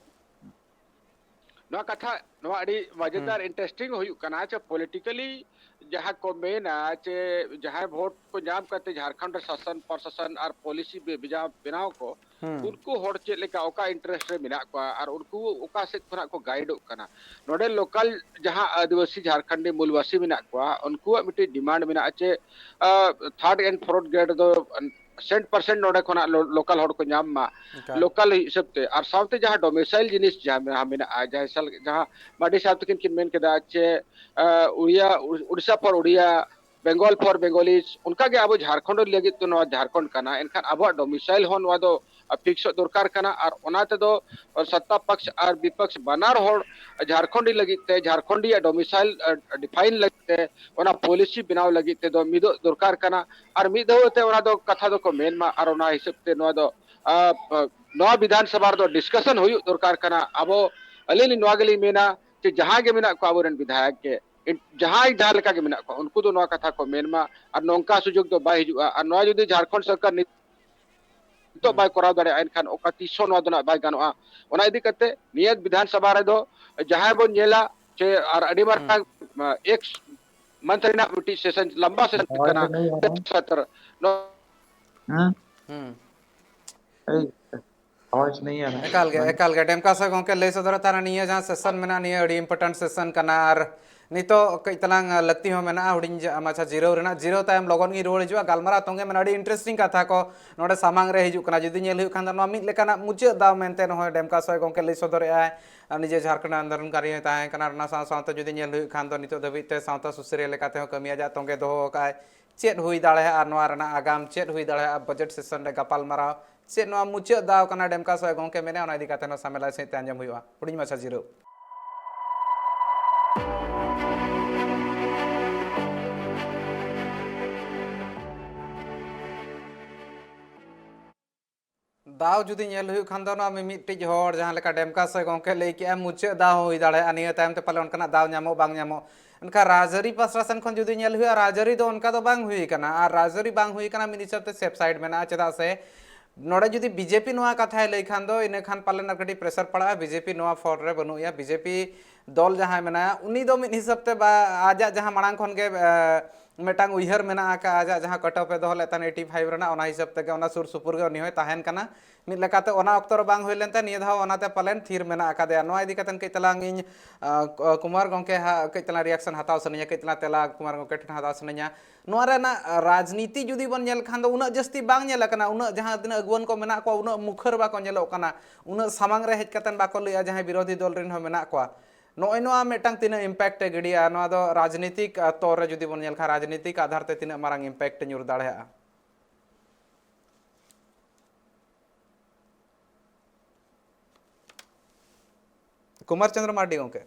ᱱᱚᱣᱟ ᱠᱟᱛᱷᱟ, ᱱᱚᱣᱟ ᱟᱹᱰᱤ ᱢᱟᱡᱮᱫᱟᱨ ᱤᱱᱴᱟᱨᱮᱥᱴᱤᱝ ᱦᱩᱭᱩᱜ ᱠᱟᱱᱟ᱾ ᱟᱪᱪᱷᱟ, ᱯᱚᱞᱤᱴᱤᱠᱟᱞᱤ ᱡᱟᱦᱟᱸ ᱠᱚ ᱢᱮᱱᱟ ᱪᱮ ᱡᱟᱦᱟᱸᱭ ᱵᱷᱳᱴ ᱠᱚ ᱧᱟᱢ ᱠᱟᱛᱮ ᱡᱷᱟᱲᱠᱷᱚᱸᱰ ᱨᱮ ᱥᱟᱥᱚᱱ ᱯᱨᱚᱥᱟᱥᱚᱱ ᱟᱨ ᱯᱚᱞᱤᱥᱤ ᱵᱮ-, ᱵᱮᱡᱟ-, ᱵᱮᱱᱟᱣ ᱠᱚ, ᱦᱩᱸ᱾ ᱩᱱᱠᱩ ᱦᱚᱲ ᱪᱮᱫ ᱞᱮᱠᱟ, ᱚᱠᱟ ᱤᱱᱴᱟᱨᱮᱥᱴ ᱨᱮ ᱢᱮᱱᱟᱜ ᱠᱚᱣᱟ ᱟᱨ ᱩᱱᱠᱩ ᱚᱠᱟ ᱥᱮᱫ ᱠᱷᱚᱱᱟᱜ ᱠᱚ ᱜᱟᱭᱤᱰᱚᱜ ᱠᱟᱱᱟ᱾ ᱱᱚᱰᱮ ᱞᱳᱠᱟᱞ ᱡᱟᱦᱟᱸ ᱟᱹᱫᱤᱵᱟᱹᱥᱤ ᱡᱷᱟᱲᱠᱷᱚᱸᱰᱤ ᱢᱩᱞᱵᱟᱥᱤ ᱢᱮᱱᱟᱜ ᱠᱚᱣᱟ, ᱩᱱᱠᱩᱣᱟᱜ ᱢᱤᱫᱴᱤᱡ ᱰᱤᱢᱟᱱᱰ ᱢᱮᱱᱟᱜᱼᱟ ᱪᱮ, ᱟᱸ, ᱛᱷᱟᱨᱰ ᱮᱱᱰ ᱯᱷᱳᱨᱛᱷ ᱜᱨᱮᱰ ᱫᱚ ᱥᱮᱱᱴ ᱯᱟᱨᱥᱮᱱᱴ ᱱᱚᱰᱮ ᱠᱷᱚᱱᱟᱜ ᱞᱳ-, ᱞᱳᱠᱟᱞ ᱦᱚᱲ ᱠᱚ ᱧᱟᱢ ᱢᱟ, ᱮᱠᱟᱞ᱾ ᱞᱳᱠᱟᱞ ᱦᱤᱥᱟᱹᱵ ᱛᱮ᱾ ᱟᱨ ᱥᱟᱶᱛᱮ ᱡᱟᱦᱟᱸ ᱰᱚᱢᱤᱥᱟᱭᱤᱞ ᱡᱤᱱᱤᱥ ᱡᱟᱦᱟᱸ ᱢᱮᱱᱟᱜᱼᱟ, ᱢᱮᱱᱟᱜᱼᱟ, ᱡᱟᱦᱟᱸ ᱥᱟᱞ-, ᱡᱟᱦᱟᱸ ᱢᱟᱹᱨᱰᱤ ᱥᱟᱦᱮᱵᱽ ᱛᱟᱹᱠᱤᱱ ᱠᱤᱱ ᱢᱮᱱ ᱠᱮᱫᱟ ᱪᱮ, ᱟᱸ, ᱩᱲᱤᱭᱟ, ᱩᱲᱤᱥᱥᱟ ᱯᱷᱚᱨ ᱩᱲᱤᱭᱟ, ᱵᱮᱝᱜᱚᱞ ᱯᱷᱚᱨ ᱵᱮᱝᱜᱚᱞᱤᱡᱽ, ᱚᱱᱠᱟᱜᱮ ᱟᱵᱚ ᱡᱷᱟᱲᱠᱷᱚᱸᱰ ᱞᱟᱹᱜᱤᱫ ᱫᱚ ᱱᱚᱣᱟ ᱡᱷᱟᱲᱠᱷᱚᱸᱰ ᱠᱟᱱᱟ, ᱮᱱᱠᱷᱟᱱ ᱟᱵᱚᱣᱟᱜ ᱰᱚᱢᱤᱥᱟᱭᱤᱞ ᱦᱚᱸ ᱱᱚᱣᱟ ᱫᱚ ᱯᱷᱤᱠᱥᱚᱜ ᱫᱚᱨᱠᱟᱨ ᱠᱟᱱᱟ᱾ ᱟᱨ ᱚᱱᱟ ᱛᱮᱫᱚ ᱥᱚᱛᱛᱟ ᱯᱚᱠᱥ ᱟᱨ ᱵᱤᱯᱚᱠᱥ ᱵᱟᱱᱟᱨ ᱦᱚᱲ ᱡᱷᱟᱲᱠᱷᱚᱸᱰᱤ ᱞᱟᱹᱜᱤᱫ ᱛᱮ, ᱡᱷᱟᱲᱠᱷᱚᱸᱰᱤᱭᱟᱜ ᱰᱚᱢᱤᱥᱟᱭᱤᱞ, ᱟᱸ, ᱰᱤᱯᱷᱟᱭᱤᱱ ᱞᱟᱹᱜᱤᱫ ᱛᱮ ᱚᱱᱟ ᱯᱚᱞᱤᱥᱤ ᱵᱮᱱᱟᱣ ᱞᱟᱹᱜᱤᱫ ᱛᱮᱫᱚ ᱢᱤᱫᱚᱜ ᱫᱚᱨᱠᱟᱨ ᱠᱟᱱᱟ᱾ ᱟᱨ ᱢᱤᱫ ᱫᱷᱟᱣ ᱛᱮ ᱚᱱᱟ ᱫᱚ ᱠᱟᱛᱷᱟ ᱫᱚᱠᱚ ᱢᱮᱱ ᱢᱟ, ᱟᱨ ᱚᱱᱟ ᱦᱤᱥᱟᱹᱵ ᱛᱮ ᱱᱚᱣᱟ ᱫᱚ, ᱟᱸ, ᱱᱚᱣᱟ ᱵᱤᱫᱷᱟᱱ ᱥᱚᱵᱷᱟ ᱨᱮᱫᱚ ᱰᱤᱥᱠᱟᱥᱚᱱ ᱦᱩᱭᱩᱜ ᱫᱚᱨᱠᱟᱨ ᱠᱟᱱᱟ᱾ ᱟᱵᱚ, ᱟᱹᱞᱤᱧ ᱞᱤᱧ ᱱᱚᱣᱟ ᱜᱮᱞᱤᱧ ᱢᱮᱱᱟ ᱡᱮ ᱡᱟᱦᱟᱸᱭ ᱜᱮ ᱢᱮᱱᱟᱜ ᱠᱚᱣᱟ ᱟᱵᱚᱨᱮᱱ ᱵᱤᱫᱷᱟᱭᱚᱠ ᱜᱮ, ᱡᱟᱦᱟᱸᱭ ᱡᱟᱦᱟᱸ ᱞᱮᱠᱟ ᱜᱮ ᱢᱮᱱᱟᱜ ᱠᱚᱣᱟ, ᱩᱱᱠᱩ ᱫᱚ ᱱᱚᱣᱟ ᱠᱟᱛᱷᱟ ᱠᱚ ᱢᱮᱱ ᱢᱟ, ᱟᱨ ᱱᱚᱝᱠᱟ ᱥᱩᱡᱳᱜᱽ ᱫᱚ ᱵᱟᱭ ᱦᱤᱡᱩᱜᱼᱟ᱾ ᱟᱨ ᱱᱚᱣᱟ ᱡᱩᱫᱤ ᱡᱷᱟᱲᱠᱷᱚᱸᱰ ᱥᱚᱨᱠᱟᱨ ᱱᱤᱛᱚᱜ ᱵᱟᱭ ᱠᱚᱨᱟᱣ ᱫᱟᱲᱮᱭᱟᱜᱼᱟ, ᱮᱱᱠᱷᱟᱱ ᱚᱠᱟ ᱛᱤᱥ ᱦᱚᱸ ᱱᱚᱣᱟ ᱫᱚ ᱱᱟᱜ ᱵᱟᱭ ᱜᱟᱱᱚᱜᱼᱟ᱾ ᱚᱱᱟ ᱤᱫᱤ ᱠᱟᱛᱮ ᱱᱤᱭᱟᱹ ᱵᱤᱫᱷᱟᱱ ᱥᱚᱵᱷᱟ ᱨᱮᱫᱚ ᱡᱟᱦᱟᱸᱭ ᱵᱚᱱ ᱧᱮᱞᱟ ᱪᱮ ᱟᱨ ᱟᱹᱰᱤ ᱢᱟᱨᱟᱝ, ᱟᱸ, ᱮᱠᱥ ᱢᱚᱱᱛᱷ ᱨᱮᱱᱟᱜ ᱢᱤᱫᱴᱤᱡ ᱥᱮᱥᱚᱱ, ᱞᱟᱢᱵᱟ ᱥᱮᱥᱚᱱ ᱦᱩᱭᱩᱜ ᱠᱟᱱᱟ᱾ ᱱᱚᱣᱟ ᱦᱩᱸ᱾ समझ नहीं आ रहा है। ᱮᱠᱟᱞ ᱜᱮ, ᱮᱠᱟᱞ ᱜᱮ᱾ ᱰᱮᱢᱠᱟ ᱥᱚᱭ ᱜᱚᱢᱠᱮ ᱞᱟᱹᱭ ᱥᱚᱫᱚᱨᱮᱫ ᱛᱟᱦᱮᱱᱟ, ᱱᱤᱭᱟᱹ ᱡᱟᱦᱟᱸ ᱥᱮᱥᱚᱱ ᱢᱮᱱᱟᱜᱼᱟ, ᱱᱤᱭᱟᱹ ᱟᱹᱰᱤ ᱤᱢᱯᱚᱨᱴᱮᱱᱴ ᱥᱮᱥᱚᱱ ᱠᱟᱱᱟ, ᱟᱨ ᱱᱤᱛᱚᱜ ᱠᱟᱹᱡ ᱛᱟᱞᱟᱝ ᱞᱟᱹᱠᱛᱤ ᱦᱚᱸ ᱢᱮᱱᱟᱜᱼᱟ ᱦᱩᱰᱤᱧ ᱡᱟ-, ᱢᱟᱪᱷᱟ ᱡᱤᱨᱟᱹᱣ ᱨᱮᱱᱟᱜ᱾ ᱡᱤᱨᱟᱹᱣ ᱛᱟᱭᱚᱢ ᱞᱚᱜᱚᱱ ᱜᱤᱧ ᱨᱩᱣᱟᱹᱲ ᱦᱤᱡᱩᱜᱼᱟ᱾ ᱜᱟᱞᱢᱟᱨᱟᱣ ᱛᱚᱸᱜᱮ ᱢᱮᱱᱟᱜᱼᱟ, ᱟᱹᱰᱤ ᱤᱱᱴᱟᱨᱮᱥᱴᱤᱝ ᱠᱟᱛᱷᱟ ᱠᱚ ᱱᱚᱰᱮ ᱥᱟᱢᱟᱝ ᱨᱮ ᱦᱤᱡᱩᱜ ᱠᱟᱱᱟ᱾ ᱡᱩᱫᱤ ᱧᱮᱞ ᱦᱩᱭᱩᱜ ᱠᱷᱟᱱ ᱫᱚ, ᱱᱚᱣᱟ ᱢᱤᱫ ᱞᱮᱠᱟᱱᱟᱜ ᱢᱩᱪᱟᱹᱫ ᱫᱟᱣ ᱢᱮᱱᱛᱮ ᱱᱚᱜᱼᱚᱭ ᱰᱮᱢᱠᱟ ᱥᱚᱭ ᱜᱚᱢᱠᱮ ᱞᱟᱹᱭ ᱥᱚᱫᱚᱨᱮᱫᱼᱟᱭ᱾ ᱟᱨ ᱱᱤᱡᱮ ᱡᱷᱟᱲᱠᱷᱚᱸᱰ ᱟᱱᱫᱳᱞᱚᱱᱠᱟᱨᱤ ᱦᱚᱸᱭ ᱛᱟᱦᱮᱸ ᱠᱟᱱᱟ᱾ ᱚᱱᱟ ᱥᱟᱶ ᱥᱟᱶᱛᱮ ᱡᱩᱫᱤ ᱧᱮᱞ ᱦᱩᱭᱩᱜ ᱠᱷᱟᱱ ᱫᱚ, ᱱᱤᱛᱚᱜ ᱫᱷᱟᱹᱵᱤᱡ ᱛᱮ ᱥᱟᱶᱛᱟ ᱥᱩᱥᱟᱹᱨᱤᱭᱟᱹ ᱞᱮᱠᱟᱛᱮ ᱦᱚᱸ ᱠᱟᱹᱢᱤ ᱟᱡᱟᱜ ᱛᱚᱸᱜᱮ ᱫᱚᱦᱚ ᱟᱠᱟᱫᱼᱟᱭ᱾ ᱪᱮᱫ ᱦᱩᱭ ᱫᱟᱲᱮᱭᱟᱜᱼᱟ ᱱᱚᱣᱟ ᱨᱮᱱᱟᱜ ᱟᱜᱟᱢ, ᱪᱮᱫ ᱦᱩᱭ ᱫᱟᱲᱮᱭᱟᱜᱼᱟ ᱵᱟᱡᱮᱴ ᱥᱮᱥᱚᱱ ᱨᱮ ᱜᱟᱯᱟᱞᱢᱟᱨᱟᱣ, ᱪᱮᱫ ᱱᱚᱣᱟ ᱢᱩᱪᱟᱹᱫ ᱫᱟᱣ ᱠᱟᱱᱟ ᱰᱮᱢᱠᱟ ᱥᱚᱭ ᱜᱚᱢᱠᱮ ᱢᱮᱱᱟ, ᱚᱱᱟ ᱤᱫᱤ ᱠᱟᱛᱮ ᱦᱚᱸ ᱥᱟᱢᱮᱞᱟᱭ ᱥᱟᱺᱦᱤᱡ ᱛᱮ ᱟᱸᱡᱚᱢ ᱦᱩᱭᱩᱜᱼᱟ᱾ ᱦᱩᱰᱤᱧ ᱢᱟᱪᱷᱟ ᱡᱤᱨᱟᱹᱣ᱾ ᱫᱟᱣ ᱡᱩᱫᱤ ᱧᱮᱞ ᱦᱩᱭᱩᱜ ᱠᱷᱟᱱ ᱫᱚ, ᱱᱚᱣᱟ ᱢᱤᱢᱤᱫᱴᱤᱡ ᱦᱚᱲ ᱡᱟᱦᱟᱸ ᱞᱮᱠᱟ ᱰᱮᱢᱠᱟ ᱥᱚᱭ ᱜᱚᱢᱠᱮ ᱞᱟᱹᱭ ᱠᱮᱜᱼᱟ, ᱢᱩᱪᱟᱹᱫ ᱫᱟᱣ ᱦᱚᱸ ᱦᱩᱭ ᱫᱟᱲᱮᱭᱟᱜᱼᱟ, ᱱᱤᱭᱟᱹ ᱛᱟᱭᱚᱢ ᱛᱮ ᱯᱟᱞᱮ ᱚᱱᱠᱟᱱᱟᱜ ᱫᱟᱣ ᱧᱟᱢᱚᱜ ᱵᱟᱝ ᱧᱟᱢᱚᱜ᱾ ᱮᱱᱠᱷᱟᱱ ᱨᱟᱡᱽᱟᱹᱨᱤ ᱯᱟᱥᱴᱟ ᱥᱮᱱ ᱠᱷᱚᱱ ᱡᱩᱫᱤ ᱧᱮᱞ ᱦᱩᱭᱩᱜᱼᱟ, ᱨᱟᱡᱽᱟᱹᱨᱤ ᱫᱚ ᱚᱱᱠᱟ ᱫᱚ ᱵᱟᱝ ᱦᱩᱭ ᱠᱟᱱᱟ, ᱟᱨ ᱨᱟᱡᱽᱟᱹᱨᱤ ᱵᱟᱝ ᱦᱩᱭ ᱠᱟᱱᱟ, ᱢᱤᱫ ᱦᱤᱥᱟᱹᱵ ᱛᱮ ᱥᱮᱯ ᱥᱟᱭᱤᱰ ᱢᱮᱱᱟᱜᱼᱟ᱾ ᱪᱮᱫᱟᱜ ᱥᱮ ᱱᱚᱰᱮ ᱡᱩᱫᱤ ᱵᱤᱡᱮᱯᱤ ᱱᱚᱣᱟ ᱠᱟᱛᱷᱟᱭ ᱞᱟᱹᱭ ᱠᱷᱟᱱ ᱫᱚ, ᱤᱱᱟᱹ ᱠᱷᱟᱱ ᱯᱟᱞᱮᱱ ᱟᱨ ᱠᱟᱹᱴᱤᱡ ᱯᱨᱮᱥᱟᱨ ᱯᱟᱲᱟᱜᱼᱟ᱾ ᱵᱤᱡᱮᱯᱤ ᱱᱚᱣᱟ ᱯᱷᱚᱨ ᱨᱮ ᱵᱟᱹᱱᱩᱜ ᱮᱭᱟ᱾ ᱵᱤᱡᱮᱯᱤ ᱫᱚᱞ ᱡᱟᱦᱟᱸᱭ ᱢᱮᱱᱟᱭᱟ, ᱩᱱᱤ ᱫᱚ ᱢᱤᱫ ᱦᱤᱥᱟᱹᱵ ᱛᱮ ᱵᱟ-, ᱟᱡᱟᱜ ᱡᱟᱦᱟᱸ ᱢᱟᱲᱟᱝ ᱠᱷᱚᱱ ᱜᱮ, ᱮ, ᱢᱤᱫᱴᱟᱝ ᱩᱭᱦᱟᱹᱨ ᱢᱮᱱᱟᱜ ᱟᱠᱟᱫᱼᱟ, ᱟᱡᱟᱜ ᱡᱟᱦᱟᱸ ᱠᱟᱴ ᱚᱯᱷ ᱮ ᱫᱚᱦᱚ ᱞᱮᱫ ᱛᱟᱦᱮᱱ ᱮᱭᱤᱴᱤ ᱯᱷᱟᱭᱤᱵᱷ ᱨᱮᱱᱟᱜ, ᱚᱱᱟ ᱦᱤᱥᱟᱹᱵ ᱛᱮᱜᱮ ᱚᱱᱟ ᱥᱩᱨ ᱥᱩᱯᱩᱨ ᱜᱮ ᱩᱱᱤ ᱦᱚᱸᱭ ᱛᱟᱦᱮᱱ ᱠᱟᱱᱟ᱾ ᱢᱤᱫ ᱞᱮᱠᱟᱛᱮ ᱚᱱᱟ ᱚᱠᱛᱚ ᱨᱮ ᱵᱟᱝ ᱦᱩᱭ ᱞᱮᱱᱛᱮ ᱱᱤᱭᱟᱹ ᱫᱷᱟᱣ ᱚᱱᱟᱛᱮ ᱯᱟᱞᱮᱱ ᱛᱷᱤᱨ ᱢᱮᱱᱟᱜ ᱟᱠᱟᱫᱮᱭᱟ᱾ ᱱᱚᱣᱟ ᱤᱫᱤ ᱠᱟᱛᱮ ᱠᱟᱹᱡ ᱛᱟᱞᱟᱝ ᱤᱧ, ᱟ, ᱠᱩ-, ᱠᱩᱢᱟᱨ ᱜᱚᱢᱠᱮ ᱦᱟᱸᱜ ᱠᱟᱹᱡ ᱛᱟᱞᱟᱝ ᱨᱤᱭᱟᱠᱥᱚᱱ ᱦᱟᱛᱟᱣ ᱥᱟᱱᱟᱧᱟ, ᱠᱟᱹᱡ ᱛᱟᱞᱟᱝ ᱛᱮᱞᱟ ᱠᱩᱢᱟᱨ ᱜᱚᱢᱠᱮ ᱴᱷᱮᱱ ᱦᱟᱛᱟᱣ ᱥᱟᱱᱟᱧᱟ᱾ ᱱᱚᱣᱟ ᱨᱮᱱᱟᱜ ᱨᱟᱡᱽᱱᱤᱛᱤ ᱡᱩᱫᱤ ᱵᱚᱱ ᱧᱮᱞ ᱠᱷᱟᱱ ᱫᱚ, ᱩᱱᱟᱹᱜ ᱡᱟᱹᱥᱛᱤ ᱵᱟᱝ ᱧᱮᱞ ᱟᱠᱟᱱᱟ, ᱩᱱᱟᱹᱜ ᱡᱟᱦᱟᱸ ᱛᱤᱱᱟᱹᱜ ᱟᱹᱜᱩᱣᱟᱹᱱ ᱠᱚ ᱢᱮᱱᱟᱜ ᱠᱚᱣᱟ, ᱩᱱᱟᱹᱜ ᱢᱩᱠᱷᱟᱹᱨ ᱵᱟᱠᱚ ᱧᱮᱞᱚᱜ ᱠᱟᱱᱟ, ᱩᱱᱟᱹᱜ ᱥᱟᱢᱟᱝ ᱨᱮ ᱦᱮᱡ ᱠᱟᱛᱮ ᱵᱟᱠᱚ ᱞᱟᱹᱭᱟ, ᱡᱟᱦᱟᱸᱭ ᱵᱤᱨᱳᱫᱷᱤ ᱫᱚᱞ ᱨᱮᱱ ᱦᱚᱸ ᱢᱮᱱᱟᱜ ᱠᱚᱣᱟ᱾ ᱱᱚᱜᱼᱚᱭ ᱱᱚᱣᱟ ᱢᱤᱫᱴᱟᱝ ᱛᱤᱱᱟᱹᱜ ᱤᱢᱯᱮᱠᱴ ᱮ ᱜᱤᱰᱤᱭᱟ, ᱱᱚᱣᱟ ᱫᱚ ᱨᱟᱡᱽᱱᱤᱛᱤᱠ, ᱟ, ᱛᱚᱨ ᱨᱮ ᱡᱩᱫᱤ ᱵᱚᱱ ᱧᱮᱞ ᱠᱷᱟᱱ, ᱨᱟᱡᱽᱱᱤᱛᱤᱠ ᱟᱫᱷᱟᱨ ᱛᱮ ᱛᱤᱱᱟᱹᱜ ᱢᱟᱨᱟᱝ ᱤᱢᱯᱮᱠᱴ ᱧᱩᱨ ᱫᱟᱲᱮᱭᱟᱜᱼᱟ? ᱠᱩᱢᱟᱨ ᱪᱚᱸᱫᱽᱨᱚ ᱢᱟᱨᱰᱤ ᱜᱚᱢᱠᱮ᱾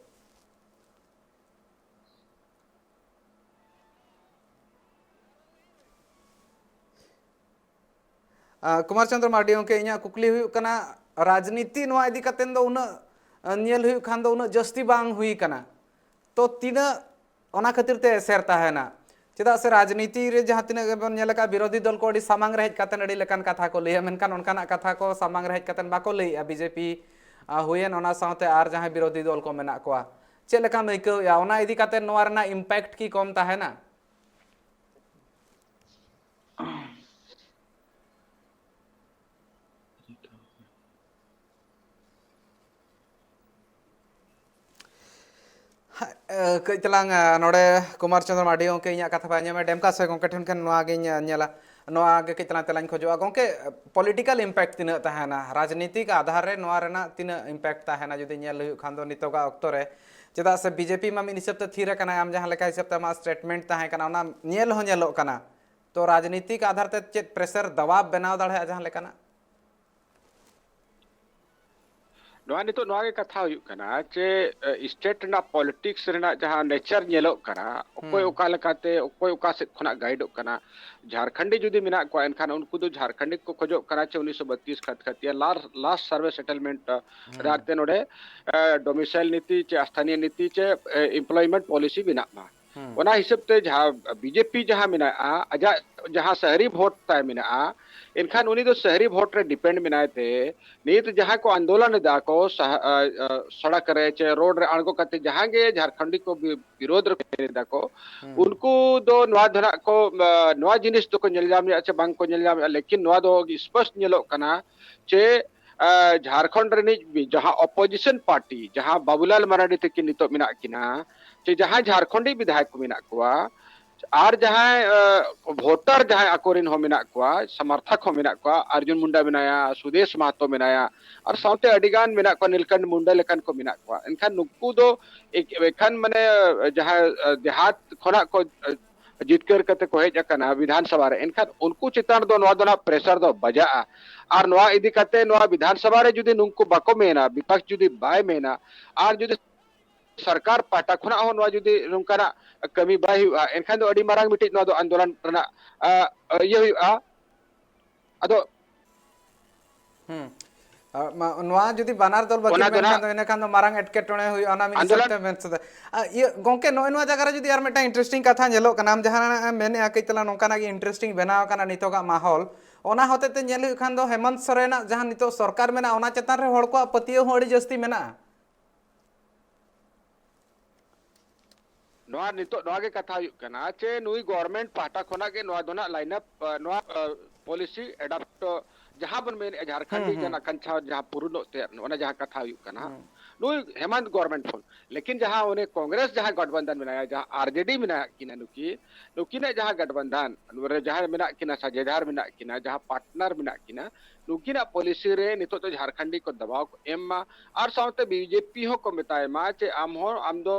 ᱟ, ᱠᱩᱢᱟᱨ ᱪᱚᱸᱫᱽᱨᱚ ᱢᱟᱨᱰᱤ ᱜᱚᱢᱠᱮ, ᱤᱧᱟᱹᱜ ᱠᱩᱠᱞᱤ ᱦᱩᱭᱩᱜ ᱠᱟᱱᱟ, ᱨᱟᱡᱽᱱᱤᱛᱤ ᱱᱚᱣᱟ ᱤᱫᱤ ᱠᱟᱛᱮ ᱫᱚ ᱩᱱᱟᱹᱜ, ᱟ, ᱧᱮᱞ ᱦᱩᱭᱩᱜ ᱠᱷᱟᱱ ᱫᱚ ᱩᱱᱟᱹᱜ ᱡᱟᱹᱥᱛᱤ ᱵᱟᱝ ᱦᱩᱭ ᱠᱟᱱᱟ, ᱛᱚ ᱛᱤᱱᱟᱹᱜ ᱚᱱᱟ ᱠᱷᱟᱹᱛᱤᱨ ᱛᱮ ᱮᱥᱮᱨ ᱛᱟᱦᱮᱱᱟ? ᱪᱮᱫᱟᱜ ᱥᱮ ᱨᱟᱡᱽᱱᱤᱛᱤ ᱨᱮ ᱡᱟᱦᱟᱸ ᱛᱤᱱᱟᱹᱜ ᱜᱮᱵᱚᱱ ᱧᱮᱞ ᱟᱠᱟᱫ, ᱵᱤᱨᱳᱫᱷᱤ ᱫᱚᱞ ᱠᱚ ᱟᱹᱰᱤ ᱥᱟᱢᱟᱝ ᱨᱮ ᱦᱮᱡ ᱠᱟᱛᱮ ᱟᱹᱰᱤ ᱞᱮᱠᱟᱱ ᱠᱟᱛᱷᱟ ᱠᱚ ᱞᱟᱹᱭᱟ, ᱢᱮᱱᱠᱷᱟᱱ ᱚᱱᱠᱟᱱᱟᱜ ᱠᱟᱛᱷᱟ ᱠᱚ ᱥᱟᱢᱟᱝ ᱨᱮ ᱦᱮᱡ ᱠᱟᱛᱮ ᱵᱟᱠᱚ ᱞᱟᱹᱭᱮᱜᱼᱟ᱾ ᱵᱤᱡᱮᱯᱤ, ᱟ, ᱦᱩᱭᱮᱱ, ᱚᱱᱟ ᱥᱟᱶᱛᱮ ᱟᱨ ᱡᱟᱦᱟᱸᱭ ᱵᱤᱨᱳᱫᱷᱤ ᱫᱚᱞ ᱠᱚ ᱢᱮᱱᱟᱜ ᱠᱚᱣᱟ, ᱪᱮᱫ ᱞᱮᱠᱟᱢ ᱟᱹᱭᱠᱟᱹᱣᱮᱫᱼᱟ? ᱚᱱᱟ ᱤᱫᱤ ᱠᱟᱛᱮ ᱱᱚᱣᱟ ᱨᱮᱱᱟᱜ ᱤᱢᱯᱮᱠᱴ ᱠᱤ ᱠᱚᱢ ᱛᱟᱦᱮᱱᱟ? ᱮ, ᱠᱟᱹᱡ ᱛᱟᱞᱟᱝ, ᱮ, ᱱᱚᱰᱮ ᱠᱩᱢᱟᱨ ᱪᱚᱸᱫᱽᱨᱚ ᱢᱟᱨᱰᱤ ᱜᱚᱢᱠᱮ ᱤᱧᱟᱹᱜ ᱠᱟᱛᱷᱟ ᱵᱟᱭ ᱟᱸᱡᱚᱢᱮᱫ, ᱰᱮᱢᱠᱟ ᱥᱮ ᱜᱚᱢᱠᱮ ᱴᱷᱮᱱ ᱠᱷᱚᱱ ᱱᱚᱣᱟ ᱜᱤᱧ, ᱮ, ᱧᱮᱞᱟ, ᱱᱚᱣᱟ ᱜᱮ ᱠᱟᱹᱡ ᱛᱟᱞᱟᱝ ᱛᱮᱞᱟᱧ ᱠᱷᱚᱡᱚᱜᱼᱟ᱾ ᱜᱚᱢᱠᱮ, political impact ᱛᱤᱱᱟᱹᱜ ᱛᱟᱦᱮᱱᱟ ᱨᱟᱡᱽᱱᱤᱛᱤᱠ ᱟᱫᱷᱟᱨ ᱨᱮ, ᱱᱚᱣᱟ ᱨᱮᱱᱟᱜ ᱛᱤᱱᱟᱹᱜ impact ᱛᱟᱦᱮᱱᱟ ᱡᱩᱫᱤ ᱧᱮᱞ ᱦᱩᱭᱩᱜ ᱠᱷᱟᱱ ᱫᱚ ᱱᱤᱛᱚᱜᱟᱜ ᱚᱠᱛᱚ ᱨᱮ? ᱪᱮᱫᱟᱜ ᱥᱮ ᱵᱤᱡᱮᱯᱤ ᱢᱟ ᱢᱤᱫ ᱦᱤᱥᱟᱹᱵ ᱛᱮ ᱛᱷᱤᱨ ᱟᱠᱟᱱᱟᱭ, ᱟᱢ ᱡᱟᱦᱟᱸ ᱞᱮᱠᱟ ᱦᱤᱥᱟᱹᱵ ᱛᱮ ᱟᱢᱟᱜ statement ᱛᱟᱦᱮᱸ ᱠᱟᱱᱟ, ᱚᱱᱟ ᱧᱮᱞ ᱦᱚᱸ ᱧᱮᱞᱚᱜ ᱠᱟᱱᱟ᱾ ᱛᱚ ᱨᱟᱡᱽᱱᱤᱛᱤᱠ ᱟᱫᱷᱟᱨ ᱛᱮ ᱪᱮᱫ pressure, ᱫᱟᱵᱟᱣ ᱵᱮᱱᱟᱣ ᱫᱟᱲᱮᱭᱟᱜᱼᱟ ᱡᱟᱦᱟᱸ ᱞᱮᱠᱟᱱᱟᱜ? ᱱᱚᱣᱟ ᱱᱤᱛᱚᱜ ᱱᱚᱣᱟ ᱜᱮ ᱠᱟᱛᱷᱟ ᱦᱩᱭᱩᱜ ᱠᱟᱱᱟ ᱡᱮ, ᱮ, state ᱨᱮᱱᱟᱜ politics ᱨᱮᱱᱟᱜ ᱡᱟᱦᱟᱸ nature ᱧᱮᱞᱚᱜ ᱠᱟᱱᱟ, ᱚᱠᱚᱭ ᱦᱩᱸ᱾ ᱚᱠᱟ ᱞᱮᱠᱟᱛᱮ, ᱚᱠᱚᱭ ᱚᱠᱟ ᱥᱮᱫ ᱠᱷᱚᱱᱟᱜ guideᱚᱜ ᱠᱟᱱᱟ᱾ ᱡᱷᱟᱨᱠᱷᱚᱸᱰᱤ ᱡᱩᱫᱤ ᱢᱮᱱᱟᱜ ᱠᱚᱣᱟ, ᱮᱱᱠᱷᱟᱱ ᱩᱱᱠᱩ ᱫᱚ ᱡᱷᱟᱨᱠᱷᱚᱸᱰᱤ ᱠᱚ ᱠᱷᱚᱡᱚᱜ ᱠᱟᱱᱟ ᱪᱮ ᱩᱱᱤᱥᱥᱚ ᱵᱟᱛᱤᱥ ᱠᱷᱟᱛᱠᱷᱟᱛᱤᱭᱟ ᱞᱟᱨ-, last survey settlement, ᱟ, ᱦᱩᱸ᱾ ᱨᱮᱱᱟᱜ ᱛᱮ ᱱᱚᱰᱮ, ᱮ, domicile ᱱᱤᱛᱤ ᱪᱮ ᱥᱛᱷᱟᱱᱤᱭᱚ ᱱᱤᱛᱤ ᱪᱮ, ᱮ, employment policy ᱵᱮᱱᱟᱜ ᱢᱟ᱾ ᱦᱩᱸ᱾ ᱚᱱᱟ ᱦᱤᱥᱟᱹᱵ ᱛᱮ ᱡᱟᱦᱟᱸ ᱵᱤᱡᱮᱯᱤ ᱡᱟᱦᱟᱸ ᱢᱮᱱᱟᱜᱼᱟ, ᱟᱡᱟᱜ ᱡᱟᱦᱟᱸ ᱥᱟᱦᱨᱤ vote ᱛᱟᱭ ᱢᱮᱱᱟᱜᱼᱟ, ᱮᱱᱠᱷᱟᱱ ᱩᱱᱤ ᱫᱚ ᱥᱟᱦᱨᱤ vote ᱨᱮ depend ᱢᱮᱱᱟᱭ ᱛᱮ, ᱱᱤᱛ ᱡᱟᱦᱟᱸᱭ ᱠᱚ ᱟᱱᱫᱳᱞᱚᱱ ᱮᱫᱟ ᱠᱚ ᱥᱟᱦ-, ᱟ, ᱟ, ᱥᱚᱲᱚᱠ ᱨᱮ ᱪᱮ road ᱨᱮ ᱟᱬᱜᱚ ᱠᱟᱛᱮ ᱡᱟᱦᱟᱸ ᱜᱮ ᱡᱷᱟᱨᱠᱷᱚᱸᱰᱤ ᱠᱚ ᱵᱤ-, ᱵᱤᱨᱳᱫᱷ ᱨᱮ ᱮᱫᱟ ᱠᱚ, ᱦᱩᱸ᱾ ᱩᱱᱠᱩ ᱫᱚ ᱱᱚᱣᱟ ᱫᱚ ᱱᱟᱜ ᱠᱚ, ᱟ, ᱱᱚᱣᱟ ᱡᱤᱱᱤᱥ ᱫᱚᱠᱚ ᱧᱮᱞ ᱧᱟᱢᱮᱫᱼᱟ ᱪᱮ ᱵᱟᱝ ᱠᱚ ᱧᱮᱞ ᱧᱟᱢᱮᱫᱼᱟ, ᱞᱮᱠᱤᱱ ᱱᱚᱣᱟ ᱫᱚ ᱥᱯᱚᱥᱴ ᱧᱮᱞᱚᱜ ᱠᱟᱱᱟ ᱪᱮ, ᱟ, ᱡᱷᱟᱨᱠᱷᱚᱸᱰ ᱨᱤᱱᱤᱡ ᱡᱟᱦᱟᱸ opposition party, ᱡᱟᱦᱟᱸ ᱵᱟᱵᱩᱞᱟᱞ ᱢᱟᱨᱟᱱᱰᱤ ᱛᱟᱹᱠᱤᱱ ᱱᱤᱛᱚᱜ ᱢᱮᱱᱟᱜ ᱠᱤᱱᱟ, ᱪᱮ ᱡᱟᱦᱟᱸᱭ ᱡᱷᱟᱨᱠᱷᱚᱸᱰᱤ ᱵᱤᱫᱷᱟᱭᱚᱠ ᱠᱚ ᱢᱮᱱᱟᱜ ᱠᱚᱣᱟ, ᱟᱨ ᱡᱟᱦᱟᱸᱭ, ᱟ, voter ᱡᱟᱦᱟᱸᱭ ᱟᱠᱚᱨᱮᱱ ᱦᱚᱸ ᱢᱮᱱᱟᱜ ᱠᱚᱣᱟ, ᱥᱚᱢᱚᱨᱛᱷᱚᱠ ᱦᱚᱸ ᱢᱮᱱᱟᱜ ᱠᱚᱣᱟ, ᱚᱨᱡᱩᱱ ᱢᱩᱱᱰᱟ ᱢᱮᱱᱟᱭᱟ, ᱥᱩᱫᱮᱥ ᱢᱟᱦᱟᱛᱚ ᱢᱮᱱᱟᱭᱟ, ᱟᱨ ᱥᱟᱶᱛᱮ ᱟᱹᱰᱤ ᱜᱟᱱ ᱢᱮᱱᱟᱜ ᱠᱚᱣᱟ, ᱱᱤᱞᱠᱟᱱᱛ ᱢᱩᱱᱰᱟ ᱞᱮᱠᱟᱱ ᱠᱚ ᱢᱮᱱᱟᱜ ᱠᱚᱣᱟ᱾ ᱮᱱᱠᱷᱟᱱ ᱱᱩᱠᱩ ᱫᱚ ᱮᱠ-, ᱮᱠᱷᱟᱱ ᱢᱟᱱᱮ ᱡᱟᱦᱟᱸ, ᱟ, ᱫᱮᱦᱟᱛ ᱠᱷᱚᱱᱟᱜ ᱠᱚ, ᱟ, ᱡᱤᱛᱠᱟᱹᱨ ᱠᱟᱛᱮ ᱠᱚ ᱦᱮᱡ ᱟᱠᱟᱱᱟ ᱵᱤᱫᱷᱟᱱ ᱥᱚᱵᱷᱟ ᱨᱮ, ᱮᱱᱠᱷᱟᱱ ᱩᱱᱠᱩ ᱪᱮᱛᱟᱱ ᱨᱮᱫᱚ ᱱᱚᱣᱟ ᱫᱚ ᱱᱟᱜ pressure ᱫᱚ ᱵᱟᱡᱟᱜᱼᱟ᱾ ᱟᱨ ᱱᱚᱣᱟ ᱤᱫᱤ ᱠᱟᱛᱮ ᱱᱚᱣᱟ ᱵᱤᱫᱷᱟᱱ ᱥᱚᱵᱷᱟ ᱨᱮ ᱡᱩᱫᱤ ᱱᱩᱠᱩ ᱵᱟᱠᱚ ᱢᱮᱱᱟ, ᱵᱤᱯᱟᱠᱥ ᱡᱩᱫᱤ ᱵᱟᱭ ᱢᱮᱱᱟ, ᱟᱨ ᱡᱩᱫᱤ ᱥᱚᱨᱠᱟᱨ ᱯᱟᱦᱴᱟ ᱠᱷᱚᱱᱟᱜ ᱦᱚᱸ ᱱᱚᱣᱟ ᱡᱩᱫᱤ ᱱᱚᱝᱠᱟᱱᱟᱜ ᱠᱟᱹᱢᱤ ᱵᱟᱭ ᱦᱩᱭᱩᱜᱼᱟ, ᱮᱱᱠᱷᱟᱱ ᱫᱚ ᱟᱹᱰᱤ ᱢᱟᱨᱟᱝ ᱢᱤᱫᱴᱤᱡ ᱱᱚᱣᱟ ᱫᱚ ᱟᱱᱫᱳᱞᱚᱱ ᱨᱮᱱᱟᱜ, ᱟ, ᱤᱭᱟᱹ ᱦᱩᱭᱩᱜᱼᱟ᱾ ᱟᱫᱚ ᱦᱩᱸ᱾ ᱟ, ᱢᱟ, ᱱᱚᱣᱟ ᱡᱩᱫᱤ ᱵᱟᱱᱟᱨ ᱫᱚᱞ ᱵᱟᱹᱠᱤᱱ ᱚᱱᱟ ᱫᱚ ᱢᱮᱱᱠᱷᱟᱱ ᱱᱟᱜ ᱫᱚ, ᱤᱱᱟᱹ ᱠᱷᱟᱱ ᱫᱚ ᱢᱟᱨᱟᱝ ᱮᱴᱠᱮᱴᱚᱬᱮ ᱦᱩᱭᱩᱜᱼᱟ, ᱚᱱᱟ ᱢᱤᱫ ᱦᱤᱥᱟᱹᱵ ᱟᱱᱫᱳᱞᱚᱱ ᱛᱮ ᱢᱮᱱ ᱥᱮᱫ᱾ ᱟ, ᱤᱭᱟᱹ, ᱜᱚᱝᱠᱮ, ᱱᱚᱜᱼᱚᱭ ᱱᱚᱣᱟ ᱡᱟᱭᱜᱟ ᱨᱮ ᱡᱩᱫᱤ ᱟᱨ ᱢᱤᱫᱴᱟᱝ interesting ᱠᱟᱛᱷᱟ ᱧᱮᱞᱚᱜ ᱠᱟᱱᱟ, ᱟᱢ ᱡᱟᱦᱟᱸ ᱮᱢ ᱢᱮᱱᱮᱫᱼᱟ, ᱠᱟᱹᱡ ᱛᱟᱞᱟᱝ ᱱᱚᱝᱠᱟᱱᱟᱜ ᱜᱮ interesting ᱵᱮᱱᱟᱣ ᱟᱠᱟᱱᱟ ᱱᱤᱛᱚᱜᱟᱜ ᱢᱟᱦᱚᱞ, ᱚᱱᱟ ᱦᱚᱛᱮ ᱛᱮ ᱧᱮᱞ ᱦᱩᱭᱩᱜ ᱠᱷᱟᱱ ᱫᱚ ᱦᱮᱢᱚᱱᱛ ᱥᱚᱨᱮᱱᱟᱜ ᱡᱟᱦᱟᱸ ᱱᱤᱛᱚᱜ ᱥᱚᱨᱠᱟᱨ ᱢᱮᱱᱟᱜᱼᱟ, ᱚᱱᱟ ᱪᱮᱛᱟᱱ ᱨᱮ ᱦᱚᱲ ᱠᱚᱣᱟᱜ ᱯᱟᱹᱛᱭᱟᱹᱣ ᱦᱚᱸ ᱟᱹᱰᱤ ᱡᱟᱹᱥᱛᱤ ᱢᱮᱱᱟᱜᱼᱟ᱾ ᱱᱚᱣᱟ ᱱᱤᱛᱚᱜ ᱱᱚᱣᱟ ᱜᱮ ᱠᱟᱛᱷᱟ ᱦᱩᱭᱩᱜ ᱠᱟᱱᱟ ᱪᱮ ᱱᱩᱭ government ᱯᱟᱦᱴᱟ ᱠᱷᱚᱱᱟᱜ ᱜᱮ ᱱᱚᱣᱟ ᱫᱚ ᱱᱟᱜ line up, ᱟ, ᱱᱚᱣᱟ, ᱟ, ᱯᱚᱞᱤᱥᱤ ᱮᱰᱟᱯᱴ, ᱡᱟᱦᱟᱸ ᱵᱚᱱ ᱢᱮᱱᱮᱫᱼᱟ ᱡᱷᱟᱲᱠᱷᱚᱸᱰᱤ ᱦᱩᱸ, ᱦᱩᱸ᱾ ᱡᱟᱦᱟᱸ ᱟᱠᱟᱝᱠᱷᱟ ᱡᱟᱦᱟᱸ ᱯᱩᱨᱩᱱᱚᱜ ᱛᱮ, ᱚᱱᱟ ᱡᱟᱦᱟᱸ ᱠᱟᱛᱷᱟ ᱦᱩᱭᱩᱜ ᱠᱟᱱᱟ, ᱦᱩᱸ᱾ ᱱᱩᱭ ᱦᱮᱢᱟᱱᱛ ᱜᱚᱨᱢᱮᱱᱴ ᱠᱷᱚᱱ᱾ ᱞᱮᱠᱤᱱ ᱡᱟᱦᱟᱸ ᱩᱱᱤ ᱠᱚᱝᱜᱨᱮᱥ ᱡᱟᱦᱟᱸ ᱜᱚᱴᱵᱚᱱᱫᱷᱚᱱ ᱢᱮᱱᱟᱭᱟ, ᱡᱟᱦᱟᱸ ᱟᱨᱡᱮᱰᱤ ᱢᱮᱱᱟᱜ ᱠᱤᱱᱟ, ᱱᱩᱠᱤ ᱱᱩᱠᱤᱱᱟᱜ ᱡᱟᱦᱟᱸ ᱜᱚᱴᱵᱚᱱᱫᱷᱚᱱ ᱨᱮ ᱡᱟᱦᱟᱸ ᱢᱮᱱᱟᱜ ᱠᱤᱱᱟ, ᱥᱟᱡᱮᱫᱟᱨ ᱢᱮᱱᱟᱜ ᱠᱤᱱᱟ, ᱡᱟᱦᱟᱸ ᱯᱟᱨᱴᱱᱟᱨ ᱢᱮᱱᱟᱜ ᱠᱤᱱᱟ, ᱱᱩᱠᱤᱱᱟᱜ ᱯᱚᱞᱤᱥᱤ ᱨᱮ ᱱᱤᱛᱚᱜ ᱫᱚ ᱡᱷᱟᱲᱠᱷᱚᱸᱰᱤ ᱠᱚ ᱫᱟᱵᱟᱣ ᱠᱚ ᱮᱢ ᱢᱟ᱾ ᱟᱨ ᱥᱟᱶᱛᱮ ᱵᱤᱡᱮᱯᱤ ᱦᱚᱸ ᱠᱚ ᱢᱮᱛᱟᱭ ᱢᱟ ᱡᱮ ᱟᱢ ᱦᱚᱸ, ᱟᱢ ᱫᱚ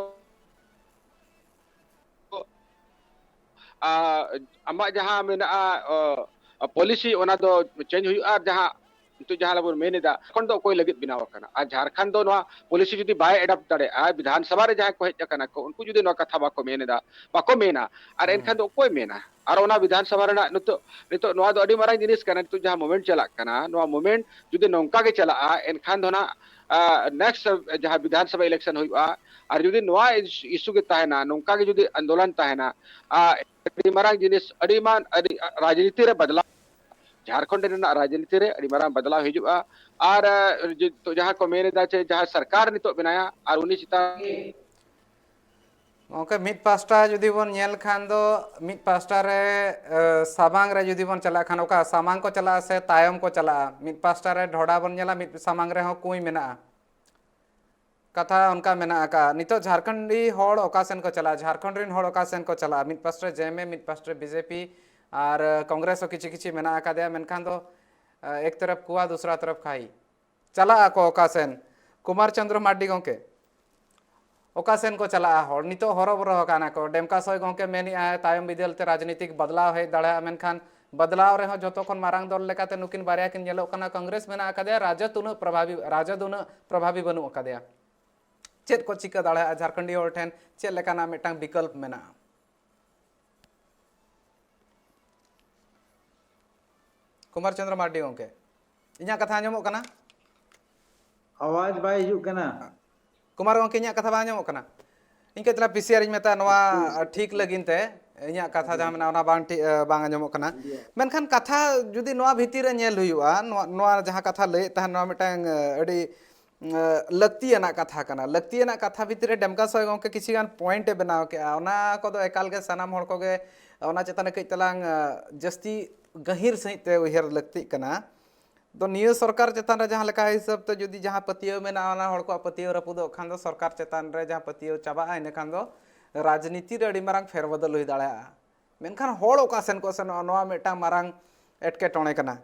ᱟ, ᱟᱢᱟᱜ ᱡᱟᱦᱟᱸ ᱢᱮᱱᱟᱜᱼᱟ, ᱟ, ᱯᱚᱞᱤᱥᱤ, ᱚᱱᱟ ᱫᱚ ᱪᱮᱧᱡᱽ ᱦᱩᱭᱩᱜᱼᱟ᱾ ᱟᱨ ᱡᱟᱦᱟᱸ ᱱᱤᱛᱚᱜ ᱡᱟᱦᱟᱸ ᱵᱚᱱ ᱢᱮᱱ ᱮᱫᱟ, ᱮᱠᱷᱚᱱ ᱫᱚ ᱚᱠᱚᱭ ᱞᱟᱹᱜᱤᱫ ᱵᱮᱱᱟᱣ ᱟᱠᱟᱱᱟ? ᱟᱨ ᱡᱷᱟᱲᱠᱷᱚᱸᱰ ᱫᱚ ᱱᱚᱣᱟ ᱯᱚᱞᱤᱥᱤ ᱡᱩᱫᱤ ᱵᱟᱭ ᱮᱰᱟᱯᱴ ᱫᱟᱲᱮᱭᱟᱜᱼᱟ, ᱵᱤᱫᱷᱟᱱ ᱥᱚᱵᱷᱟ ᱨᱮ ᱡᱟᱦᱟᱸᱭ ᱠᱚ ᱦᱮᱡ ᱟᱠᱟᱱᱟ ᱠᱚ, ᱩᱱᱠᱩ ᱡᱩᱫᱤ ᱱᱚᱣᱟ ᱠᱟᱛᱷᱟ ᱵᱟᱠᱚ ᱢᱮᱱ ᱮᱫᱟ, ᱵᱟᱠᱚ ᱢᱮᱱᱟ, ᱟᱨ ᱦᱩᱸ᱾ ᱮᱱᱠᱷᱟᱱ ᱫᱚ ᱚᱠᱚᱭ ᱢᱮᱱᱟ? ᱟᱨ ᱚᱱᱟ ᱵᱤᱫᱷᱟᱱ ᱥᱚᱵᱷᱟ ᱨᱮᱱᱟᱜ ᱱᱤᱛᱚᱜ, ᱱᱤᱛᱚᱜ ᱱᱚᱣᱟ ᱫᱚ ᱟᱹᱰᱤ ᱢᱟᱨᱟᱝ ᱡᱤᱱᱤᱥ ᱠᱟᱱᱟ᱾ ᱱᱤᱛᱚᱜ ᱡᱟᱦᱟᱸ ᱢᱩᱵᱷᱢᱮᱱᱴ ᱪᱟᱞᱟᱜ ᱠᱟᱱᱟ, ᱱᱚᱣᱟ ᱢᱩᱵᱷᱢᱮᱱᱴ ᱡᱩᱫᱤ ᱱᱚᱝᱠᱟ ᱜᱮ ᱪᱟᱞᱟᱜᱼᱟ, ᱮᱱᱠᱷᱟᱱ ᱫᱚ ᱱᱟᱜ, ᱟ, ᱱᱮᱠᱥᱴ ᱡᱟᱦᱟᱸ ᱵᱤᱫᱷᱟᱱ ᱥᱚᱵᱷᱟ ᱤᱞᱮᱠᱥᱚᱱ ᱦᱩᱭᱩᱜᱼᱟ, ᱟᱨ ᱡᱩᱫᱤ ᱱᱚᱣᱟ ᱤᱥ-, ᱤᱥᱩ ᱜᱮ ᱛᱟᱦᱮᱱᱟ, ᱱᱚᱝᱠᱟ ᱜᱮ ᱡᱩᱫᱤ ᱟᱱᱫᱳᱞᱚᱱ ᱛᱟᱦᱮᱱᱟ, ᱟ, ᱟᱹᱰᱤ ᱢᱟᱨᱟᱝ ᱡᱤᱱᱤᱥ, ᱟᱹᱰᱤ ᱢᱟᱨᱟᱝ, ᱟᱹᱰᱤ ᱨᱟᱡᱽᱱᱤᱛᱤ ᱨᱮ ᱵᱟᱫᱞᱟᱣ, ᱡᱷᱟᱲᱠᱷᱚᱸᱰ ᱨᱮᱱᱟᱜ ᱨᱟᱡᱽᱱᱤᱛᱤ ᱨᱮ ᱟᱹᱰᱤ ᱢᱟᱨᱟᱝ ᱵᱟᱫᱞᱟᱣ ᱦᱤᱡᱩᱜᱼᱟ᱾ ᱟᱨ, ᱟ, ᱡᱮ-, ᱛᱚ ᱡᱟᱦᱟᱸ ᱠᱚ ᱢᱮᱱ ᱮᱫᱟ ᱡᱮ ᱡᱟᱦᱟᱸ ᱥᱚᱨᱠᱟᱨ ᱱᱤᱛᱚᱜ ᱵᱮᱱᱟᱭᱟ ᱟᱨ ᱩᱱᱤ ᱪᱮᱛᱟᱱ ᱜᱚᱢᱠᱮ, ᱢᱤᱫ ᱯᱟᱥᱴᱟ ᱡᱩᱫᱤ ᱵᱚᱱ ᱧᱮᱞ ᱠᱷᱟᱱ ᱫᱚ, ᱢᱤᱫ ᱯᱟᱥᱴᱟ ᱨᱮ, ᱮ, ᱥᱟᱢᱟᱝ ᱨᱮ ᱡᱩᱫᱤ ᱵᱚᱱ ᱪᱟᱞᱟᱜ ᱠᱷᱟᱱ, ᱚᱠᱟ ᱥᱟᱢᱟᱝ ᱠᱚ ᱪᱟᱞᱟᱜᱼᱟ ᱥᱮ ᱛᱟᱭᱚᱢ ᱠᱚ ᱪᱟᱞᱟᱜᱼᱟ? ᱢᱤᱫ ᱯᱟᱥᱴᱟ ᱨᱮ ᱰᱷᱚᱰᱟ ᱵᱚᱱ ᱧᱮᱞᱟ, ᱢᱤᱫ ᱥᱟᱢᱟᱝ ᱨᱮᱦᱚᱸ ᱠᱩᱸᱭ ᱢᱮᱱᱟᱜᱼᱟ᱾ ᱠᱟᱛᱷᱟ ᱚᱱᱠᱟ ᱢᱮᱱᱟᱜ ᱟᱠᱟᱫᱼᱟ᱾ ᱱᱤᱛᱚᱜ ᱡᱷᱟᱲᱠᱷᱚᱸᱰᱤ ᱦᱚᱲ ᱚᱠᱟ ᱥᱮᱱ ᱠᱚ ᱪᱟᱞᱟᱜᱼᱟ? ᱡᱷᱟᱲᱠᱷᱚᱸᱰ ᱨᱮᱱ ᱦᱚᱲ ᱚᱠᱟ ᱥᱮᱱ ᱠᱚ ᱪᱟᱞᱟᱜᱼᱟ? ᱢᱤᱫ ᱯᱟᱥᱴᱟ ᱨᱮ ᱡᱮ ᱮᱢ ᱮᱢ, ᱢᱤᱫ ᱯᱟᱥᱴᱟ ᱨᱮ ᱵᱤ ᱡᱮ ᱯᱤ, ᱟᱨ, ᱮ, ᱠᱚᱝᱜᱨᱮᱥ ᱦᱚᱸ ᱠᱤᱪᱷᱤ ᱠᱤᱪᱷᱤ ᱢᱮᱱᱟᱜ ᱟᱠᱟᱫᱮᱭᱟ, ᱢᱮᱱᱠᱷᱟᱱ ᱫᱚ, ᱮ, ᱮᱠ ᱛᱚᱨᱚᱯ ᱠᱩᱣᱟ, ᱫᱩᱥᱨᱟ ᱛᱚᱨᱚᱯ ᱠᱷᱟᱭᱤ᱾ ᱪᱟᱞᱟᱜ ᱟᱠᱚ ᱚᱠᱟ ᱥᱮᱱ? ᱠᱩᱢᱟᱨ ᱪᱚᱸᱫᱽᱨᱚ ᱢᱟᱨᱰᱤ ᱜᱚᱢᱠᱮ, ᱚᱠᱟ ᱥᱮᱱ ᱠᱚ ᱪᱟᱞᱟᱜᱼᱟ ᱦᱚᱲ? ᱱᱤᱛᱚᱜ ᱦᱚᱨᱚᱵᱚᱨᱚ ᱟᱠᱟᱱᱟ ᱠᱚ᱾ ᱰᱮᱢᱠᱟ ᱥᱚᱭ ᱜᱚᱢᱠᱮ ᱢᱮᱱᱮᱫᱼᱟᱭ, ᱛᱟᱭᱚᱢ ᱵᱤᱫᱟᱹᱞ ᱛᱮ ᱨᱟᱡᱽᱱᱤᱛᱤᱠ ᱵᱟᱫᱞᱟᱣ ᱦᱮᱡ ᱫᱟᱲᱮᱭᱟᱜᱼᱟ, ᱢᱮᱱᱠᱷᱟᱱ ᱵᱟᱫᱞᱟᱣ ᱨᱮᱦᱚᱸ ᱡᱚᱛᱚ ᱠᱷᱚᱱ ᱢᱟᱨᱟᱝ ᱫᱚᱞ ᱞᱮᱠᱟᱛᱮ ᱱᱩᱠᱤᱱ ᱵᱟᱨᱭᱟ ᱠᱤᱱ ᱧᱮᱞᱚᱜ ᱠᱟᱱᱟ᱾ ᱠᱚᱝᱜᱨᱮᱥ ᱢᱮᱱᱟᱜ ᱟᱠᱟᱫᱮᱭᱟ, ᱨᱟᱡᱚᱫ ᱩᱱᱟᱹᱜ ᱯᱨᱚᱵᱷᱟᱵᱤ, ᱨᱟᱡᱚᱫ ᱩᱱᱟᱹᱜ ᱯᱨᱚᱵᱷᱟᱵᱤ ᱵᱟᱹᱱᱩᱜ ᱟᱠᱟᱫᱮᱭᱟ᱾ ᱪᱮᱫ ᱠᱚ ᱪᱤᱠᱟᱹ ᱫᱟᱲᱮᱭᱟᱜᱼᱟ ᱡᱷᱟᱲᱠᱷᱚᱸᱰᱤ ᱦᱚᱲ ᱴᱷᱮᱱ? ᱪᱮᱫ ᱞᱮᱠᱟᱱᱟᱜ ᱢᱤᱫᱴᱟᱝ ᱵᱤᱠᱚᱞᱯ ᱢᱮᱱᱟᱜᱼᱟ? ᱠᱩᱢᱟᱨ ᱪᱚᱸᱫᱽᱨᱚ ᱢᱟᱨᱰᱤ ᱜᱚᱢᱠᱮ, ᱤᱧᱟᱹᱜ ᱠᱟᱛᱷᱟ ᱟᱸᱡᱚᱢᱚᱜ ᱠᱟᱱᱟ? ᱟᱣᱟᱡᱽ ᱵᱟᱭ ᱦᱤᱡᱩᱜ ᱠᱟᱱᱟ᱾ ᱠᱩᱢᱟᱨ ᱜᱚᱢᱠᱮ, ᱤᱧᱟᱹᱜ ᱠᱟᱛᱷᱟ ᱵᱟᱝ ᱟᱸᱡᱚᱢᱚᱜ ᱠᱟᱱᱟ? ᱤᱧ ᱠᱟᱹᱡ ᱛᱟᱞᱟ ᱯᱤ ᱥᱤ ᱟᱨ ᱤᱧ ᱢᱮᱛᱟ, ᱱᱚᱣᱟ ᱴᱷᱤᱠ ᱞᱟᱹᱜᱤᱫ ᱛᱮ ᱤᱧᱟᱹᱜ ᱠᱟᱛᱷᱟ ᱡᱟᱦᱟᱸ ᱢᱮᱱᱟᱜᱼᱟ, ᱚᱱᱟ ᱵᱟᱝ ᱴᱷᱤᱠ, ᱵᱟᱝ ᱟᱸᱡᱚᱢᱚᱜ ᱠᱟᱱᱟ᱾ ᱢᱮᱱᱠᱷᱟᱱ ᱠᱟᱛᱷᱟ ᱡᱩᱫᱤ ᱱᱚᱣᱟ ᱵᱷᱤᱛᱤᱨ ᱨᱮ ᱧᱮᱞ ᱦᱩᱭᱩᱜᱼᱟ, ᱱᱚᱣᱟ, ᱱᱚᱣᱟ ᱡᱟᱦᱟᱸ ᱠᱟᱛᱷᱟ ᱞᱟᱹᱭᱮᱫ ᱛᱟᱦᱮᱱ, ᱱᱚᱣᱟ ᱢᱤᱫᱴᱟᱝ, ᱟᱹᱰᱤ ᱞᱟᱹᱠᱛᱤᱭᱟᱱᱟᱜ ᱠᱟᱛᱷᱟ ᱠᱟᱱᱟ᱾ ᱞᱟᱹᱠᱛᱤᱭᱟᱱᱟᱜ ᱠᱟᱛᱷᱟ ᱵᱷᱤᱛᱤᱨ ᱨᱮ ᱰᱮᱢᱠᱟ ᱥᱚᱭ ᱜᱚᱢᱠᱮ ᱠᱤᱪᱷᱤ ᱜᱟᱱ ᱯᱚᱭᱮᱱᱴ ᱮ ᱵᱮᱱᱟᱣ ᱠᱮᱜᱼᱟ, ᱚᱱᱟ ᱠᱚᱫᱚ ᱮᱠᱟᱞ ᱜᱮ ᱥᱟᱱᱟᱢ ᱦᱚᱲ ᱠᱚᱜᱮ ᱚᱱᱟ ᱪᱮᱛᱟᱱ ᱨᱮ ᱠᱟᱹᱡ ᱛᱟᱞᱟᱝ, ᱡᱟᱹᱥᱛᱤ ᱜᱟᱹᱦᱤᱨ ᱥᱟᱺᱦᱤᱡ ᱛᱮ ᱩᱭᱦᱟᱹᱨ ᱞᱟᱹᱠᱛᱤᱜ ᱠᱟᱱᱟ᱾ ᱫᱚ ᱱᱤᱭᱟᱹ ᱥᱚᱨᱠᱟᱨ ᱪᱮᱛᱟᱱ ᱨᱮ ᱡᱟᱦᱟᱸ ᱞᱮᱠᱟ ᱦᱤᱥᱟᱹᱵ ᱛᱮ ᱡᱩᱫᱤ ᱡᱟᱦᱟᱸ ᱯᱟᱹᱛᱭᱟᱹᱣ ᱢᱮᱱᱟᱜᱼᱟ, ᱚᱱᱟ ᱦᱚᱲ ᱠᱚᱣᱟᱜ ᱯᱟᱹᱛᱭᱟᱹᱣ ᱨᱟᱹᱯᱩᱫᱚᱜ ᱠᱷᱟᱱ ᱫᱚ, ᱥᱚᱨᱠᱟᱨ ᱪᱮᱛᱟᱱ ᱨᱮ ᱡᱟᱦᱟᱸ ᱯᱟᱹᱛᱭᱟᱹᱣ ᱪᱟᱵᱟᱜᱼᱟ, ᱤᱱᱟᱹ ᱠᱷᱟᱱ ᱫᱚ ᱨᱟᱡᱽᱱᱤᱛᱤ ᱨᱮ ᱟᱹᱰᱤ ᱢᱟᱨᱟᱝ ᱯᱷᱮᱨᱵᱚᱫᱚᱞ ᱦᱩᱭ ᱫᱟᱲᱮᱭᱟᱜᱼᱟ᱾ ᱢᱮᱱᱠᱷᱟᱱ ᱦᱚᱲ ᱚᱠᱟ ᱥᱮᱱ ᱠᱚ ᱥᱮᱱᱚᱜᱼᱟ, ᱱᱚᱣᱟ ᱢᱤᱫᱴᱟᱝ ᱢᱟᱨᱟᱝ ᱮᱴᱠᱮᱴᱚᱬᱮ ᱠᱟᱱᱟ᱾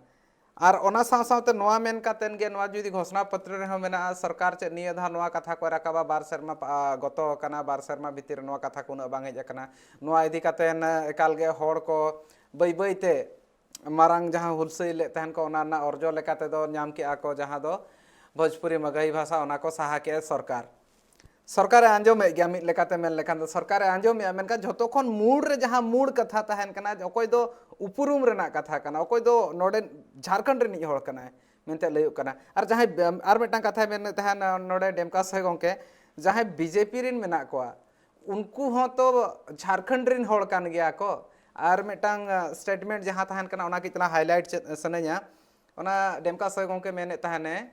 ᱟᱨ ᱚᱱᱟ ᱥᱟᱶ ᱥᱟᱶᱛᱮ ᱱᱚᱣᱟ ᱢᱮᱱ ᱠᱟᱛᱮᱱ ᱜᱮ, ᱱᱚᱣᱟ ᱡᱩᱫᱤ ᱜᱷᱳᱥᱱᱟ ᱯᱚᱛᱨᱚ ᱨᱮᱦᱚᱸ ᱢᱮᱱᱟᱜᱼᱟ, ᱥᱚᱨᱠᱟᱨ ᱪᱮᱫ ᱱᱤᱭᱟᱹ ᱫᱷᱟᱣ ᱱᱚᱣᱟ ᱠᱟᱛᱷᱟ ᱠᱚᱭ ᱨᱟᱠᱟᱵᱟ, ᱵᱟᱨ ᱥᱮᱨᱢᱟ ᱯᱟ-, ᱜᱚᱛᱚ ᱟᱠᱟᱱᱟ, ᱵᱟᱨ ᱥᱮᱨᱢᱟ ᱵᱷᱤᱛᱤᱨ ᱨᱮ ᱱᱚᱣᱟ ᱠᱟᱛᱷᱟ ᱠᱚ ᱩᱱᱟᱹᱜ ᱵᱟᱝ ᱦᱮᱡ ᱟᱠᱟᱱᱟ, ᱱᱚᱣᱟ ᱤᱫᱤ ᱠᱟᱛᱮᱱ ᱮᱠᱟᱞ ᱜᱮ ᱦᱚᱲ ᱠᱚ ᱵᱟᱹᱭ ᱵᱟᱹᱭ ᱛᱮ ᱢᱟᱨᱟᱝ ᱡᱟᱦᱟᱸ ᱦᱩᱞᱥᱟᱹᱭ ᱞᱮᱫ ᱛᱟᱦᱮᱱ ᱠᱚ, ᱚᱱᱟ ᱨᱮᱱᱟᱜ ᱚᱨᱡᱚ ᱞᱮᱠᱟ ᱛᱮᱫᱚ ᱧᱟᱢ ᱠᱮᱜᱼᱟ ᱠᱚ, ᱡᱟᱦᱟᱸ ᱫᱚ ᱵᱷᱳᱡᱽᱯᱩᱨᱤ ᱢᱟᱜᱟᱦᱤ ᱵᱷᱟᱥᱟ, ᱚᱱᱟ ᱠᱚ ᱥᱟᱦᱟ ᱠᱮᱜᱼᱟ ᱥᱚᱨᱠᱟᱨ᱾ ᱥᱚᱨᱠᱟᱨᱮ ᱟᱸᱡᱚᱢᱮᱫ ᱜᱮᱭᱟ, ᱢᱤᱫ ᱞᱮᱠᱟᱛᱮ ᱢᱮᱱ ᱞᱮᱠᱷᱟᱱ ᱫᱚ ᱥᱚᱨᱠᱟᱨᱮ ᱟᱸᱡᱚᱢᱮᱫᱼᱟ, ᱢᱮᱱᱠᱷᱟᱱ ᱡᱷᱚᱛᱚ ᱠᱷᱚᱱ ᱢᱩᱲ ᱨᱮ ᱡᱟᱦᱟᱸ ᱢᱩᱲ ᱠᱟᱛᱷᱟ ᱛᱟᱦᱮᱱ ᱠᱟᱱᱟ, ᱚᱠᱚᱭ ᱫᱚ ᱩᱯᱨᱩᱢ ᱨᱮᱱᱟᱜ ᱠᱟᱛᱷᱟ ᱠᱟᱱᱟ, ᱚᱠᱚᱭ ᱫᱚ ᱱᱚᱰᱮ ᱡᱷᱟᱲᱠᱷᱚᱸᱰ ᱨᱤᱱᱤᱡ ᱦᱚᱲ ᱠᱟᱱᱟᱭ ᱢᱮᱱᱛᱮ ᱞᱟᱹᱭᱚᱜ ᱠᱟᱱᱟ, ᱟᱨ ᱡᱟᱦᱟᱸᱭ ᱵᱮ-, ᱟᱨ ᱢᱤᱫᱴᱟᱝ ᱠᱟᱛᱷᱟᱭ ᱢᱮᱱᱮᱫ ᱛᱟᱦᱮᱱ ᱱᱚᱰᱮ ᱰᱮᱢᱠᱟ ᱥᱚᱦᱮ ᱜᱚᱢᱠᱮ, ᱡᱟᱦᱟᱸᱭ ᱵᱤᱡᱮᱯᱤ ᱨᱤᱱ ᱢᱮᱱᱟᱜ ᱠᱚᱣᱟ, ᱩᱱᱠᱩ ᱦᱚᱸ ᱛᱚ ᱡᱷᱟᱲᱠᱷᱚᱸᱰ ᱨᱤᱱ ᱦᱚᱲ ᱠᱟᱱ ᱜᱮᱭᱟ ᱠᱚ᱾ ᱟᱨ ᱢᱤᱫᱴᱟᱝ, ᱟ, ᱥᱴᱮᱴᱢᱮᱱᱴ ᱡᱟᱦᱟᱸ ᱛᱟᱦᱮᱱ ᱠᱟᱱᱟ, ᱚᱱᱟ ᱠᱟᱹᱡ ᱛᱟᱞᱟᱝ ᱦᱟᱭᱞᱟᱭᱤᱴ ᱪᱮᱫ ᱥᱟᱱᱟᱧᱟ᱾ ᱚᱱᱟ ᱰᱮᱢᱠᱟ ᱥᱚᱦᱮ ᱜᱚᱢᱠᱮ ᱢᱮᱱᱮᱫ ᱛᱟᱦᱮᱱᱮ,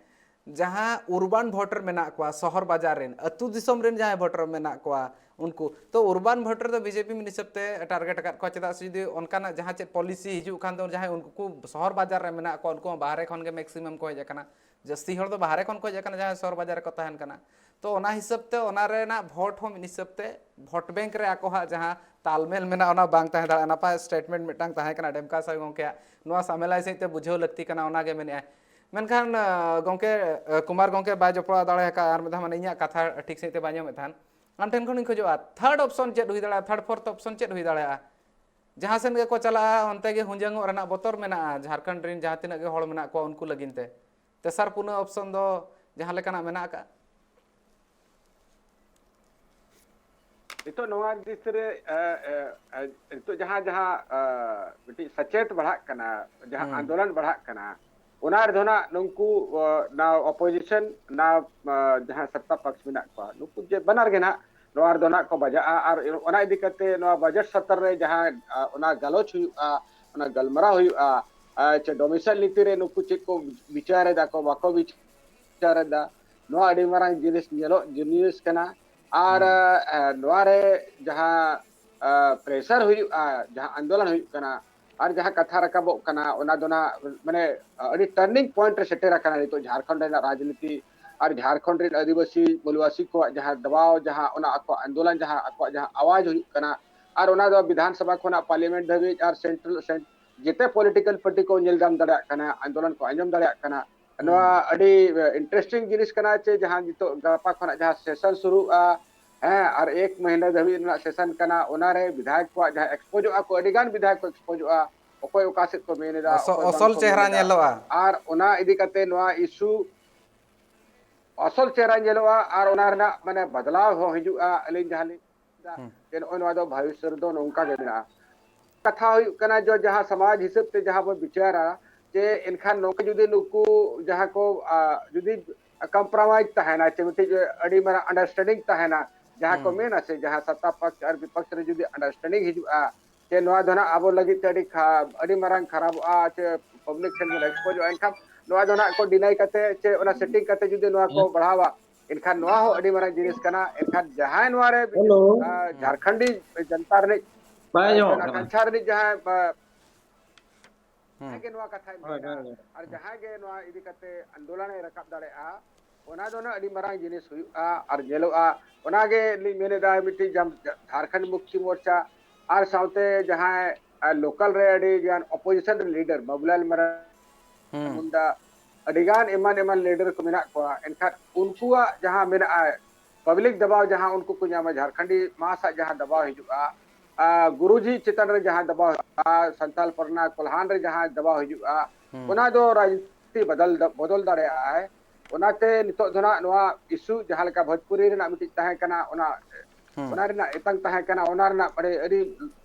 ᱡᱟᱦᱟᱸ ᱩᱨᱵᱟᱱ ᱵᱷᱳᱴᱟᱨ ᱢᱮᱱᱟᱜ ᱠᱚᱣᱟ, ᱥᱚᱦᱚᱨ ᱵᱟᱡᱟᱨ ᱨᱮᱱ, ᱟᱹᱛᱩ ᱫᱤᱥᱚᱢ ᱨᱮᱱ ᱡᱟᱦᱟᱸᱭ ᱵᱷᱳᱴᱟᱨ ᱢᱮᱱᱟᱜ ᱠᱚᱣᱟ, ᱩᱱᱠᱩ ᱛᱚ ᱩᱨᱵᱟᱱ ᱵᱷᱳᱴᱟᱨ ᱫᱚ ᱵᱤᱡᱮᱯᱤ ᱦᱤᱥᱟᱹᱵ ᱛᱮ ᱴᱟᱨᱜᱮᱴ ᱟᱠᱟᱫ ᱠᱚᱣᱟ᱾ ᱪᱮᱫᱟᱜ ᱥᱮ ᱡᱩᱫᱤ ᱚᱱᱠᱟᱱᱟᱜ ᱡᱟᱦᱟᱸ ᱪᱮᱫ ᱯᱚᱞᱤᱥᱤ ᱦᱤᱡᱩᱜ ᱠᱷᱟᱱ ᱫᱚ, ᱡᱟᱦᱟᱸᱭ ᱩᱱᱠᱩ ᱥᱚᱦᱚᱨ ᱵᱟᱡᱟᱨ ᱨᱮ ᱢᱮᱱᱟᱜ ᱠᱚᱣᱟ, ᱩᱱᱠᱩ ᱦᱚᱸ ᱵᱟᱦᱨᱮ ᱠᱷᱚᱱ ᱜᱮ ᱢᱮᱠᱥᱤᱢᱟᱢ ᱠᱚ ᱦᱮᱡ ᱟᱠᱟᱱᱟ, ᱡᱟᱹᱥᱛᱤ ᱦᱚᱲ ᱫᱚ ᱵᱟᱦᱨᱮ ᱠᱷᱚᱱ ᱠᱚ ᱦᱮᱡ ᱟᱠᱟᱱᱟ, ᱡᱟᱦᱟᱸᱭ ᱥᱚᱦᱚᱨ ᱵᱟᱡᱟᱨ ᱨᱮᱠᱚ ᱛᱟᱦᱮᱱ ᱠᱟᱱᱟ᱾ ᱛᱚ ᱚᱱᱟ ᱦᱤᱥᱟᱹᱵ ᱛᱮ ᱚᱱᱟ ᱨᱮᱱᱟᱜ ᱵᱷᱳᱴ ᱦᱚᱸ ᱢᱤᱫ ᱦᱤᱥᱟᱹᱵ ᱛᱮ ᱵᱷᱳᱴ ᱵᱮᱝᱠ ᱨᱮ ᱟᱠᱚᱣᱟᱜ ᱡᱟᱦᱟᱸ ᱛᱟᱞᱢᱮᱞ ᱢᱮᱱᱟᱜᱼᱟ, ᱚᱱᱟ ᱵᱟᱝ ᱛᱟᱦᱮᱸ ᱫᱟᱲᱮᱭᱟᱜᱼᱟ᱾ ᱱᱟᱯᱟᱭ ᱥᱴᱮᱴᱢᱮᱱᱴ ᱢᱤᱫᱴᱟᱝ ᱛᱟᱦᱮᱸ ᱠᱟᱱᱟ ᱰᱮᱢᱠᱟ ᱥᱚᱦᱮ ᱜᱚᱢᱠᱮᱭᱟᱜ, ᱱᱚᱣᱟ ᱥᱟᱢᱮᱞᱟᱭ ᱥᱟᱺᱦᱤᱡ ᱛᱮ ᱵᱩᱡᱷᱟᱹᱣ ᱞᱟᱹᱠᱛᱤ ᱠᱟᱱᱟ, ᱚᱱᱟᱜᱮ ᱢᱮᱱᱮᱫᱼᱟᱭ᱾ ᱢᱮᱱᱠᱷᱟᱱ, ᱟ, ᱜᱚᱢᱠᱮ, ᱟ, ᱠᱩᱢᱟᱨ ᱜᱚᱢᱠᱮ ᱵᱟᱭ ᱡᱚᱯᱲᱟᱣ ᱫᱟᱲᱮ ᱟᱠᱟᱫᱼᱟ, ᱟᱨ ᱢᱤᱫ ᱫᱷᱟᱣ, ᱢᱟᱱᱮ, ᱤᱧᱟᱹᱜ ᱠᱟᱛᱷᱟ ᱴᱷᱤᱠ ᱥᱟᱺᱦᱤᱡ ᱛᱮ ᱵᱟᱭ ᱟᱸᱡᱚᱢᱮᱫ ᱛᱟᱦᱮᱱ᱾ ᱟᱢ ᱴᱷᱮᱱ ᱠᱷᱚᱱᱤᱧ ᱠᱷᱚᱡᱚᱜᱼᱟ, ᱛᱷᱟᱨᱰ ᱚᱯᱥᱚᱱ ᱪᱮᱫ ᱦᱩᱭ ᱫᱟᱲᱮᱭᱟᱜᱼᱟ, ᱛᱷᱟᱨᱰ ᱯᱷᱳᱨᱛᱷ ᱚᱯᱥᱚᱱ ᱪᱮᱫ ᱦᱩᱭ ᱫᱟᱲᱮᱭᱟᱜᱼᱟ? ᱡᱟᱦᱟᱸ ᱥᱮᱱ ᱜᱮᱠᱚ ᱪᱟᱞᱟᱜᱼᱟ, ᱚᱱᱛᱮ ᱜᱮ ᱦᱩᱸᱡᱟᱹᱝᱚᱜ ᱨᱮᱱᱟᱜ ᱵᱚᱛᱚᱨ ᱢᱮᱱᱟᱜᱼᱟ ᱡᱷᱟᱲᱠᱷᱚᱸᱰ ᱨᱮᱱ ᱡᱟᱦᱟᱸ ᱛᱤᱱᱟᱹᱜ ᱜᱮ ᱦᱚᱲ ᱢᱮᱱᱟᱜ ᱠᱚᱣᱟ, ᱩᱱᱠᱩ ᱞᱟᱹᱜᱤᱫ ᱛᱮ᱾ ᱛᱮᱥᱟᱨ ᱯᱩᱱᱟᱹ ᱚᱯᱥᱚᱱ ᱫᱚ ᱡᱟᱦᱟᱸ ᱞᱮᱠᱟᱱᱟᱜ ᱢᱮᱱᱟᱜ ᱟᱠᱟᱫ᱾ ᱱᱤᱛᱚᱜ ᱱᱚᱣᱟ ᱫᱤᱥ ᱨᱮ, ᱮ, ᱮ, ᱮ, ᱱᱤᱛᱚᱜ ᱡᱟᱦᱟᱸ, ᱡᱟᱦᱟᱸ, ᱮ, ᱢᱤᱫᱴᱤᱡ ᱥᱮᱪᱮᱫ ᱵᱟᱲᱦᱟᱜ ᱠᱟᱱᱟ, ᱡᱟᱦᱟᱸ ᱦᱩᱸ᱾ ᱟᱱᱫᱳᱞᱚᱱ ᱵᱟᱲᱦᱟᱜ ᱠᱟᱱᱟ, ᱚᱱᱟ ᱨᱮᱫᱚ ᱱᱟᱜ ᱱᱩᱠᱩ, ᱚ, ᱱᱟ ᱚᱯᱳᱡᱤᱥᱚᱱ, ᱱᱟ, ᱟ, ᱡᱟᱦᱟᱸ ᱥᱚᱛᱛᱟ ᱯᱚᱠᱥ ᱢᱮᱱᱟᱜ ᱠᱚᱣᱟ, ᱱᱩᱠᱩ ᱡᱮ ᱵᱟᱱᱟᱨ ᱜᱮ ᱱᱟᱜ ᱱᱚᱣᱟ ᱨᱮᱫᱚ ᱱᱟᱜ ᱠᱚ ᱵᱟᱡᱟᱜᱼᱟ᱾ ᱟᱨ ᱚᱱᱟ ᱤᱫᱤ ᱠᱟᱛᱮ ᱱᱚᱣᱟ ᱵᱟᱡᱮᱴ ᱥᱚᱛᱨ ᱨᱮ ᱡᱟᱦᱟᱸ, ᱟ, ᱚᱱᱟ ᱜᱟᱞᱚᱪ ᱦᱩᱭᱩᱜᱼᱟ, ᱚᱱᱟ ᱜᱟᱞᱢᱟᱨᱟᱣ ᱦᱩᱭᱩᱜᱼᱟ, ᱟ, ᱪᱮ ᱰᱚᱢᱤᱥᱟᱭᱤᱞ ᱱᱤᱛᱤ ᱨᱮ ᱱᱩᱠᱩ ᱪᱮᱫ ᱠᱚ ᱵᱤᱪᱟᱨ ᱮᱫᱟ ᱠᱚ, ᱵᱟᱠᱚ ᱵᱤᱪᱟᱨ ᱮᱫᱟ, ᱱᱚᱣᱟ ᱟᱹᱰᱤ ᱢᱟᱨᱟᱝ ᱡᱤᱱᱤᱥ, ᱧᱮᱞᱚᱜ ᱡᱤᱱᱤᱥ ᱠᱟᱱᱟ᱾ ᱟᱨ, ᱦᱩᱸ᱾ ᱟ, ᱱᱚᱣᱟ ᱨᱮ ᱡᱟᱦᱟᱸ, ᱟ, ᱯᱨᱮᱥᱟᱨ ᱦᱩᱭᱩᱜᱼᱟ, ᱡᱟᱦᱟᱸ ᱟᱱᱫᱳᱞᱚᱱ ᱦᱩᱭᱩᱜ ᱠᱟᱱᱟ, ᱟᱨ ᱡᱟᱦᱟᱸ ᱠᱟᱛᱷᱟ ᱨᱟᱠᱟᱵᱚᱜ ᱠᱟᱱᱟ, ᱚᱱᱟ ᱫᱚ ᱱᱟᱜ ᱢᱟᱱᱮ ᱟᱹᱰᱤ ᱴᱟᱨᱱᱤᱝ ᱯᱚᱭᱮᱱᱴ ᱨᱮ ᱥᱮᱴᱮᱨ ᱟᱠᱟᱱᱟ ᱱᱤᱛᱚᱜ ᱡᱷᱟᱲᱠᱷᱚᱸᱰ ᱨᱮᱱᱟᱜ ᱨᱟᱡᱽᱱᱤᱛᱤ ᱟᱨ ᱡᱷᱟᱲᱠᱷᱚᱸᱰ ᱨᱮᱱ ᱟᱹᱫᱤᱵᱟᱹᱥᱤ ᱢᱩᱞᱣᱟᱥᱤ ᱠᱚᱣᱟᱜ ᱡᱟᱦᱟᱸ ᱫᱟᱵᱟᱣ, ᱡᱟᱦᱟᱸ ᱚᱱᱟ ᱟᱠᱚᱣᱟᱜ ᱟᱱᱫᱳᱞᱚᱱ, ᱡᱟᱦᱟᱸ ᱟᱠᱚᱣᱟᱜ ᱡᱟᱦᱟᱸ ᱟᱣᱟᱡ ᱦᱩᱭᱩᱜ ᱠᱟᱱᱟ, ᱟᱨ ᱚᱱᱟ ᱫᱚ ᱵᱤᱫᱷᱟᱱ ᱥᱚᱵᱷᱟ ᱠᱷᱚᱱᱟᱜ ᱯᱟᱨᱞᱤᱭᱟᱢᱮᱱᱴ ᱫᱷᱟᱹᱵᱤᱡ ᱟᱨ ᱥᱮᱱᱴᱨᱟᱞ, ᱥᱮᱱ-, ᱡᱮᱛᱮ ᱯᱚᱞᱤᱴᱤᱠᱟᱞ ᱯᱟᱨᱴᱤ ᱠᱚ ᱧᱮᱞ ᱧᱟᱢ ᱫᱟᱲᱮᱭᱟᱜ ᱠᱟᱱᱟ, ᱟᱱᱫᱳᱞᱚᱱ ᱠᱚ ᱟᱸᱡᱚᱢ ᱫᱟᱲᱮᱭᱟᱜ ᱠᱟᱱᱟ᱾ ᱱᱚᱣᱟ ᱟᱹᱰᱤ ᱤᱱᱴᱟᱨᱮᱥᱴᱤᱝ ᱡᱤᱱᱤᱥ ᱠᱟᱱᱟ ᱡᱮ ᱡᱟᱦᱟᱸ ᱱᱤᱛᱚᱜ ᱜᱟᱯᱟ ᱠᱷᱚᱱᱟᱜ ᱡᱟᱦᱟᱸ ᱥᱮᱥᱚᱱ ᱥᱩᱨᱩᱜᱼᱟ, ᱦᱮᱸ, ᱟᱨ ᱮᱠ ᱢᱟᱹᱦᱱᱟᱹ ᱫᱷᱟᱹᱵᱤᱡ ᱨᱮᱱᱟᱜ ᱥᱮᱥᱚᱱ ᱠᱟᱱᱟ, ᱚᱱᱟᱨᱮ ᱵᱤᱫᱷᱟᱭᱚᱠ ᱠᱚᱣᱟᱜ ᱡᱟᱦᱟᱸ ᱮᱠᱥᱯᱳᱡᱚᱜᱼᱟ ᱠᱚ, ᱟᱹᱰᱤ ᱜᱟᱱ ᱵᱤᱫᱷᱟᱭᱚᱠ ᱠᱚ ᱮᱠᱥᱯᱳᱡᱚᱜᱼᱟ, ᱚᱠᱚᱭ ᱚᱠᱟ ᱥᱮᱫ ᱠᱚ ᱢᱮᱱ ᱮᱫᱟ, ᱚᱥᱚ-, ᱚᱠᱚᱭ ᱵᱟᱝ ᱚᱥᱚᱞ ᱠᱚ ᱪᱮᱦᱨᱟ ᱢᱮᱱ ᱮᱫᱟ᱾ ᱧᱮᱞᱚᱜᱼᱟ᱾ ᱟᱨ ᱚᱱᱟ ᱤᱫᱤ ᱠᱟᱛᱮ ᱱᱚᱣᱟ ᱤᱥᱩ ᱟᱥᱚᱞ ᱪᱮᱦᱨᱟ ᱧᱮᱞᱚᱜᱼᱟ ᱟᱨ ᱚᱱᱟ ᱨᱮᱱᱟᱜ ᱢᱟᱱᱮ ᱵᱟᱫᱞᱟᱣ ᱦᱚᱸ ᱦᱤᱡᱩᱜᱼᱟ᱾ ᱟᱹᱞᱤᱧ ᱡᱟᱦᱟᱸ ᱞᱤᱧ ᱢᱮᱱᱫᱟ ᱦᱩᱸ᱾ ᱡᱮ ᱱᱚᱜᱼᱚᱭ ᱱᱚᱣᱟ ᱫᱚ ᱵᱷᱚᱵᱤᱥᱥᱚᱛ ᱨᱮᱫᱚ ᱱᱚᱝᱠᱟ ᱜᱮ ᱢᱮᱱᱟᱜᱼᱟ᱾ ᱠᱟᱛᱷᱟ ᱦᱩᱭᱩᱜ ᱠᱟᱱᱟ ᱡᱮ ᱡᱟᱦᱟᱸ ᱥᱚᱢᱟᱡᱽ ᱦᱤᱥᱟᱹᱵ ᱛᱮ ᱡᱟᱦᱟᱸ ᱵᱚᱱ ᱵᱤᱪᱟᱹᱨᱟ, ᱡᱮ ᱮᱱᱠᱷᱟᱱ ᱱᱚᱝᱠᱟ ᱡᱩᱫᱤ ᱱᱩᱠᱩ ᱡᱟᱦᱟᱸ ᱠᱚ, ᱟ, ᱡᱩᱫᱤ ᱠᱚᱢᱯᱨᱳᱢᱟᱭᱤᱡᱽ ᱛᱟᱦᱮᱱᱟ, ᱪᱮ ᱢᱤᱫᱴᱤᱡ ᱟᱹᱰᱤ ᱢᱟᱨᱟᱝ ᱟᱱᱰᱟᱨᱥᱴᱮᱱᱰᱤᱝ ᱛᱟᱦᱮᱱᱟ, ᱡᱟᱦᱟᱸ ᱠᱚ ᱦᱩᱸ᱾ ᱢᱮᱱᱟ ᱥᱮ, ᱡᱟᱦᱟᱸ ᱥᱚᱛᱛᱟ ᱯᱚᱠᱷ ᱟᱨ ᱵᱤᱯᱚᱠᱷ ᱨᱮ ᱡᱩᱫᱤ ᱟᱱᱰᱟᱨᱥᱴᱮᱱᱰᱤᱝ ᱦᱤᱡᱩᱜᱼᱟ, ᱡᱮ ᱱᱚᱣᱟ ᱫᱚ ᱱᱟᱜ ᱟᱵᱚ ᱞᱟᱹᱜᱤᱫ ᱛᱮ ᱟᱹᱰᱤ ᱠᱷᱟ-, ᱟᱹᱰᱤ ᱢᱟᱨᱟᱝ ᱠᱷᱟᱨᱟᱯᱚᱜᱼᱟ, ᱪᱮ ᱯᱟᱵᱽᱞᱤᱠ ᱴᱷᱮᱱ ᱵᱚᱱ ᱮᱠᱥᱯᱳᱡᱚᱜᱼᱟ, ᱮᱱᱠᱷᱟᱱ ᱱᱚᱣᱟ ᱫᱚ ᱱᱟᱜ ᱠᱚ ᱰᱤᱱᱟᱭ ᱠᱟᱛᱮ ᱪᱮ ᱚᱱᱟ ᱥᱮᱴᱤᱝ ᱠᱟᱛᱮ ᱡᱩᱫᱤ ᱱᱚᱣᱟ ᱠᱚ ᱦᱮᱸ᱾ ᱵᱟᱲᱦᱟᱣᱟ, ᱮᱱᱠᱷᱟᱱ ᱱᱚᱣᱟ ᱦᱚᱸ ᱟᱹᱰᱤ ᱢᱟᱨᱟᱝ ᱡᱤᱱᱤᱥ ᱠᱟᱱᱟ᱾ ᱮᱱᱠᱷᱟᱱ ᱡᱟᱦᱟᱸᱭ ᱱᱚᱣᱟ ᱨᱮ, ᱦᱮᱞᱳ᱾ ᱟ, ᱦᱩᱸ᱾ ᱡᱷᱟᱨᱠᱷᱚᱸᱰᱤ ᱡᱚᱱᱛᱟ ᱨᱤᱱᱤᱡ, ᱵᱟᱭ ᱟ, ᱟᱸᱡᱚᱢᱚᱜ ᱠᱟᱱᱟ᱾ ᱟᱠᱟᱝᱠᱷᱟ ᱨᱤᱱᱤᱡ ᱡᱟᱦᱟᱸᱭ, ᱟ, ᱦᱩᱸ᱾ ᱡᱟᱦᱟᱸᱭ ᱜᱮ ᱱᱚᱣᱟ ᱠᱟᱛᱷᱟᱭ ᱦᱳᱭ, ᱢᱮᱱᱟ, ᱦᱳᱭ, ᱦᱳᱭ᱾ ᱟᱨ ᱡᱟᱦᱟᱸᱭ ᱜᱮ ᱱᱚᱣᱟ ᱤᱫᱤ ᱠᱟᱛᱮ ᱟᱱᱫᱳᱞᱚᱱ ᱮ ᱨᱟᱠᱟᱵ ᱫᱟᱲᱮᱭᱟᱜᱼᱟ, ᱚᱱᱟ ᱫᱚ ᱱᱟᱜ ᱟᱹᱰᱤ ᱢᱟᱨᱟᱝ ᱡᱤᱱᱤᱥ ᱦᱩᱭᱩᱜᱼᱟ ᱟᱨ ᱧᱮᱞᱚᱜᱼᱟ᱾ ᱚᱱᱟᱜᱮ ᱞᱤᱧ ᱢᱮᱱ ᱮᱫᱟ, ᱢᱤᱫᱴᱤᱡ ᱡᱟᱢ-, ᱡᱷᱟᱨᱠᱷᱚᱸᱰ ᱢᱩᱠᱛᱤ ᱢᱳᱨᱪᱟ ᱟᱨ ᱥᱟᱶᱛᱮ ᱡᱟᱦᱟᱸᱭ, ᱟ, ᱞᱳᱠᱟᱞ ᱨᱮ ᱟᱹᱰᱤ ᱜᱟᱱ ᱚᱯᱳᱡᱤᱥᱚᱱ ᱨᱮᱱ ᱞᱤᱰᱟᱨ, ᱵᱟᱵᱩᱞᱟᱞ ᱢᱟᱨᱟᱱᱰᱤ, ᱦᱩᱸ᱾ ᱢᱩᱱᱰᱟ, ᱟᱹᱰᱤ ᱜᱟᱱ ᱮᱢᱟᱱ ᱮᱢᱟᱱ ᱞᱤᱰᱟᱨ ᱠᱚ ᱢᱮᱱᱟᱜ ᱠᱚᱣᱟ, ᱮᱱᱠᱷᱟᱱ ᱩᱱᱠᱩᱣᱟᱜ ᱡᱟᱦᱟᱸ ᱢᱮᱱᱟᱜᱼᱟ, ᱯᱟᱵᱽᱞᱤᱠ ᱫᱟᱵᱟᱣ ᱡᱟᱦᱟᱸ ᱩᱱᱠᱩ ᱠᱚ ᱧᱟᱢᱟ, ᱡᱷᱟᱨᱠᱷᱚᱸᱰᱤ ᱢᱟᱥ ᱟᱜ ᱡᱟᱦᱟᱸ ᱫᱟᱵᱟᱣ ᱦᱤᱡᱩᱜᱼᱟ, ᱟ, ᱜᱩᱨᱩᱡᱤ ᱪᱮᱛᱟᱱ ᱨᱮ ᱡᱟᱦᱟᱸ ᱫᱟᱵᱟᱣ ᱦᱤᱡᱩᱜᱼᱟ, ᱥᱟᱱᱛᱟᱞ ᱯᱟᱨᱜᱟᱱᱟ ᱠᱚᱞᱦᱟᱱ ᱨᱮ ᱡᱟᱦᱟᱸ ᱫᱟᱵᱟᱣ ᱦᱤᱡᱩᱜᱼᱟ, ᱦᱩᱸ᱾ ᱚᱱᱟ ᱫᱚ ᱨᱟᱡᱽᱱᱤᱛᱤ ᱵᱚᱫᱚᱞ, ᱵᱚᱫᱚᱞ ᱫᱟᱲᱮᱭᱟᱜᱼᱟᱭ᱾ ᱚᱱᱟᱛᱮ ᱱᱤᱛᱚᱜ ᱫᱚ ᱱᱟᱜ ᱱᱚᱣᱟ ᱤᱥᱩ ᱡᱟᱦᱟᱸ ᱞᱮᱠᱟ ᱵᱷᱳᱡᱽᱯᱩᱨᱤ ᱨᱮᱱᱟᱜ ᱢᱤᱫᱴᱤᱡ ᱛᱟᱦᱮᱸ ᱠᱟᱱᱟ, ᱚᱱᱟ, ᱦᱩᱸ᱾ ᱚᱱᱟ ᱨᱮᱱᱟᱜ ᱮᱛᱟᱝ ᱛᱟᱦᱮᱸ ᱠᱟᱱᱟ, ᱚᱱᱟ ᱨᱮᱱᱟᱜ ᱟᱹᱰᱤ, ᱟᱹᱰᱤ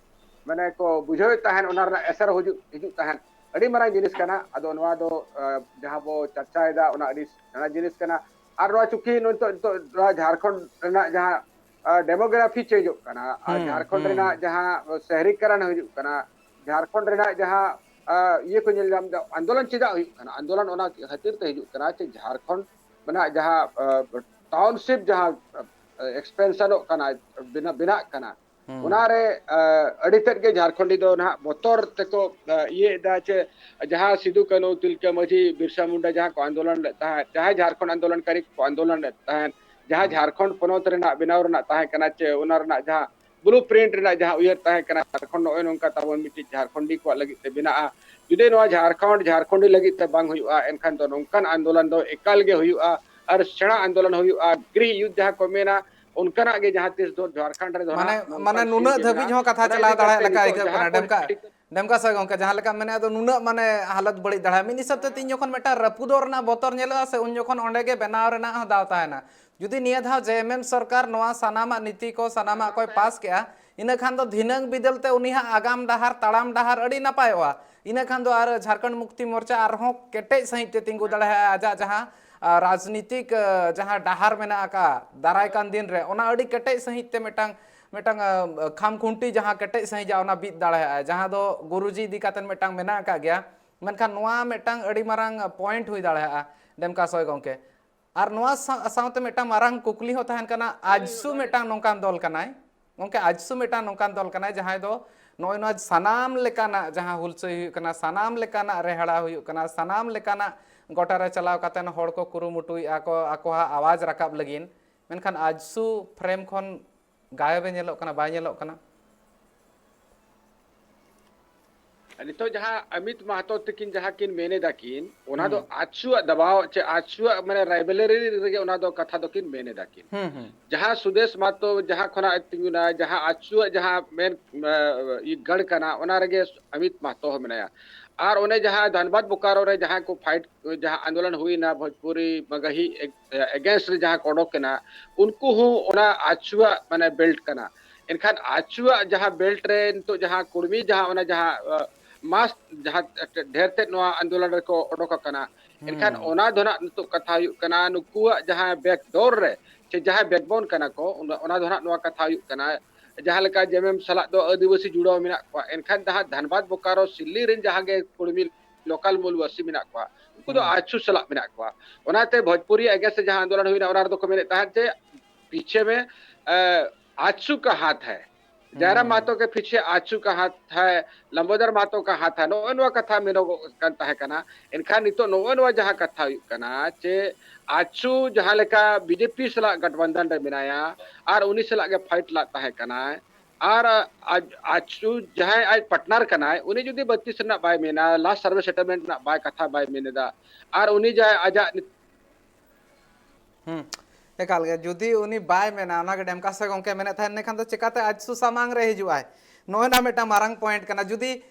ᱢᱟᱱᱮ ᱠᱚ ᱵᱩᱡᱷᱟᱹᱣᱮᱫ ᱛᱟᱦᱮᱸᱱ, ᱚᱱᱟ ᱨᱮᱱᱟᱜ ᱮᱥᱮᱨ ᱦᱤᱡᱩᱜ, ᱦᱤᱡᱩᱜ ᱛᱟᱦᱮᱸᱱ, ᱟᱹᱰᱤ ᱢᱟᱨᱟᱝ ᱡᱤᱱᱤᱥ ᱠᱟᱱᱟ᱾ ᱟᱫᱚ ᱱᱚᱣᱟ ᱫᱚ, ᱟ, ᱡᱟᱦᱟᱸ ᱵᱚ ᱪᱟᱨᱪᱟᱭᱮᱫᱟ, ᱚᱱᱟ ᱟᱹᱰᱤ ᱥᱮᱬᱟ ᱡᱤᱱᱤᱥ ᱠᱟᱱᱟ᱾ ᱟᱨ ᱱᱚᱣᱟ ᱪᱩᱸᱠᱤ ᱱᱤᱛᱚᱜ, ᱱᱤᱛᱚᱜ ᱱᱚᱣᱟ ᱡᱷᱟᱲᱠᱷᱚᱸᱰ ᱨᱮᱱᱟᱜ ᱡᱟᱦᱟᱸ, ᱟ, ᱰᱮᱢᱳᱜᱨᱟᱯᱷᱤ ᱪᱮᱧᱡᱚᱜ ᱠᱟᱱᱟ, ᱟᱨ ᱦᱩᱸ, ᱡᱷᱟᱲᱠᱷᱚᱸᱰ ᱦᱩᱸ, ᱨᱮᱱᱟᱜ ᱦᱩᱸ᱾ ᱡᱟᱦᱟᱸ ᱥᱟᱦᱨᱤᱠᱟᱨᱚᱱ ᱦᱤᱡᱩᱜ ᱠᱟᱱᱟ, ᱡᱷᱟᱲᱠᱷᱚᱸᱰ ᱨᱮᱱᱟᱜ ᱡᱟᱦᱟᱸ, ᱟ, ᱤᱭᱟᱹ ᱠᱚ ᱧᱮᱞ ᱧᱟᱢ ᱮᱫᱟ, ᱟᱱᱫᱳᱞᱚᱱ ᱪᱮᱫᱟᱜ ᱦᱩᱭᱩᱜ ᱠᱟᱱᱟ? ᱟᱱᱫᱳᱞᱚᱱ ᱚᱱᱟ ᱠᱷᱟᱹᱛᱤᱨ ᱛᱮ ᱦᱤᱡᱩᱜ ᱠᱟᱱᱟ ᱡᱮ ᱡᱷᱟᱲᱠᱷᱚᱸᱰ ᱨᱮᱱᱟᱜ ᱡᱟᱦᱟᱸ, ᱟ, ᱴᱟᱣᱩᱱᱥᱤᱯ ᱡᱟᱦᱟᱸ, ᱟ, ᱮᱠᱥᱯᱮᱱᱥᱚᱱᱚᱜ ᱠᱟᱱᱟ, ᱵᱮᱱᱟ-, ᱵᱮᱱᱟᱜ ᱠᱟᱱᱟ, ᱚᱱᱟᱨᱮ ᱟᱹᱰᱤ ᱛᱮᱫ ᱜᱮ ᱡᱷᱟᱲᱠᱷᱚᱸᱰᱤ ᱫᱚ ᱱᱟᱦᱟᱜ ᱵᱚᱛᱚᱨ ᱛᱮᱠᱚ ᱤᱭᱟᱹᱭᱮᱫᱟ ᱡᱮ ᱡᱟᱦᱟᱸ ᱥᱤᱫᱩ ᱠᱟᱹᱱᱦᱩ, ᱛᱤᱞᱠᱟᱹ ᱢᱟᱹᱡᱷᱤ, ᱵᱤᱨᱥᱟ ᱢᱩᱱᱰᱟ ᱡᱟᱦᱟᱸ ᱠᱚ ᱟᱱᱫᱳᱞᱚᱱ ᱞᱮᱫ ᱛᱟᱦᱮᱸᱫ, ᱡᱟᱦᱟᱸᱭ ᱡᱷᱟᱲᱠᱷᱚᱸᱰ ᱟᱱᱫᱳᱞᱚᱱᱠᱟᱨᱤ ᱠᱚ ᱟᱱᱫᱳᱞᱚᱱ ᱞᱮᱫ ᱛᱟᱦᱮᱸᱫ, ᱡᱟᱦᱟᱸ ᱡᱷᱟᱲᱠᱷᱚᱸᱰ ᱯᱚᱱᱚᱛ ᱨᱮᱱᱟᱜ ᱵᱮᱱᱟᱣ ᱨᱮᱱᱟᱜ ᱛᱟᱦᱮᱸ ᱠᱟᱱᱟ ᱪᱮ ᱚᱱᱟ ᱨᱮᱱᱟᱜ ᱡᱟᱦᱟᱸ ᱵᱞᱩ ᱯᱨᱤᱱᱴ ᱨᱮᱱᱟᱜ ᱡᱟᱦᱟᱸ ᱩᱭᱦᱟᱹᱨ ᱛᱟᱦᱮᱸ ᱠᱟᱱᱟ, ᱡᱷᱟᱲᱠᱷᱚᱸᱰ ᱱᱚᱜᱼᱚᱭ ᱱᱚᱝᱠᱟ ᱛᱟᱵᱚᱱ ᱢᱤᱫᱴᱤᱡ ᱡᱷᱟᱲᱠᱷᱚᱸᱰᱤ ᱠᱚᱣᱟᱜ ᱞᱟᱹᱜᱤᱫ ᱛᱮ ᱵᱮᱱᱟᱜᱼᱟ, ᱡᱩᱫᱤ ᱱᱚᱣᱟ ᱡᱷᱟᱲᱠᱷᱚᱸᱰ ᱡᱷᱟᱲᱠᱷᱚᱸᱰᱤ ᱞᱟᱹᱜᱤᱫ ᱛᱮ ᱵᱟᱝ ᱦᱩᱭᱩᱜᱼᱟ, ᱮᱱᱠᱷᱟᱱ ᱫᱚ ᱱᱚᱝᱠᱟᱱ ᱟᱱᱫᱳᱞᱚᱱ ᱫᱚ ᱮᱠᱟᱞ ᱜᱮ ᱦᱩᱭᱩᱜᱼᱟ᱾ ᱟᱨ ᱥᱮᱬᱟ ᱟᱱᱫᱳᱞᱚᱱ ᱦᱩᱭᱩᱜᱼᱟ, ᱜᱨᱤᱦ ᱭᱩᱫᱽ ᱡᱟᱦᱟᱸ ᱠᱚ ᱢᱮᱱᱟ, ᱚᱱᱠᱟᱱᱟᱜ ᱜᱮ ᱡᱟᱦᱟᱸ ᱛᱤᱥ ᱫᱚ ᱡᱷᱟᱲᱠᱷᱚᱸᱰ ᱨᱮ ᱫᱚ ᱢᱟᱱᱮ, ᱱᱟᱦᱟᱜ ᱱᱚᱝᱠᱟᱱ ᱢᱟᱱᱮ ᱯᱚᱨᱤᱥᱛᱷᱤᱛᱤ ᱱᱩᱱᱟᱹᱜ ᱫᱷᱟᱹᱵᱤᱡ ᱵᱮᱱᱟᱜᱼᱟ᱾ ᱦᱚᱸ ᱠᱟᱛᱷᱟ ᱚᱱᱟ ᱪᱟᱞᱟᱣ ᱤᱫᱤ ᱠᱟᱛᱮ ᱫᱟᱲᱮᱭᱟᱜ ᱞᱮᱠᱟ ᱱᱤᱛᱚᱜ ᱟᱹᱭᱠᱟᱹᱜ ᱡᱟᱦᱟᱸ ᱠᱟᱱᱟ᱾ ᱰᱮᱢᱠᱟ, ᱯᱚᱨᱤᱥᱛᱷᱤᱛᱤ ᱰᱮᱢᱠᱟ ᱥᱚᱭ ᱜᱚᱝᱠᱮ, ᱡᱟᱦᱟᱸ ᱞᱮᱠᱟᱢ ᱢᱮᱱᱮᱫᱼᱟ, ᱫᱚ ᱱᱩᱱᱟᱹᱜ ᱢᱟᱱᱮ ᱦᱟᱞᱚᱛ ᱵᱟᱹᱲᱤᱡ ᱫᱟᱲᱮᱭᱟᱜᱼᱟ᱾ ᱢᱤᱫ ᱦᱤᱥᱟᱹᱵ ᱛᱮ ᱛᱤᱧ ᱡᱚᱠᱷᱚᱱ ᱢᱤᱫᱴᱟᱝ ᱨᱟᱹᱯᱩᱫᱚᱜ ᱨᱮᱱᱟᱜ ᱵᱚᱛᱚᱨ ᱧᱮᱞᱚᱜᱼᱟ ᱥᱮ, ᱩᱱ ᱡᱚᱠᱷᱚᱱ ᱚᱸᱰᱮ ᱜᱮ ᱵᱮᱱᱟᱣ ᱨᱮᱱᱟᱜ ᱦᱚᱸ ᱫᱟᱣ ᱛᱟᱦᱮᱱᱟ᱾ ᱡᱩᱫᱤ ᱱᱤᱭᱟᱹ ᱫᱷᱟᱣ ᱡᱮ ᱮᱢ ᱮᱢ ᱥᱚᱨᱠᱟᱨ ᱱᱚᱣᱟ ᱥᱟᱱᱟᱢᱟᱜ ᱱᱤᱛᱤ ᱠᱚ ᱥᱟᱱᱟᱢᱟᱜ ᱠᱚᱭ ᱯᱟᱥ ᱠᱮᱜᱼᱟ, ᱤᱱᱟᱹ ᱠᱷᱟᱱ ᱫᱚ ᱫᱷᱤᱱᱟᱹᱝ ᱵᱤᱫᱟᱹᱞ ᱛᱮ ᱩᱱᱤᱭᱟᱜ ᱟᱜᱟᱢ ᱰᱟᱦᱟᱨ, ᱛᱟᱲᱟᱢ ᱰᱟᱦᱟᱨ ᱟᱹᱰᱤ ᱱᱟᱯᱟᱭᱚᱜᱼᱟ᱾ ᱤᱱᱟᱹ ᱠᱷᱟᱱ ᱫᱚ ᱟᱨ ᱡᱷᱟᱲᱠᱷᱚᱸᱰ ᱢᱩᱠᱛᱤ ᱢᱳᱨᱪᱟ ᱟᱨᱦᱚᱸ ᱠᱮᱴᱮᱡ ᱥᱟᱺᱦᱤᱡ ᱛᱮ ᱛᱤᱸᱜᱩ ᱫᱟᱲᱮᱭᱟᱜᱼᱟ᱾ ᱟᱡᱟᱜ ᱡᱟᱦᱟᱸ, ᱟ, ᱨᱟᱡᱽᱱᱤᱛᱤᱠ, ᱟ, ᱡᱟᱦᱟᱸ ᱰᱟᱦᱟᱨ ᱢᱮᱱᱟᱜ ᱟᱠᱟᱫ ᱫᱟᱨᱟᱭ ᱠᱟᱱ ᱫᱤᱱ ᱨᱮ, ᱚᱱᱟ ᱟᱹᱰᱤ ᱠᱮᱴᱮᱡ ᱥᱟᱺᱦᱤᱡ ᱛᱮ ᱢᱤᱫᱴᱟᱝ, ᱢᱤᱫᱴᱟᱝ, ᱟ, ᱠᱷᱟᱢ ᱠᱷᱩᱱᱴᱤ ᱡᱟᱦᱟᱸ ᱠᱮᱴᱮᱡ ᱥᱟᱺᱦᱤᱡ ᱚᱱᱟ ᱵᱤᱫ ᱫᱟᱲᱮᱭᱟᱜᱼᱟ, ᱡᱟᱦᱟᱸ ᱫᱚ ᱜᱩᱨᱩᱡᱤ ᱤᱫᱤ ᱠᱟᱛᱮ ᱢᱤᱫᱴᱟᱝ ᱢᱮᱱᱟᱜ ᱟᱠᱟᱫ ᱜᱮᱭᱟ᱾ ᱢᱮᱱᱠᱷᱟᱱ ᱱᱚᱣᱟ ᱢᱤᱫᱴᱟᱝ ᱟᱹᱰᱤ ᱢᱟᱨᱟᱝ point ᱦᱩᱭ ᱫᱟᱲᱮᱭᱟᱜᱼᱟ, ᱰᱮᱢᱠᱟ ᱥᱚᱭ ᱜᱚᱝᱠᱮ᱾ ᱟᱨ ᱱᱚᱣᱟ ᱥᱟᱶ-, ᱥᱟᱶᱛᱮ ᱢᱤᱫᱴᱟᱝ ᱢᱟᱨᱟᱝ ᱠᱩᱠᱞᱤ ᱦᱚᱸ ᱛᱟᱦᱮᱱ ᱠᱟᱱᱟ, ᱟᱡᱥᱩ ᱢᱤᱫᱴᱟᱝ ᱱᱚᱝᱠᱟᱱ ᱫᱚᱞ ᱠᱟᱱᱟᱭ, ᱜᱚᱝᱠᱮ, ᱟᱡᱥᱩ ᱢᱤᱫᱴᱟᱝ ᱱᱚᱝᱠᱟᱱ ᱫᱚᱞ ᱠᱟᱱᱟᱭ, ᱡᱟᱦᱟᱸᱭ ᱫᱚ ᱱᱚᱜᱼᱚᱭ ᱱᱚᱣᱟ ᱥᱟᱱᱟᱢ ᱞᱮᱠᱟᱱᱟᱜ ᱡᱟᱦᱟᱸ ᱦᱩᱞᱥᱟᱹᱭ ᱦᱩᱭᱩᱜ ᱠᱟᱱᱟ, ᱥᱟᱱᱟᱢ ᱞᱮᱠᱟᱱᱟᱜ ᱨᱮᱦᱲᱟ ᱦᱩᱭᱩᱜ ᱠᱟᱱᱟ, ᱥᱟᱱᱟᱢ ᱞᱮᱠᱟᱱᱟᱜ ᱜᱚᱴᱟ ᱨᱮ ᱪᱟᱞᱟᱣ ᱠᱟᱛᱮ ᱦᱚᱲ ᱠᱚ ᱠᱩᱨᱩᱢᱩᱴᱩᱭᱮᱫᱼᱟ ᱠᱚ ᱟᱠᱚᱣᱟᱜ ᱟᱣᱟᱡᱽ ᱨᱟᱠᱟᱵ ᱞᱟᱹᱜᱤᱫ, ᱢᱮᱱᱠᱷᱟᱱ ᱟᱡᱥᱩ frame ᱠᱷᱚᱱ ᱜᱟᱭᱚᱵᱮ ᱧᱮᱞᱚᱜ ᱠᱟᱱᱟ, ᱵᱟᱭ ᱧᱮᱞᱚᱜ ᱠᱟᱱᱟ᱾ ᱱᱤᱛᱚᱜ ᱡᱟᱦᱟᱸ ᱟᱢᱤᱛ ᱢᱟᱦᱟᱛᱚ ᱛᱟᱹᱠᱤᱱ ᱡᱟᱦᱟᱸ ᱠᱤᱱ ᱢᱮᱱ ᱮᱫᱟ ᱠᱤᱱ, ᱚᱱᱟ ᱫᱚ ᱦᱩᱸ᱾ ᱟᱡᱥᱩᱣᱟᱜ ᱫᱟᱵᱟᱣ ᱪᱮ ᱟᱡᱥᱩᱣᱟᱜ ᱢᱟᱱᱮ rivalry ᱨᱮᱜᱮ ᱚᱱᱟ ᱫᱚ ᱠᱟᱛᱷᱟ ᱫᱚᱠᱤᱱ ᱢᱮᱱ ᱮᱫᱟ ᱠᱤᱱ᱾ ᱦᱩᱸ, ᱦᱩᱸ᱾ ᱡᱟᱦᱟᱸ ᱥᱩᱫᱮᱥ ᱢᱟᱦᱟᱛᱚ ᱡᱟᱦᱟᱸ ᱠᱷᱚᱱᱟᱜ ᱮ ᱛᱤᱸᱜᱩᱱᱟ, ᱡᱟᱦᱟᱸ ᱟᱡᱥᱩᱣᱟᱜ ᱡᱟᱦᱟᱸ ᱢᱮᱱ, ᱟ, ᱜᱟᱲ ᱠᱟᱱᱟ, ᱚᱱᱟ ᱨᱮᱜᱮ ᱟᱢᱤᱛ ᱢᱟᱦᱟᱛᱚ ᱦᱚᱸ ᱢᱮᱱᱟᱭᱟ᱾ ᱟᱨ ᱚᱱᱮ ᱡᱟᱦᱟᱸ ᱫᱷᱟᱱᱵᱟᱫᱽ ᱵᱳᱠᱟᱨᱳ ᱨᱮ ᱡᱟᱦᱟᱸ ᱠᱚ fight, ᱡᱟᱦᱟᱸ ᱟᱱᱫᱳᱞᱚᱱ ᱦᱩᱭᱱᱟ, ᱵᱷᱳᱡᱽᱯᱩᱨᱤ ᱢᱟᱜᱟᱦᱤ ag-, against ᱨᱮ ᱡᱟᱦᱟᱸ ᱠᱚ ᱚᱰᱚᱠ ᱮᱱᱟ, ᱩᱱᱠᱩ ᱦᱚᱸ ᱚᱱᱟ ᱟᱡᱥᱩᱣᱟᱜ ᱢᱟᱱᱮ belt ᱠᱟᱱᱟ᱾ ᱮᱱᱠᱷᱟᱱ ᱟᱡᱥᱩᱣᱟᱜ ᱡᱟᱦᱟᱸ belt ᱨᱮ ᱱᱤᱛᱚᱜ ᱡᱟᱦᱟᱸ ᱠᱩᱲᱢᱤ ᱡᱟᱦᱟᱸ ᱚᱱᱟ ᱡᱟᱦᱟᱸ, ᱟ, mass ᱡᱟᱦᱟᱸ ᱰᱷᱮᱨ ᱛᱮᱫ ᱱᱚᱣᱟ ᱟᱱᱫᱳᱞᱚᱱ ᱨᱮᱠᱚ ᱚᱰᱚᱠ ᱟᱠᱟᱱᱟ, ᱮᱱᱠᱷᱟᱱ ᱦᱩᱸ᱾ ᱚᱱᱟ ᱫᱚ ᱱᱟᱜ ᱱᱤᱛᱚᱜ ᱠᱟᱛᱷᱟ ᱦᱩᱭᱩᱜ ᱠᱟᱱᱟ, ᱱᱩᱠᱩᱣᱟᱜ ᱡᱟᱦᱟᱸ backdoor ᱨᱮ ᱥᱮ ᱡᱟᱦᱟᱸ backbone ᱠᱟᱱᱟ ᱠᱚ, ᱚᱱᱟ, ᱚᱱᱟ ᱫᱚ ᱱᱟᱜ ᱱᱚᱣᱟ ᱠᱟᱛᱷᱟ ᱦᱩᱭᱩᱜ ᱠᱟᱱᱟ, ᱡᱟᱦᱟᱸ ᱞᱮᱠᱟ ᱡᱮᱢᱮᱢ ᱥᱟᱞᱟᱜ ᱫᱚ ᱟᱹᱫᱤᱵᱟᱹᱥᱤ ᱡᱩᱲᱟᱹᱣ ᱢᱮᱱᱟᱜ ᱠᱚᱣᱟ, ᱮᱱᱠᱷᱟᱱ ᱡᱟᱦᱟᱸ ᱫᱷᱟᱱᱵᱟᱫᱽ, ᱵᱳᱠᱟᱨᱳ, ᱥᱤᱞᱞᱤ ᱨᱮᱱ ᱡᱟᱦᱟᱸ ᱜᱮ ᱠᱩᱲᱢᱤ local ᱢᱩᱞᱵᱟᱥᱤ ᱢᱮᱱᱟᱜ ᱠᱚᱣᱟ, ᱩᱱᱠᱩ ᱫᱚ ᱦᱩᱸ᱾ ᱟᱡᱥᱩ ᱥᱟᱞᱟᱜ ᱢᱮᱱᱟᱜ ᱠᱚᱣᱟ᱾ ᱚᱱᱟᱛᱮ ᱵᱷᱳᱡᱽᱯᱩᱨᱤ against ᱨᱮ ᱡᱟᱦᱟᱸ ᱟᱱᱫᱳᱞᱚᱱ ᱦᱩᱭᱱᱟ, ᱚᱱᱟ ᱨᱮᱫᱚ ᱠᱚ ᱢᱮᱱᱮᱫ ᱛᱟᱦᱮᱸᱫ ᱡᱮ ᱯᱤᱪᱷᱮ ᱢᱮ, ᱮ, ᱟᱡᱥᱩ ᱠᱟ ᱦᱟᱛ ᱦᱟᱭ, ᱡᱟᱭᱨᱟᱢ ᱢᱟᱦᱟᱛᱚ ᱠᱮ ᱯᱤᱪᱷᱮ ᱟᱪᱩ ᱠᱟ ᱦᱟᱛ ᱦᱟᱭ, ᱞᱚᱢᱵᱚᱫᱚᱨ ᱢᱟᱦᱟᱛᱚ ᱠᱟ ᱦᱟᱛ ᱦᱟᱭ, ᱱᱚᱜᱼᱚ ᱱᱚᱣᱟ ᱠᱟᱛᱷᱟ ᱢᱮᱱᱚᱜᱚᱜ ᱠᱟᱱ ᱛᱟᱦᱮᱸ ᱠᱟᱱᱟ᱾ ᱮᱱᱠᱷᱟᱱ ᱱᱤᱛᱚᱜ ᱱᱚᱜᱼᱚ ᱱᱚᱣᱟ ᱡᱟᱦᱟᱸ ᱠᱟᱛᱷᱟ ᱦᱩᱭᱩᱜ ᱠᱟᱱᱟ ᱡᱮ ᱟᱪᱩ ᱡᱟᱦᱟᱸ ᱞᱮᱠᱟ ᱵᱤᱡᱮᱯᱤ ᱥᱟᱞᱟᱜ ᱜᱟᱴᱵᱟᱱᱫᱷᱟᱱ ᱨᱮ ᱢᱮᱱᱟᱭᱟ ᱟᱨ ᱩᱱᱤ ᱥᱟᱞᱟᱜ ᱜᱮ ᱯᱷᱟᱭᱤᱴ ᱞᱟᱜ ᱛᱟᱦᱮᱸ ᱠᱟᱱᱟᱭ, ᱟᱨ ᱟᱡ-, ᱟᱪᱩ ᱡᱟᱦᱟᱸᱭ ᱟᱡ ᱯᱟᱨᱴᱱᱟᱨ ᱠᱟᱱᱟᱭ, ᱩᱱᱤ ᱡᱩᱫᱤ ᱵᱟᱹᱛᱤᱥ ᱨᱮᱱᱟᱜ ᱵᱟᱭ ᱢᱮᱱᱟ, ᱞᱟᱥᱴ ᱥᱟᱨᱵᱷᱮ ᱥᱮᱴᱞᱢᱮᱱᱴ ᱨᱮᱱᱟᱜ ᱵᱟᱭ ᱠᱟᱛᱷᱟ ᱵᱟᱭ ᱢᱮᱱ ᱮᱫᱟ, ᱟᱨ ᱩᱱᱤ ᱡᱟᱦᱟᱸᱭ ᱟᱡᱟᱜ ᱱᱤᱛ- ᱦᱩᱸ, ᱮᱠᱟᱞ ᱜᱮ᱾ ᱡᱩᱫᱤ ᱩᱱᱤ ᱵᱟᱭ ᱢᱮᱱᱟ, ᱚᱱᱟ ᱜᱮ ᱰᱮᱢᱠᱟ ᱥᱮ ᱜᱚᱝᱠᱮ ᱢᱮᱱᱮᱫ ᱛᱟᱦᱮᱸᱱ, ᱤᱱᱟᱹᱠᱷᱟᱱ ᱫᱚ ᱪᱮᱠᱟᱛᱮ ᱟᱡᱥᱩ ᱥᱟᱢᱟᱝ ᱨᱮ ᱦᱤᱡᱩᱜ ᱟᱭ? ᱱᱚᱜᱼᱚᱭ ᱱᱟ ᱢᱤᱫᱴᱟᱝ ᱢᱟᱨᱟᱝ ᱯᱚᱭᱮᱱᱴ ᱠᱟᱱᱟ᱾ ᱡᱩᱫᱤ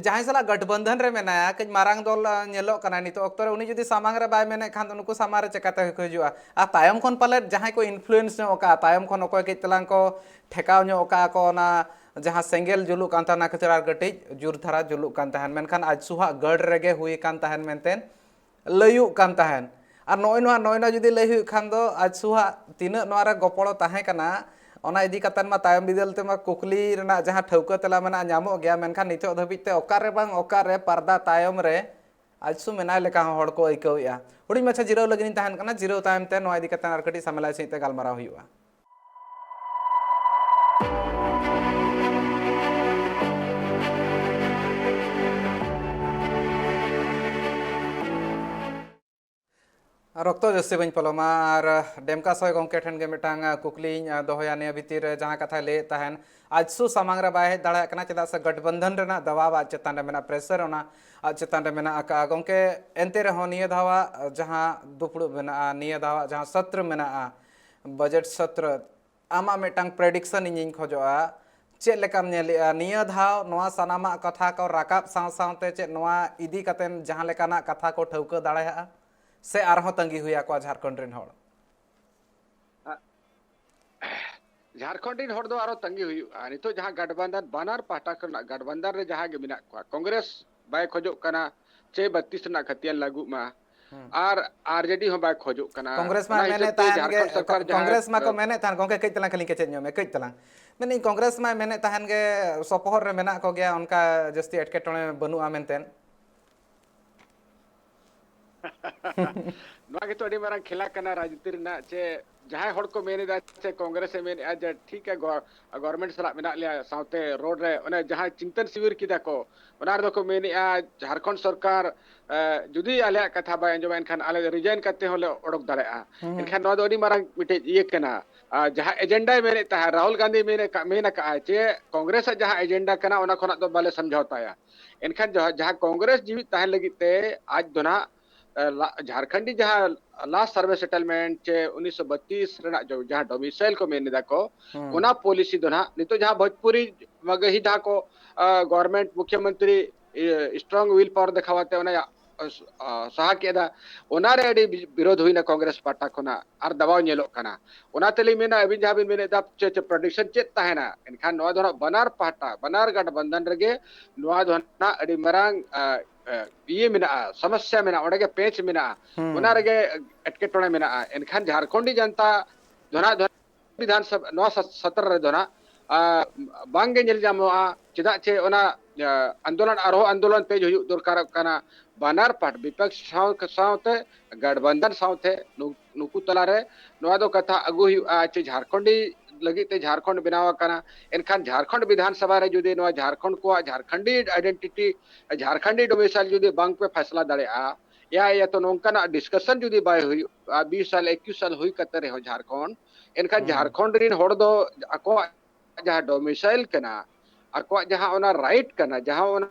ᱡᱟᱦᱟᱸᱭ ᱥᱟᱞᱟᱜ ᱜᱟᱴᱵᱟᱱᱫᱷᱟᱱ ᱨᱮ ᱢᱮᱱᱟᱭᱟ, ᱠᱟᱹᱡ ᱢᱟᱨᱟᱝ ᱫᱚᱞ, ᱟ, ᱧᱮᱞᱚᱜ ᱠᱟᱱᱟᱭ ᱱᱤᱛᱚᱜ ᱚᱠᱛᱚ ᱨᱮ, ᱩᱱᱤ ᱡᱩᱫᱤ ᱥᱟᱢᱟᱝ ᱨᱮ ᱵᱟᱭ ᱢᱮᱱᱮᱫ ᱠᱷᱟᱱ ᱫᱚ ᱱᱩᱠᱩ ᱥᱟᱢᱟᱝ ᱨᱮ ᱪᱮᱠᱟᱛᱮ ᱠᱚ ᱦᱤᱡᱩᱜᱼᱟ? ᱟᱨ ᱛᱟᱭᱚᱢ ᱠᱷᱚᱱ ᱯᱟᱞᱮᱫ ᱡᱟᱦᱟᱸᱭ ᱠᱚ ᱤᱱᱯᱷᱞᱩᱭᱮᱱᱥ ᱧᱚᱜ ᱟᱠᱟᱫᱼᱟ, ᱛᱟᱭᱚᱢ ᱠᱷᱚᱱ ᱚᱠᱚᱭ ᱠᱟᱹᱡ ᱛᱟᱞᱟᱝ ᱠᱚ ᱴᱷᱮᱠᱟᱣ ᱧᱚᱜ ᱟᱠᱟᱫᱼᱟ ᱠᱚ, ᱚᱱᱟ ᱡᱟᱦᱟᱸ ᱥᱮᱸᱜᱮᱞ ᱡᱩᱞᱩᱜ ᱠᱟᱱ ᱛᱟᱦᱮᱸ, ᱚᱱᱟ ᱠᱷᱟᱹᱛᱤᱨ ᱟᱨ ᱠᱟᱹᱴᱤᱡ ᱡᱳᱨ ᱫᱷᱟᱨᱟ ᱡᱩᱞᱩᱜ ᱠᱟᱱ ᱛᱟᱦᱮᱸᱱ, ᱢᱮᱱᱠᱷᱟᱱ ᱟᱡᱥᱩ ᱦᱟᱜ ᱜᱟᱹᱲ ᱨᱮᱜᱮ ᱦᱩᱭ ᱟᱠᱟᱱ ᱛᱟᱦᱮᱸᱱ ᱢᱮᱱᱛᱮ ᱞᱟᱹᱭᱩᱜ ᱠᱟᱱ ᱛᱟᱦᱮᱸᱱ᱾ ᱟᱨ ᱱᱚᱜᱼᱚᱭ ᱱᱚᱣᱟ, ᱱᱚᱜᱼᱚᱭ ᱱᱚᱣᱟ ᱡᱩᱫᱤ ᱞᱟᱹᱭ ᱦᱩᱭᱩᱜ ᱠᱷᱟᱱ ᱫᱚ, ᱟᱡᱥᱩ ᱦᱟᱜ ᱛᱤᱱᱟᱹᱜ ᱱᱚᱣᱟ ᱨᱮ ᱜᱚᱯᱚᱲᱚ ᱛᱟᱦᱮᱸ ᱠᱟᱱᱟ, ᱚᱱᱟ ᱤᱫᱤ ᱠᱟᱛᱮᱫ ᱢᱟ ᱛᱟᱭᱚᱢ ᱵᱤᱫᱟᱹᱞ ᱛᱮᱢᱟ ᱠᱩᱠᱞᱤ ᱨᱮᱱᱟᱜ ᱡᱟᱦᱟᱸ ᱴᱷᱟᱹᱣᱠᱟᱹ ᱛᱮᱞᱟ ᱢᱮᱱᱟᱜᱼᱟ, ᱧᱟᱢᱚᱜ ᱜᱮᱭᱟ, ᱢᱮᱱᱠᱷᱟᱱ ᱱᱤᱛᱚᱜ ᱫᱷᱟᱹᱵᱤᱡ ᱛᱮ ᱚᱠᱟᱨᱮ ᱵᱟᱝ ᱚᱠᱟᱨᱮ ᱯᱟᱨᱫᱟ ᱛᱟᱭᱚᱢ ᱨᱮ ᱟᱡᱥᱩ ᱢᱮᱱᱟᱭ ᱞᱮᱠᱟ ᱦᱚᱸ ᱦᱚᱲ ᱠᱚ ᱟᱹᱭᱠᱟᱹᱣᱮᱫᱼᱟ᱾ ᱦᱩᱰᱤᱧ ᱢᱟᱪᱷᱟ ᱡᱤᱨᱟᱹᱣ ᱞᱟᱹᱜᱤᱫ ᱤᱧ ᱛᱟᱦᱮᱱ ᱠᱟᱱᱟ, ᱡᱤᱨᱟᱹᱣ ᱛᱟᱭᱚᱢ ᱛᱮ ᱱᱚᱣᱟ ᱤᱫᱤ ᱠᱟᱛᱮ ᱟᱨ ᱠᱟᱹᱴᱤᱡ ᱥᱟᱢᱮᱞᱟᱭ ᱥᱟᱺᱦᱤᱡ ᱛᱮ ᱜᱟᱞᱢᱟᱨᱟᱣ ᱦᱩᱭᱩᱜᱼᱟ᱾ ᱟᱨ ᱚᱠᱛᱚ ᱡᱟᱹᱥᱛᱤ ᱵᱟᱹᱧ ᱯᱚᱞᱚᱢᱟ, ᱟᱨ ᱰᱮᱢᱠᱟ ᱥᱚᱭ ᱜᱚᱢᱠᱮ ᱴᱷᱮᱱ ᱜᱮ ᱢᱤᱫᱴᱟᱝ ᱠᱩᱠᱞᱤᱧ ᱫᱚᱦᱚᱭᱟ ᱱᱤᱭᱟᱹ ᱵᱷᱤᱛᱤᱨ ᱨᱮ, ᱡᱟᱦᱟᱸ ᱠᱟᱛᱷᱟᱭ ᱞᱟᱹᱭᱮᱫ ᱛᱟᱦᱮᱱ, ᱟᱡᱥᱩ ᱥᱟᱢᱟᱝ ᱨᱮ ᱵᱟᱭ ᱦᱮᱡ ᱫᱟᱲᱮᱭᱟᱜ ᱠᱟᱱᱟ, ᱪᱮᱫᱟᱜ ᱥᱮ ᱜᱟᱴᱵᱟᱱᱫᱷᱟᱱ ᱨᱮᱱᱟᱜ ᱫᱟᱵᱟᱣ ᱟᱡ ᱪᱮᱛᱟᱱ ᱨᱮ ᱢᱮᱱᱟᱜᱼᱟ, ᱯᱨᱮᱥᱟᱨ ᱚᱱᱟ ᱟᱡ ᱪᱮᱛᱟᱱ ᱨᱮ ᱢᱮᱱᱟᱜ ᱟᱠᱟᱫᱼᱟ᱾ ᱜᱚᱢᱠᱮ, ᱮᱱᱛᱮ ᱨᱮᱦᱚᱸ ᱱᱤᱭᱟᱹ ᱫᱷᱟᱣᱟᱜ ᱡᱟᱦᱟᱸ ᱫᱩᱯᱲᱩᱵ ᱢᱮᱱᱟᱜᱼᱟ, ᱱᱤᱭᱟᱹ ᱫᱷᱟᱣᱟᱜ ᱡᱟᱦᱟᱸ ᱥᱚᱛᱨᱚ ᱢᱮᱱᱟᱜᱼᱟ, ᱵᱟᱡᱮᱴ ᱥᱚᱛᱨᱚ, ᱟᱢᱟᱜ ᱢᱤᱫᱴᱟᱝ ᱯᱨᱮᱰᱤᱠᱥᱚᱱ ᱤᱧᱤᱧ ᱠᱷᱚᱡᱚᱜᱼᱟ, ᱪᱮᱫ ᱞᱮᱠᱟᱢ ᱧᱮᱞᱮᱜᱼᱟ ᱱᱤᱭᱟᱹ ᱫᱷᱟᱣ ᱱᱚᱣᱟ ᱥᱟᱱᱟᱢᱟᱜ ᱠᱟᱛᱷᱟ ᱠᱚ ᱨᱟᱠᱟᱵ ᱥᱟᱶ ᱥᱟᱶᱛᱮ ᱪᱮᱫ ᱱᱚᱣᱟ ᱤᱫᱤ ᱠᱟᱛᱮᱱ ᱡᱟᱦᱟᱸ ᱞᱮᱠᱟᱱᱟᱜ ᱠᱟᱛᱷᱟ ᱠᱚ ᱴᱷᱟᱹᱣᱠᱟᱹ ᱫᱟᱲᱮᱭᱟᱜᱼᱟ, ᱥᱮ ᱟᱨᱦᱚᱸ ᱛᱟᱺᱜᱤ ᱦᱩᱭ ᱟᱠᱚᱣᱟ ᱡᱷᱟᱲᱠᱷᱚᱸᱰ ᱨᱮᱱ ᱦᱚᱲ? ᱟ-, ᱡᱷᱟᱲᱠᱷᱚᱸᱰ ᱨᱮᱱ ᱦᱚᱲ ᱫᱚ ᱟᱨᱦᱚᱸ ᱛᱟᱺᱜᱤ ᱦᱩᱭᱩᱜᱼᱟ᱾ ᱱᱤᱛᱚᱜ ᱡᱟᱦᱟᱸ ᱜᱟᱴᱵᱟᱱᱫᱷᱟᱱ, ᱵᱟᱱᱟᱨ ᱯᱟᱦᱴᱟ ᱠᱷᱚᱱᱟᱜ ᱜᱟᱴᱵᱟᱱᱫᱷᱟᱱ ᱨᱮ ᱡᱟᱦᱟᱸ ᱜᱮ ᱢᱮᱱᱟᱜ ᱠᱚᱣᱟ, ᱠᱚᱝᱜᱨᱮᱥ ᱵᱟᱭ ᱠᱷᱚᱡᱚᱜ ᱠᱟᱱᱟ ᱪᱮ ᱵᱟᱛᱤᱥ ᱨᱮᱱᱟᱜ ᱠᱷᱟᱹᱛᱤᱭᱟᱱ ᱞᱟᱹᱜᱩᱜ ᱢᱟ, ᱦᱩᱸ᱾ ᱟᱨ ᱟᱨᱡᱮᱰᱤ ᱦᱚᱸ ᱵᱟᱭ ᱠᱷᱚᱡᱚᱜ ᱠᱟᱱᱟ᱾ ᱠᱚᱝᱜᱨᱮᱥ ᱢᱟ ᱚᱱᱟ ᱦᱤᱥᱟᱹᱵ ᱢᱮᱱᱮᱫ ᱛᱮ ᱛᱟᱦᱮᱱ ᱜᱮ, ᱡᱷᱟᱲᱠᱷᱚᱸᱰ ᱥᱚᱨᱠᱟᱨ ᱠᱚ-, ᱡᱟᱦᱟᱸ, ᱠᱚᱝᱜᱨᱮᱥ ᱢᱟᱠᱚ ᱮ, ᱢᱮᱱᱮᱫ ᱛᱟᱦᱮᱱ, ᱜᱚᱢᱠᱮ, ᱠᱟᱹᱡ ᱛᱟᱞᱟᱝ ᱠᱷᱟᱹᱞᱤᱧ ᱠᱮᱪᱮᱫ ᱧᱚᱜ ᱢᱮ, ᱠᱟᱹᱡ ᱛᱟᱞᱟᱝ᱾ ᱢᱮᱱᱫᱟᱹᱧ, ᱠᱚᱝᱜᱨᱮᱥ ᱢᱟᱭ ᱢᱮᱱᱮᱫ ᱛᱟᱦᱮᱱ ᱜᱮ ᱥᱚᱯᱚᱦᱚᱫ ᱨᱮ ᱢᱮᱱᱟᱜ ᱠᱚᱜᱮᱭᱟ, ᱚᱱᱠᱟ ᱡᱟᱹᱥᱛᱤ ᱮᱴᱠᱮᱴᱚᱬᱮ ᱵᱟᱹᱱᱩᱜᱼᱟ ᱢᱮᱱᱛᱮ᱾ ᱱᱚᱣᱟ ᱜᱮᱛᱚ ᱟᱹᱰᱤ ᱢᱟᱨᱟᱝ ᱠᱷᱮᱞᱟ ᱠᱟᱱᱟ ᱨᱟᱡᱽᱱᱤᱛᱤ ᱨᱮᱱᱟᱜ, ᱪᱮ ᱡᱟᱦᱟᱸᱭ ᱦᱚᱲ ᱠᱚ ᱢᱮᱱ ᱮᱫᱟ ᱪᱮ ᱠᱚᱝᱜᱨᱮᱥ ᱮ ᱢᱮᱱ ᱮᱫᱟ ᱡᱮ ᱴᱷᱤᱠ ᱜᱮᱭᱟ, ᱜᱚ-, ᱜᱚᱵᱷᱚᱨᱱᱢᱮᱱᱴ ᱥᱟᱞᱟᱜ ᱢᱮᱱᱟᱜ ᱞᱮᱭᱟ, ᱥᱟᱶᱛᱮ ᱨᱳᱰ ᱨᱮ ᱚᱱᱮ ᱡᱟᱦᱟᱸ ᱪᱤᱱᱛᱚᱱ ᱥᱤᱵᱤᱨ ᱠᱮᱫᱟ ᱠᱚ, ᱚᱱᱟ ᱨᱮᱫᱚ ᱠᱚ ᱢᱮᱱᱮᱫᱼᱟ ᱡᱷᱟᱲᱠᱷᱚᱸᱰ ᱥᱚᱨᱠᱟᱨ, ᱮ, ᱡᱩᱫᱤ ᱟᱞᱮᱭᱟᱜ ᱠᱟᱛᱷᱟ ᱵᱟᱭ ᱟᱸᱡᱚᱢᱟ, ᱮᱱᱠᱷᱟᱱ ᱟᱞᱮ ᱨᱤᱡᱟᱭᱤᱱ ᱠᱟᱛᱮ ᱦᱚᱸᱞᱮ ᱚᱰᱚᱠ ᱫᱟᱲᱮᱭᱟᱜᱼᱟ᱾ ᱦᱩᱸ᱾ ᱮᱱᱠᱷᱟᱱ ᱱᱚᱣᱟ ᱫᱚ ᱟᱹᱰᱤ ᱢᱟᱨᱟᱝ ᱢᱤᱫᱴᱮᱡ ᱤᱭᱟᱹ ᱠᱟᱱᱟ᱾ ᱟᱨ ᱡᱟᱦᱟᱸ ᱮᱡᱮᱱᱰᱟᱭ ᱢᱮᱱᱮᱫ ᱛᱟᱦᱮᱸᱫ, ᱨᱟᱦᱩᱞ ᱜᱟᱱᱫᱷᱤ ᱢᱮᱱ ᱟᱠᱟᱫ, ᱢᱮᱱ ᱟᱠᱟᱫᱼᱟ ᱡᱮ ᱠᱚᱝᱜᱨᱮᱥ ᱟᱜ ᱡᱟᱦᱟᱸ ᱮᱡᱮᱱᱰᱟ ᱠᱟᱱᱟ, ᱚᱱᱟ ᱠᱷᱚᱱᱟᱜ ᱫᱚ ᱵᱟᱞᱮ ᱥᱚᱢᱡᱷᱟᱣᱛᱟᱭᱟ᱾ ᱮᱱᱠᱷᱟᱱ ᱡᱟᱦᱟᱸ, ᱡᱟᱦᱟᱸ ᱠᱚᱝᱜᱨᱮᱥ ᱡᱤᱣᱤᱫ ᱛᱟᱦᱮᱱ ᱞᱟᱹᱜᱤᱫ ᱛᱮ ᱟᱡ ᱫᱚ ᱱᱟᱦᱟᱜ, ᱮ, ᱞᱟ-, ᱡᱷᱟᱲᱠᱷᱚᱸᱰᱤ ᱡᱟᱦᱟᱸ ᱞᱟᱥᱴ ᱥᱟᱨᱵᱷᱮ ᱥᱮᱴᱮᱞᱢᱮᱱᱴ ᱪᱮ ᱩᱱᱤᱥᱥᱚ ᱵᱟᱛᱤᱥ ᱨᱮᱱᱟᱜ ᱡᱚ-, ᱡᱟᱦᱟᱸ ᱰᱚᱢᱤᱥᱟᱭᱤᱞ ᱠᱚ ᱢᱮᱱ ᱮᱫᱟ ᱠᱚ, ᱦᱩᱸ᱾ ᱚᱱᱟ ᱯᱚᱞᱤᱥᱤ ᱫᱚ ᱱᱟᱦᱟᱜ ᱱᱤᱛᱚᱜ ᱡᱟᱦᱟᱸ ᱵᱷᱳᱡᱽᱯᱩᱨᱤ ᱢᱟᱜᱟᱦᱤ ᱡᱟᱦᱟᱸ ᱠᱚ, ᱟ, ᱜᱚᱵᱷᱚᱨᱱᱢᱮᱱᱴ ᱢᱩᱠᱷᱭᱚᱢᱚᱱᱛᱨᱤ, ᱤᱭᱟᱹ, ᱥᱴᱨᱚᱝ ᱩᱭᱤᱞ ᱯᱟᱣᱟᱨ ᱫᱮᱠᱷᱟᱣ ᱟᱛᱮ ᱚᱱᱟ ᱭᱟ-, ᱟ, ᱥᱟᱦᱟ ᱠᱮᱫᱟ, ᱚᱱᱟᱨᱮ ᱟᱹᱰᱤ ᱵᱤ-, ᱵᱤᱨᱳᱫᱷ ᱦᱩᱭᱱᱟ ᱠᱚᱝᱜᱨᱮᱥ ᱯᱟᱦᱴᱟ ᱠᱷᱚᱱᱟᱜ, ᱟᱨ ᱫᱟᱵᱟᱣ ᱧᱮᱞᱚᱜ ᱠᱟᱱᱟ᱾ ᱚᱱᱟ ᱛᱮᱞᱤᱧ ᱢᱮᱱᱟ, ᱟᱹᱵᱤᱱ ᱡᱟᱦᱟᱸ ᱵᱤᱱ ᱢᱮᱱᱮᱫᱟ ᱪᱮ, ᱪᱮ ᱯᱨᱮᱰᱤᱠᱥᱚᱱ ᱪᱮᱫ ᱛᱟᱦᱮᱱᱟ, ᱮᱱᱠᱷᱟᱱ ᱱᱚᱣᱟ ᱫᱚ ᱱᱟᱦᱟᱜ ᱵᱟᱱᱟᱨ ᱯᱟᱦᱴᱟ, ᱵᱟᱱᱟᱨ ᱜᱟᱴᱵᱟᱱᱫᱷᱟᱱ ᱨᱮᱜᱮ ᱱᱚᱣᱟ ᱫᱚ ᱱᱟᱦᱟᱜ ᱟᱹᱰᱤ ᱢᱟᱨᱟᱝ, ᱟ, ᱟ, ᱤᱭᱟᱹ ᱢᱮᱱᱟᱜᱼᱟ, ᱥᱚᱢᱚᱥᱥᱟ ᱢᱮᱱᱟᱜᱼᱟ, ᱚᱸᱰᱮ ᱜᱮ ᱯᱮᱸᱪ ᱢᱮᱱᱟᱜᱼᱟ, ᱦᱩᱸ᱾ ᱚᱱᱟ ᱨᱮᱜᱮ ᱮᱴᱠᱮᱴᱚᱬᱮ ᱢᱮᱱᱟᱜᱼᱟ᱾ ᱮᱱᱠᱷᱟᱱ ᱡᱷᱟᱲᱠᱷᱚᱸᱰᱤ ᱡᱟᱱᱛᱟ ᱫᱚ ᱱᱟᱦᱟᱜ ᱫᱚ ᱵᱤᱫᱷᱟᱱ ᱥᱚᱵᱷᱟ, ᱱᱚᱣᱟ ᱥᱟ-, ᱥᱚᱛᱨᱚ ᱨᱮᱫᱚ ᱱᱟᱦᱟᱜ, ᱟ, ᱵᱟᱝᱜᱮ ᱧᱮᱞ ᱧᱟᱢᱚᱜᱼᱟ᱾ ᱪᱮᱫᱟᱜ ᱪᱮ ᱚᱱᱟ, ᱟ, ᱟᱱᱫᱳᱞᱚᱱ, ᱟᱨᱦᱚᱸ ᱟᱱᱫᱳᱞᱚᱱ ᱛᱮᱡ ᱦᱩᱭᱩᱜ ᱫᱚᱨᱠᱟᱨᱚᱜ ᱠᱟᱱᱟ᱾ ᱵᱟᱱᱟᱨ ᱯᱟᱦᱴᱟ, ᱵᱤᱯᱚᱠᱥ ᱥᱟᱶ, ᱥᱟᱶᱛᱮ ᱜᱟᱴᱵᱟᱱᱫᱷᱟᱱ ᱥᱟᱶᱛᱮ ᱱᱩ-, ᱱᱩᱠᱩ ᱛᱟᱞᱟᱨᱮ ᱱᱚᱣᱟ ᱫᱚ ᱠᱟᱛᱷᱟ ᱟᱹᱜᱩ ᱦᱩᱭᱩᱜᱼᱟ ᱪᱮ ᱡᱷᱟᱲᱠᱷᱚᱸᱰᱤ ᱞᱟᱹᱜᱤᱫ ᱛᱮ ᱡᱷᱟᱲᱠᱷᱚᱸᱰ ᱵᱮᱱᱟᱣ ᱟᱠᱟᱱᱟ᱾ ᱮᱱᱠᱷᱟᱱ ᱡᱷᱟᱲᱠᱷᱚᱸᱰ ᱵᱤᱫᱷᱟᱱ ᱥᱚᱵᱷᱟ ᱨᱮ ᱡᱩᱫᱤ ᱱᱚᱣᱟ ᱡᱷᱟᱲᱠᱷᱚᱸᱰ ᱠᱚᱣᱟᱜ ᱡᱷᱟᱲᱠᱷᱚᱸᱰᱤ ᱟᱭᱰᱮᱱᱴᱤᱴᱤ, ᱡᱷᱟᱲᱠᱷᱚᱸᱰᱤ ᱰᱚᱢᱤᱥᱟᱭᱤᱞ ᱡᱩᱫᱤ ᱵᱟᱝ ᱯᱮ ᱯᱷᱟᱭᱥᱞᱟ ᱫᱟᱲᱮᱭᱟᱜᱼᱟ, ᱭᱟ, ᱭᱟ ᱛᱚ ᱱᱚᱝᱠᱟᱱᱟᱜ ᱰᱤᱥᱠᱟᱥᱚᱱ ᱡᱩᱫᱤ ᱵᱟᱭ ᱦᱩᱭᱩᱜᱼᱟ, ᱵᱤᱥ ᱥᱟᱞ, ᱮᱠᱩᱥ ᱥᱟᱞ ᱦᱩᱭ ᱠᱟᱛᱮ ᱨᱮᱦᱚᱸ ᱡᱷᱟᱲᱠᱷᱚᱸᱰ, ᱮᱱᱠᱷᱟᱱ ᱦᱩᱸ᱾ ᱡᱷᱟᱲᱠᱷᱚᱸᱰ ᱨᱮᱱ ᱦᱚᱲ ᱫᱚ ᱟᱠᱚᱣᱟᱜ ᱡᱟᱦᱟᱸ ᱰᱚᱢᱤᱥᱟᱭᱤᱞ ᱠᱟᱱᱟ, ᱟᱠᱚᱣᱟᱜ ᱡᱟᱦᱟᱸ ᱚᱱᱟ ᱨᱟᱭᱤᱴ ᱠᱟᱱᱟ, ᱡᱟᱦᱟᱸ ᱚᱱᱟ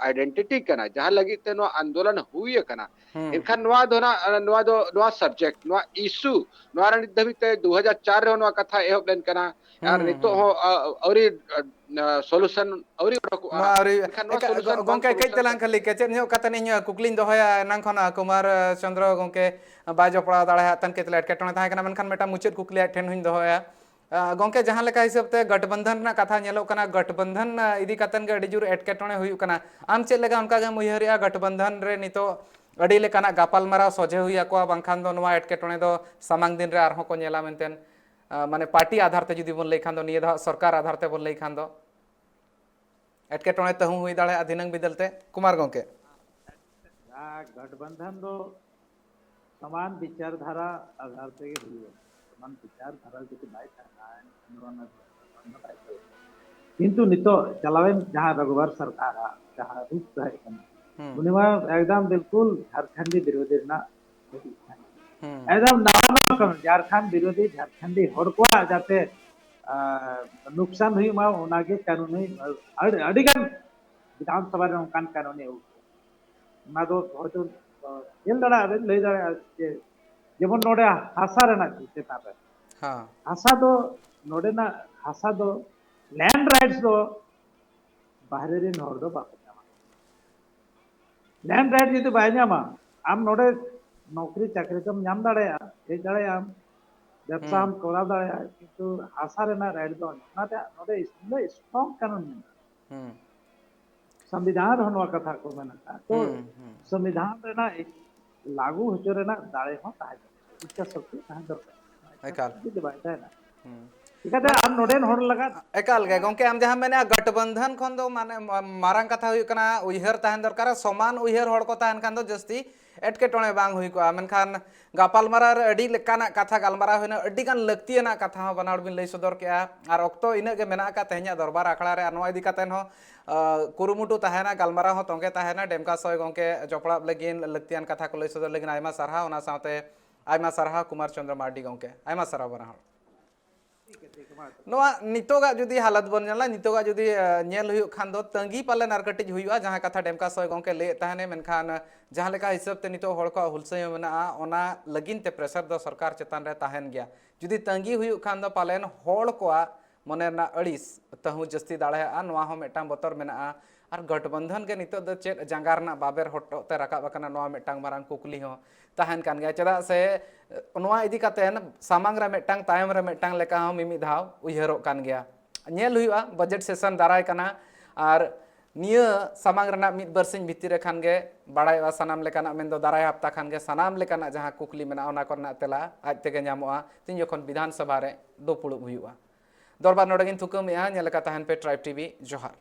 ᱟᱭᱰᱮᱱᱴᱤᱴᱤ ᱠᱟᱱᱟ, ᱡᱟᱦᱟᱸ ᱞᱟᱹᱜᱤᱫ ᱛᱮ ᱱᱚᱣᱟ ᱟᱱᱫᱳᱞᱚᱱ ᱦᱩᱭ ᱟᱠᱟᱱᱟ᱾ ᱦᱩᱸ᱾ ᱮᱱᱠᱷᱟᱱ ᱱᱚᱣᱟ ᱫᱚ ᱱᱟᱜ, ᱱᱚᱣᱟ ᱫᱚ, ᱱᱚᱣᱟ ᱥᱟᱵᱡᱮᱠᱴ, ᱱᱚᱣᱟ ᱤᱥᱩ, ᱱᱚᱣᱟ ᱨᱮ ᱱᱤᱛ ᱫᱷᱟᱹᱵᱤᱡ ᱛᱮ ᱫᱩ ᱦᱟᱡᱟᱨ ᱪᱟᱨ ᱨᱮᱦᱚᱸ ᱱᱚᱣᱟ ᱠᱟᱛᱷᱟ ᱮᱦᱚᱵ ᱞᱮᱱ ᱠᱟᱱᱟ᱾ ᱟᱨ ᱦᱩᱸ, ᱱᱤᱛᱚᱜ ᱦᱩᱸ᱾ ᱦᱚᱸ, ᱟ, ᱟᱹᱣᱨᱤ, ᱟ, ᱥᱚᱞᱩᱥᱚᱱ ᱟᱹᱣᱨᱤ ᱚᱰᱚᱠᱚᱜᱼᱟ᱾ ᱱᱚᱣᱟ ᱟᱹᱣᱨᱤ, ᱮᱱᱠᱷᱟᱱ ᱱᱚᱣᱟ ᱮᱠᱟ-, ᱥᱚᱞᱩᱥᱚᱱ ᱜᱚ-, ᱵᱟᱝ ᱜᱚᱝᱠᱮ, ᱠᱟᱹᱡ ᱥᱚᱞᱩᱥᱚᱱ ᱛᱟᱞᱟᱝ ᱠᱟᱛᱮ ᱠᱷᱟᱹᱞᱤ ᱠᱮᱪᱮᱫ ᱧᱚᱜ ᱠᱟᱛᱮ ᱤᱧ ᱠᱩᱠᱞᱤᱧ ᱫᱚᱦᱚᱭᱟ᱾ ᱮᱱᱟᱝ ᱠᱷᱚᱱ, ᱟ, ᱠᱩᱢᱟᱨ, ᱟ, ᱪᱚᱸᱫᱽᱨᱚ ᱜᱚᱝᱠᱮ ᱵᱟᱭ ᱡᱚᱯᱲᱟᱣ ᱫᱟᱲᱮᱭᱟᱜ ᱛᱟᱦᱮᱱ, ᱠᱟᱹᱡ ᱛᱟᱞᱟᱝ ᱮᱴᱠᱮᱴᱚᱬᱮ ᱛᱟᱦᱮᱸ ᱠᱟᱱᱟ, ᱢᱮᱱᱠᱷᱟᱱ ᱢᱤᱫᱴᱟᱝ ᱢᱩᱪᱟᱹᱫ ᱠᱩᱠᱞᱤ ᱟᱡ ᱴᱷᱮᱱ ᱦᱚᱧ ᱫᱚᱦᱚᱭᱟ᱾ ᱟ, ᱜᱚᱝᱠᱮ, ᱡᱟᱦᱟᱸ ᱞᱮᱠᱟ ᱦᱤᱥᱟᱹᱵ ᱛᱮ ᱜᱚᱴᱵᱚᱱᱫᱷᱚᱱ ᱨᱮᱱᱟᱜ ᱠᱟᱛᱷᱟ ᱧᱮᱞᱚᱜ ᱠᱟᱱᱟ, ᱜᱚᱴᱵᱚᱱᱫᱷᱚᱱ, ᱟ, ᱤᱫᱤ ᱠᱟᱛᱮᱱ ᱜᱮ ᱟᱹᱰᱤ ᱡᱳᱨ ᱮᱴᱠᱮᱴᱚᱬᱮ ᱦᱩᱭᱩᱜ ᱠᱟᱱᱟ᱾ ᱟᱢ ᱪᱮᱫ ᱞᱮᱠᱟ ᱚᱱᱠᱟ ᱜᱮᱢ ᱩᱭᱦᱟᱹᱨᱮᱜᱼᱟ, ᱜᱚᱴᱵᱚᱱᱫᱷᱚᱱ ᱨᱮ ᱱᱤᱛᱚᱜ ᱟᱹᱰᱤ ᱞᱮᱠᱟᱱᱟᱜ ᱜᱟᱯᱟᱞᱢᱟᱨᱟᱣ ᱥᱚᱡᱷᱮ ᱦᱩᱭ ᱟᱠᱚᱣᱟ, ᱵᱟᱝᱠᱷᱟᱱ ᱫᱚ ᱱᱚᱣᱟ ᱮᱴᱠᱮᱴᱚᱬᱮ ᱫᱚ ᱥᱟᱢᱟᱝ ᱫᱤᱱ ᱨᱮ ᱟᱨᱦᱚᱸ ᱠᱚ ᱧᱮᱞᱟ ᱢᱮᱱᱛᱮ, ᱟ, ᱢᱟᱱᱮ ᱯᱟᱨᱴᱤ ᱟᱫᱷᱟᱨ ᱛᱮ ᱡᱩᱫᱤ ᱵᱚᱱ ᱞᱟᱹᱭ ᱠᱷᱟᱱ ᱫᱚ, ᱱᱤᱭᱟᱹ ᱫᱷᱟᱣ ᱥᱚᱨᱠᱟᱨ ᱟᱫᱷᱟᱨ ᱛᱮᱵᱚᱱ ᱞᱟᱹᱭ ᱠᱷᱟᱱ ᱫᱚ ᱮᱴᱠᱮᱴᱚᱬᱮ ᱛᱟᱹᱦᱩ ᱦᱩᱭ ᱫᱟᱲᱮᱭᱟᱜᱼᱟ ᱫᱷᱤᱱᱟᱹᱝ ᱵᱤᱫᱟᱹᱞ ᱛᱮ᱾ ᱠᱩᱢᱟᱨ ᱜᱚᱝᱠᱮ᱾ ᱡᱟᱦᱟᱸ ᱜᱚᱴᱵᱚᱱᱫᱷᱚᱱ ᱫᱚ ᱥᱚᱢᱟᱱ ᱵᱤᱪᱟᱨ ᱫᱷᱟᱨᱟ ᱟᱫᱷᱟᱨ ᱛᱮᱜᱮ ᱦᱩᱭᱩᱜᱼᱟ᱾ ᱵᱤᱪᱟᱨ ᱫᱷᱟᱨᱟ ᱡᱩᱫᱤ ᱵᱟᱭ ᱛᱟᱦᱮᱱᱟ, ᱮᱱᱠᱷᱟᱱ ᱫᱚ ᱚᱱᱟ ᱫᱚ ᱵᱟᱭ ᱪᱟᱞᱟᱜᱼᱟ᱾ ᱠᱤᱱᱛᱩ ᱱᱤᱛᱚᱜ ᱪᱟᱞᱟᱣᱮᱱ ᱡᱟᱦᱟᱸ ᱨᱚᱜᱷᱩᱵᱟᱨ ᱥᱚᱨᱠᱟᱨᱟᱜ ᱡᱟᱦᱟᱸ ᱨᱩᱯ ᱛᱟᱦᱮᱸ ᱠᱟᱱᱟ, ᱦᱩᱸ᱾ ᱩᱱᱤ ᱢᱟ ᱮᱠᱫᱚᱢ ᱵᱤᱞᱠᱩᱞ ᱡᱷᱟᱨᱠᱷᱚᱸᱰᱤ ᱵᱤᱨᱳᱫᱷᱤ ᱨᱮᱱᱟᱜ ᱦᱩᱸ᱾ ᱮᱠᱫᱚᱢ ᱱᱟᱣᱟ ᱱᱟᱣᱟ ᱠᱟᱹᱱᱩᱱ, ᱡᱷᱟᱨᱠᱷᱚᱸᱰ ᱵᱤᱨᱳᱫᱷᱤ, ᱡᱷᱟᱨᱠᱷᱚᱸᱰᱤ ᱦᱚᱲ ᱠᱚᱣᱟᱜ ᱡᱟᱛᱮ, ᱟᱸ, ᱱᱩᱠᱥᱟᱱ ᱦᱩᱭᱩᱜ ᱢᱟ, ᱚᱱᱟᱜᱮ ᱠᱟᱹᱱᱩᱱ ᱦᱩᱭᱩᱜ ᱢᱟ᱾ ᱟᱹᱰᱤ, ᱟᱹᱰᱤᱜᱟᱱ ᱵᱤᱫᱷᱟᱱ ᱥᱚᱵᱷᱟ ᱨᱮ ᱚᱱᱠᱟᱱ ᱠᱟᱹᱱᱩᱱ ᱮ ᱟᱹᱜᱩ ᱠᱮᱫᱟ᱾ ᱚᱱᱟ ᱫᱚ ᱦᱚᱭᱛᱳ, ᱟᱸ, ᱧᱮᱞ ᱫᱟᱲᱮᱭᱟᱜᱼᱟ ᱵᱮᱱ, ᱞᱟᱹᱭ ᱫᱟᱲᱮᱭᱟᱜᱼᱟ ᱡᱮ ᱡᱮᱢᱚᱱ ᱱᱚᱰᱮ ᱦᱟᱥᱟ ᱨᱮᱱᱟᱜ ᱪᱮᱛᱟᱱ ᱨᱮ, ᱦᱮᱸ᱾ ᱦᱟᱥᱟ ᱫᱚ, ᱱᱚᱰᱮᱱᱟᱜ ᱦᱟᱥᱟ ᱫᱚ, ᱞᱮᱱᱰ ᱨᱟᱭᱤᱴᱥ ᱫᱚ ᱵᱟᱦᱨᱮ ᱨᱮᱱ ᱦᱚᱲ ᱫᱚ ᱵᱟᱠᱚ ᱧᱟᱢᱟ᱾ ᱞᱮᱱᱰ ᱨᱟᱭᱤᱴ ᱡᱩᱫᱤ ᱵᱟᱭ ᱧᱟᱢᱟ, ᱟᱢ ᱱᱚᱰᱮ ᱱᱚᱠᱨᱤ ᱪᱟᱹᱠᱨᱤ ᱠᱚᱢ ᱧᱟᱢ ᱫᱟᱲᱮᱭᱟᱜᱼᱟ, ᱦᱮᱡ ᱫᱟᱲᱮᱭᱟᱜᱼᱟᱢ, ᱵᱮᱵᱥᱟᱢ ᱦᱩᱸ᱾ ᱠᱚᱨᱟᱣ ᱫᱟᱲᱮᱭᱟᱜᱼᱟ, ᱠᱤᱱᱛᱩ ᱦᱟᱥᱟ ᱨᱮᱱᱟᱜ ᱨᱟᱭᱤᱴ ᱫᱚ ᱵᱟᱹᱱᱩᱜ᱾ ᱚᱱᱟᱛᱮ ᱱᱚᱰᱮ ᱩᱱᱟᱹᱜ ᱥᱴᱨᱚᱝ ᱠᱟᱹᱱᱩᱱ ᱢᱮᱱᱟᱜᱼᱟ᱾ ᱦᱩᱸ᱾ ᱥᱚᱝᱵᱤᱫᱷᱟᱱ ᱨᱮᱦᱚᱸ ᱱᱚᱣᱟ ᱠᱟᱛᱷᱟ ᱠᱚ ᱢᱮᱱᱟᱜᱼᱟ᱾ ᱛᱚ ᱦᱩᱸ, ᱦᱩᱸ᱾ ᱥᱚᱝᱵᱤᱫᱷᱟᱱ ᱨᱮᱱᱟᱜ ᱞᱟᱹᱜᱩ ᱦᱚᱪᱚ ᱨᱮᱱᱟᱜ ᱫᱟᱲᱮ ᱦᱚᱸ ᱛᱟᱦᱮᱸ ᱠᱟᱱᱟ, ᱤᱪᱪᱷᱟ ᱥᱚᱠᱛᱤ ᱛᱟᱦᱮᱸ ᱫᱚᱨᱠᱟᱨ᱾ ᱮᱠᱟᱞ᱾ ᱡᱩᱫᱤ ᱵᱟᱭ ᱛᱟᱦᱮᱱᱟ, ᱦᱩᱸ᱾ ᱪᱤᱠᱟᱹᱛᱮ ᱢᱟᱱᱮ, ᱟᱢ ᱱᱚᱰᱮᱱ ᱦᱚᱲ ᱞᱟᱜᱟᱫ ᱮᱠᱟᱞ ᱜᱮ ᱜᱚᱝᱠᱮ, ᱟᱢ ᱡᱟᱦᱟᱸᱢ ᱢᱮᱱᱮᱫᱼᱟ ᱜᱚᱴᱵᱚᱱᱫᱷᱚᱱ ᱠᱷᱚᱱ ᱫᱚ ᱢᱟᱱᱮ ᱢᱟ-, ᱢᱟᱨᱟᱝ ᱠᱟᱛᱷᱟ ᱦᱩᱭᱩᱜ ᱠᱟᱱᱟ ᱩᱭᱦᱟᱹᱨ ᱛᱟᱦᱮᱱ ᱫᱚᱨᱠᱟᱨ, ᱥᱚᱢᱟᱱ ᱩᱭᱦᱟᱹᱨ ᱦᱚᱲ ᱠᱚ ᱛᱟᱦᱮᱱ ᱠᱷᱟᱱ ᱫᱚ ᱡᱟᱹᱥᱛᱤ ᱮᱴᱠᱮᱴᱚᱬᱮ ᱵᱟᱝ ᱦᱩᱭ ᱠᱚᱜᱼᱟ᱾ ᱢᱮᱱᱠᱷᱟᱱ ᱜᱟᱯᱟᱞᱢᱟᱨᱟᱣ ᱨᱮ ᱟᱹᱰᱤ ᱞᱮᱠᱟᱱᱟᱜ ᱠᱟᱛᱷᱟ ᱜᱟᱞᱢᱟᱨᱟᱣ ᱦᱩᱭᱱᱟ, ᱟᱹᱰᱤ ᱜᱟᱱ ᱞᱟᱹᱠᱛᱤᱭᱟᱱᱟᱜ ᱠᱟᱛᱷᱟ ᱦᱚᱸ ᱵᱟᱱᱟ ᱦᱚᱲ ᱵᱤᱱ ᱞᱟᱹᱭ ᱥᱚᱫᱚᱨ ᱠᱮᱜᱼᱟ, ᱟᱨ ᱚᱠᱛᱚ ᱤᱱᱟᱹᱜ ᱜᱮ ᱢᱮᱱᱟᱜ ᱟᱠᱟᱫ ᱛᱮᱦᱮᱧᱟᱜ ᱫᱚᱨᱵᱟᱨ ᱟᱠᱷᱲᱟ ᱨᱮ, ᱟᱨ ᱱᱚᱣᱟ ᱤᱫᱤ ᱠᱟᱛᱮ ᱦᱚᱸ, ᱟᱸ, ᱠᱩᱨᱩᱢᱩᱴᱩ ᱛᱟᱦᱮᱱᱟ, ᱜᱟᱞᱢᱟᱨᱟᱣ ᱦᱚᱸ ᱛᱚᱸᱜᱮ ᱛᱟᱦᱮᱱᱟ᱾ ᱰᱮᱢᱠᱟ ᱥᱚᱭ ᱜᱚᱝᱠᱮ ᱡᱚᱯᱲᱟᱣ ᱞᱟᱹᱜᱤᱫ, ᱞᱟᱹᱠᱛᱤᱭᱟᱱ ᱠᱟᱛᱷᱟ ᱠᱚ ᱞᱟᱹᱭ ᱥᱚᱫᱚᱨ ᱞᱟᱹᱜᱤᱫ ᱟᱭᱢᱟ ᱥᱟᱨᱦᱟᱣ, ᱚᱱᱟ ᱥᱟᱶᱛᱮ ᱟᱭᱢᱟ ᱥᱟᱨᱦᱟᱣ ᱠᱩᱢᱟᱨ ᱪᱚᱸᱫᱽᱨᱚ ᱢᱟᱨᱰᱤ ᱜᱚᱝᱠᱮ, ᱟᱭᱢᱟ ᱥᱟᱨᱦᱟᱣ ᱵᱟᱱᱟ ᱦᱚᱲ᱾ ᱴᱷᱤᱠ ᱜᱮᱭᱟ, ᱴᱷᱤᱠ ᱜᱮᱭᱟ, ᱢᱟ᱾ ᱱᱚᱣᱟ ᱱᱤᱛᱚᱜᱟᱜ ᱡᱩᱫᱤ ᱦᱟᱞᱚᱛ ᱵᱚᱱ ᱧᱮᱞᱟ, ᱱᱤᱛᱚᱜᱟᱜ ᱡᱩᱫᱤ, ᱮ, ᱧᱮᱞ ᱦᱩᱭᱩᱜ ᱠᱷᱟᱱ ᱫᱚ ᱛᱟᱺᱜᱤ ᱯᱟᱞᱮᱱ ᱟᱨ ᱠᱟᱹᱴᱤᱡ ᱦᱩᱭᱩᱜᱼᱟ, ᱡᱟᱦᱟᱸ ᱠᱟᱛᱷᱟ ᱰᱮᱢᱠᱟ ᱥᱚᱭ ᱜᱚᱝᱠᱮ ᱞᱟᱹᱭᱮᱫ ᱛᱟᱦᱮᱱᱮ, ᱢᱮᱱᱠᱷᱟᱱ ᱡᱟᱦᱟᱸ ᱞᱮᱠᱟ ᱦᱤᱥᱟᱹᱵ ᱛᱮ ᱱᱤᱛᱚᱜ ᱦᱚᱲ ᱠᱚᱣᱟᱜ ᱦᱩᱞᱥᱟᱹᱭ ᱦᱚᱸ ᱢᱮᱱᱟᱜᱼᱟ, ᱚᱱᱟ ᱞᱟᱹᱜᱤᱫ ᱛᱮ pressure ᱫᱚ ᱥᱚᱨᱠᱟᱨ ᱪᱮᱛᱟᱱ ᱨᱮ ᱛᱟᱦᱮᱱ ᱜᱮᱭᱟ᱾ ᱡᱩᱫᱤ ᱛᱟᱺᱜᱤ ᱦᱩᱭᱩᱜ ᱠᱷᱟᱱ ᱫᱚ ᱯᱟᱞᱮᱱ ᱦᱚᱲ ᱠᱚᱣᱟᱜ ᱢᱚᱱᱮ ᱨᱮᱱᱟᱜ ᱟᱹᱲᱤᱥ ᱛᱟᱹᱦᱩ ᱡᱟᱹᱥᱛᱤ ᱫᱟᱲᱮᱭᱟᱜᱼᱟ, ᱱᱚᱣᱟ ᱦᱚᱸ ᱢᱤᱫᱴᱟᱝ ᱵᱚᱛᱚᱨ ᱢᱮᱱᱟᱜᱼᱟ᱾ ᱟᱨ ᱜᱚᱴᱵᱚᱱᱫᱷᱚᱱ ᱜᱮ ᱱᱤᱛᱚᱜ ᱫᱚ ᱪᱮᱫ ᱡᱟᱸᱜᱟ ᱨᱮᱱᱟᱜ ᱵᱟᱵᱮᱨ ᱦᱚᱴᱚᱜ ᱛᱮ ᱨᱟᱠᱟᱵ ᱟᱠᱟᱱᱟ, ᱱᱚᱣᱟ ᱢᱤᱫᱴᱟᱝ ᱢᱟᱨᱟᱝ ᱠᱩᱠᱞᱤ ᱦᱚᱸ ᱛᱟᱦᱮᱱ ᱠᱟᱱ ᱜᱮᱭᱟ᱾ ᱪᱮᱫᱟᱜ ᱥᱮ ᱱᱚᱣᱟ ᱤᱫᱤ ᱠᱟᱛᱮ ᱥᱟᱢᱟᱝ ᱨᱮ ᱢᱤᱫᱴᱟᱝ, ᱛᱟᱭᱚᱢ ᱨᱮ ᱢᱤᱫᱴᱟᱝ ᱞᱮᱠᱟ ᱦᱚᱸ ᱢᱤᱢᱤᱫ ᱫᱷᱟᱣ ᱩᱭᱦᱟᱹᱨᱚᱜ ᱠᱟᱱ ᱜᱮᱭᱟ᱾ ᱧᱮᱞ ᱦᱩᱭᱩᱜᱼᱟ, budget session ᱫᱟᱨᱟᱭ ᱠᱟᱱᱟ, ᱟᱨ ᱱᱤᱭᱟᱹ ᱥᱟᱢᱟᱝ ᱨᱮᱱᱟᱜ ᱢᱤᱫ ᱵᱟᱨᱥᱤᱧ ᱵᱷᱤᱛᱤᱨ ᱨᱮ ᱠᱷᱟᱱ ᱜᱮ ᱵᱟᱲᱟᱭᱚᱜᱼᱟ ᱥᱟᱱᱟᱢ ᱞᱮᱠᱟᱱᱟᱜ, ᱢᱮᱱᱫᱚ ᱫᱟᱨᱟᱭ ᱦᱟᱯᱛᱟ ᱠᱷᱟᱱ ᱜᱮ ᱥᱟᱱᱟᱢ ᱞᱮᱠᱟᱱᱟᱜ ᱡᱟᱦᱟᱸ ᱠᱩᱠᱞᱤ ᱢᱮᱱᱟᱜᱼᱟ, ᱚᱱᱟ ᱠᱚᱨᱮᱱᱟᱜ ᱛᱮᱞᱟ ᱟᱡ ᱛᱮᱜᱮ ᱧᱟᱢᱚᱜᱼᱟ, ᱛᱤᱱ ᱡᱚᱠᱷᱚᱱ ᱵᱤᱫᱷᱟᱱ ᱥᱚᱵᱷᱟ ᱨᱮ ᱫᱩᱯᱩᱲᱩᱵ ᱦᱩᱭᱩᱜᱼᱟ᱾ ᱫᱚᱨᱵᱟᱨ ᱱᱚᱰᱮ ᱜᱤᱧ ᱛᱷᱩᱠᱟᱹᱢᱮᱜᱼᱟ᱾ ᱧᱮᱞ ᱟᱠᱟᱫ ᱛᱟᱦᱮᱱ ᱯᱮ Tribe TV᱾ ᱡᱚᱦᱟᱨ᱾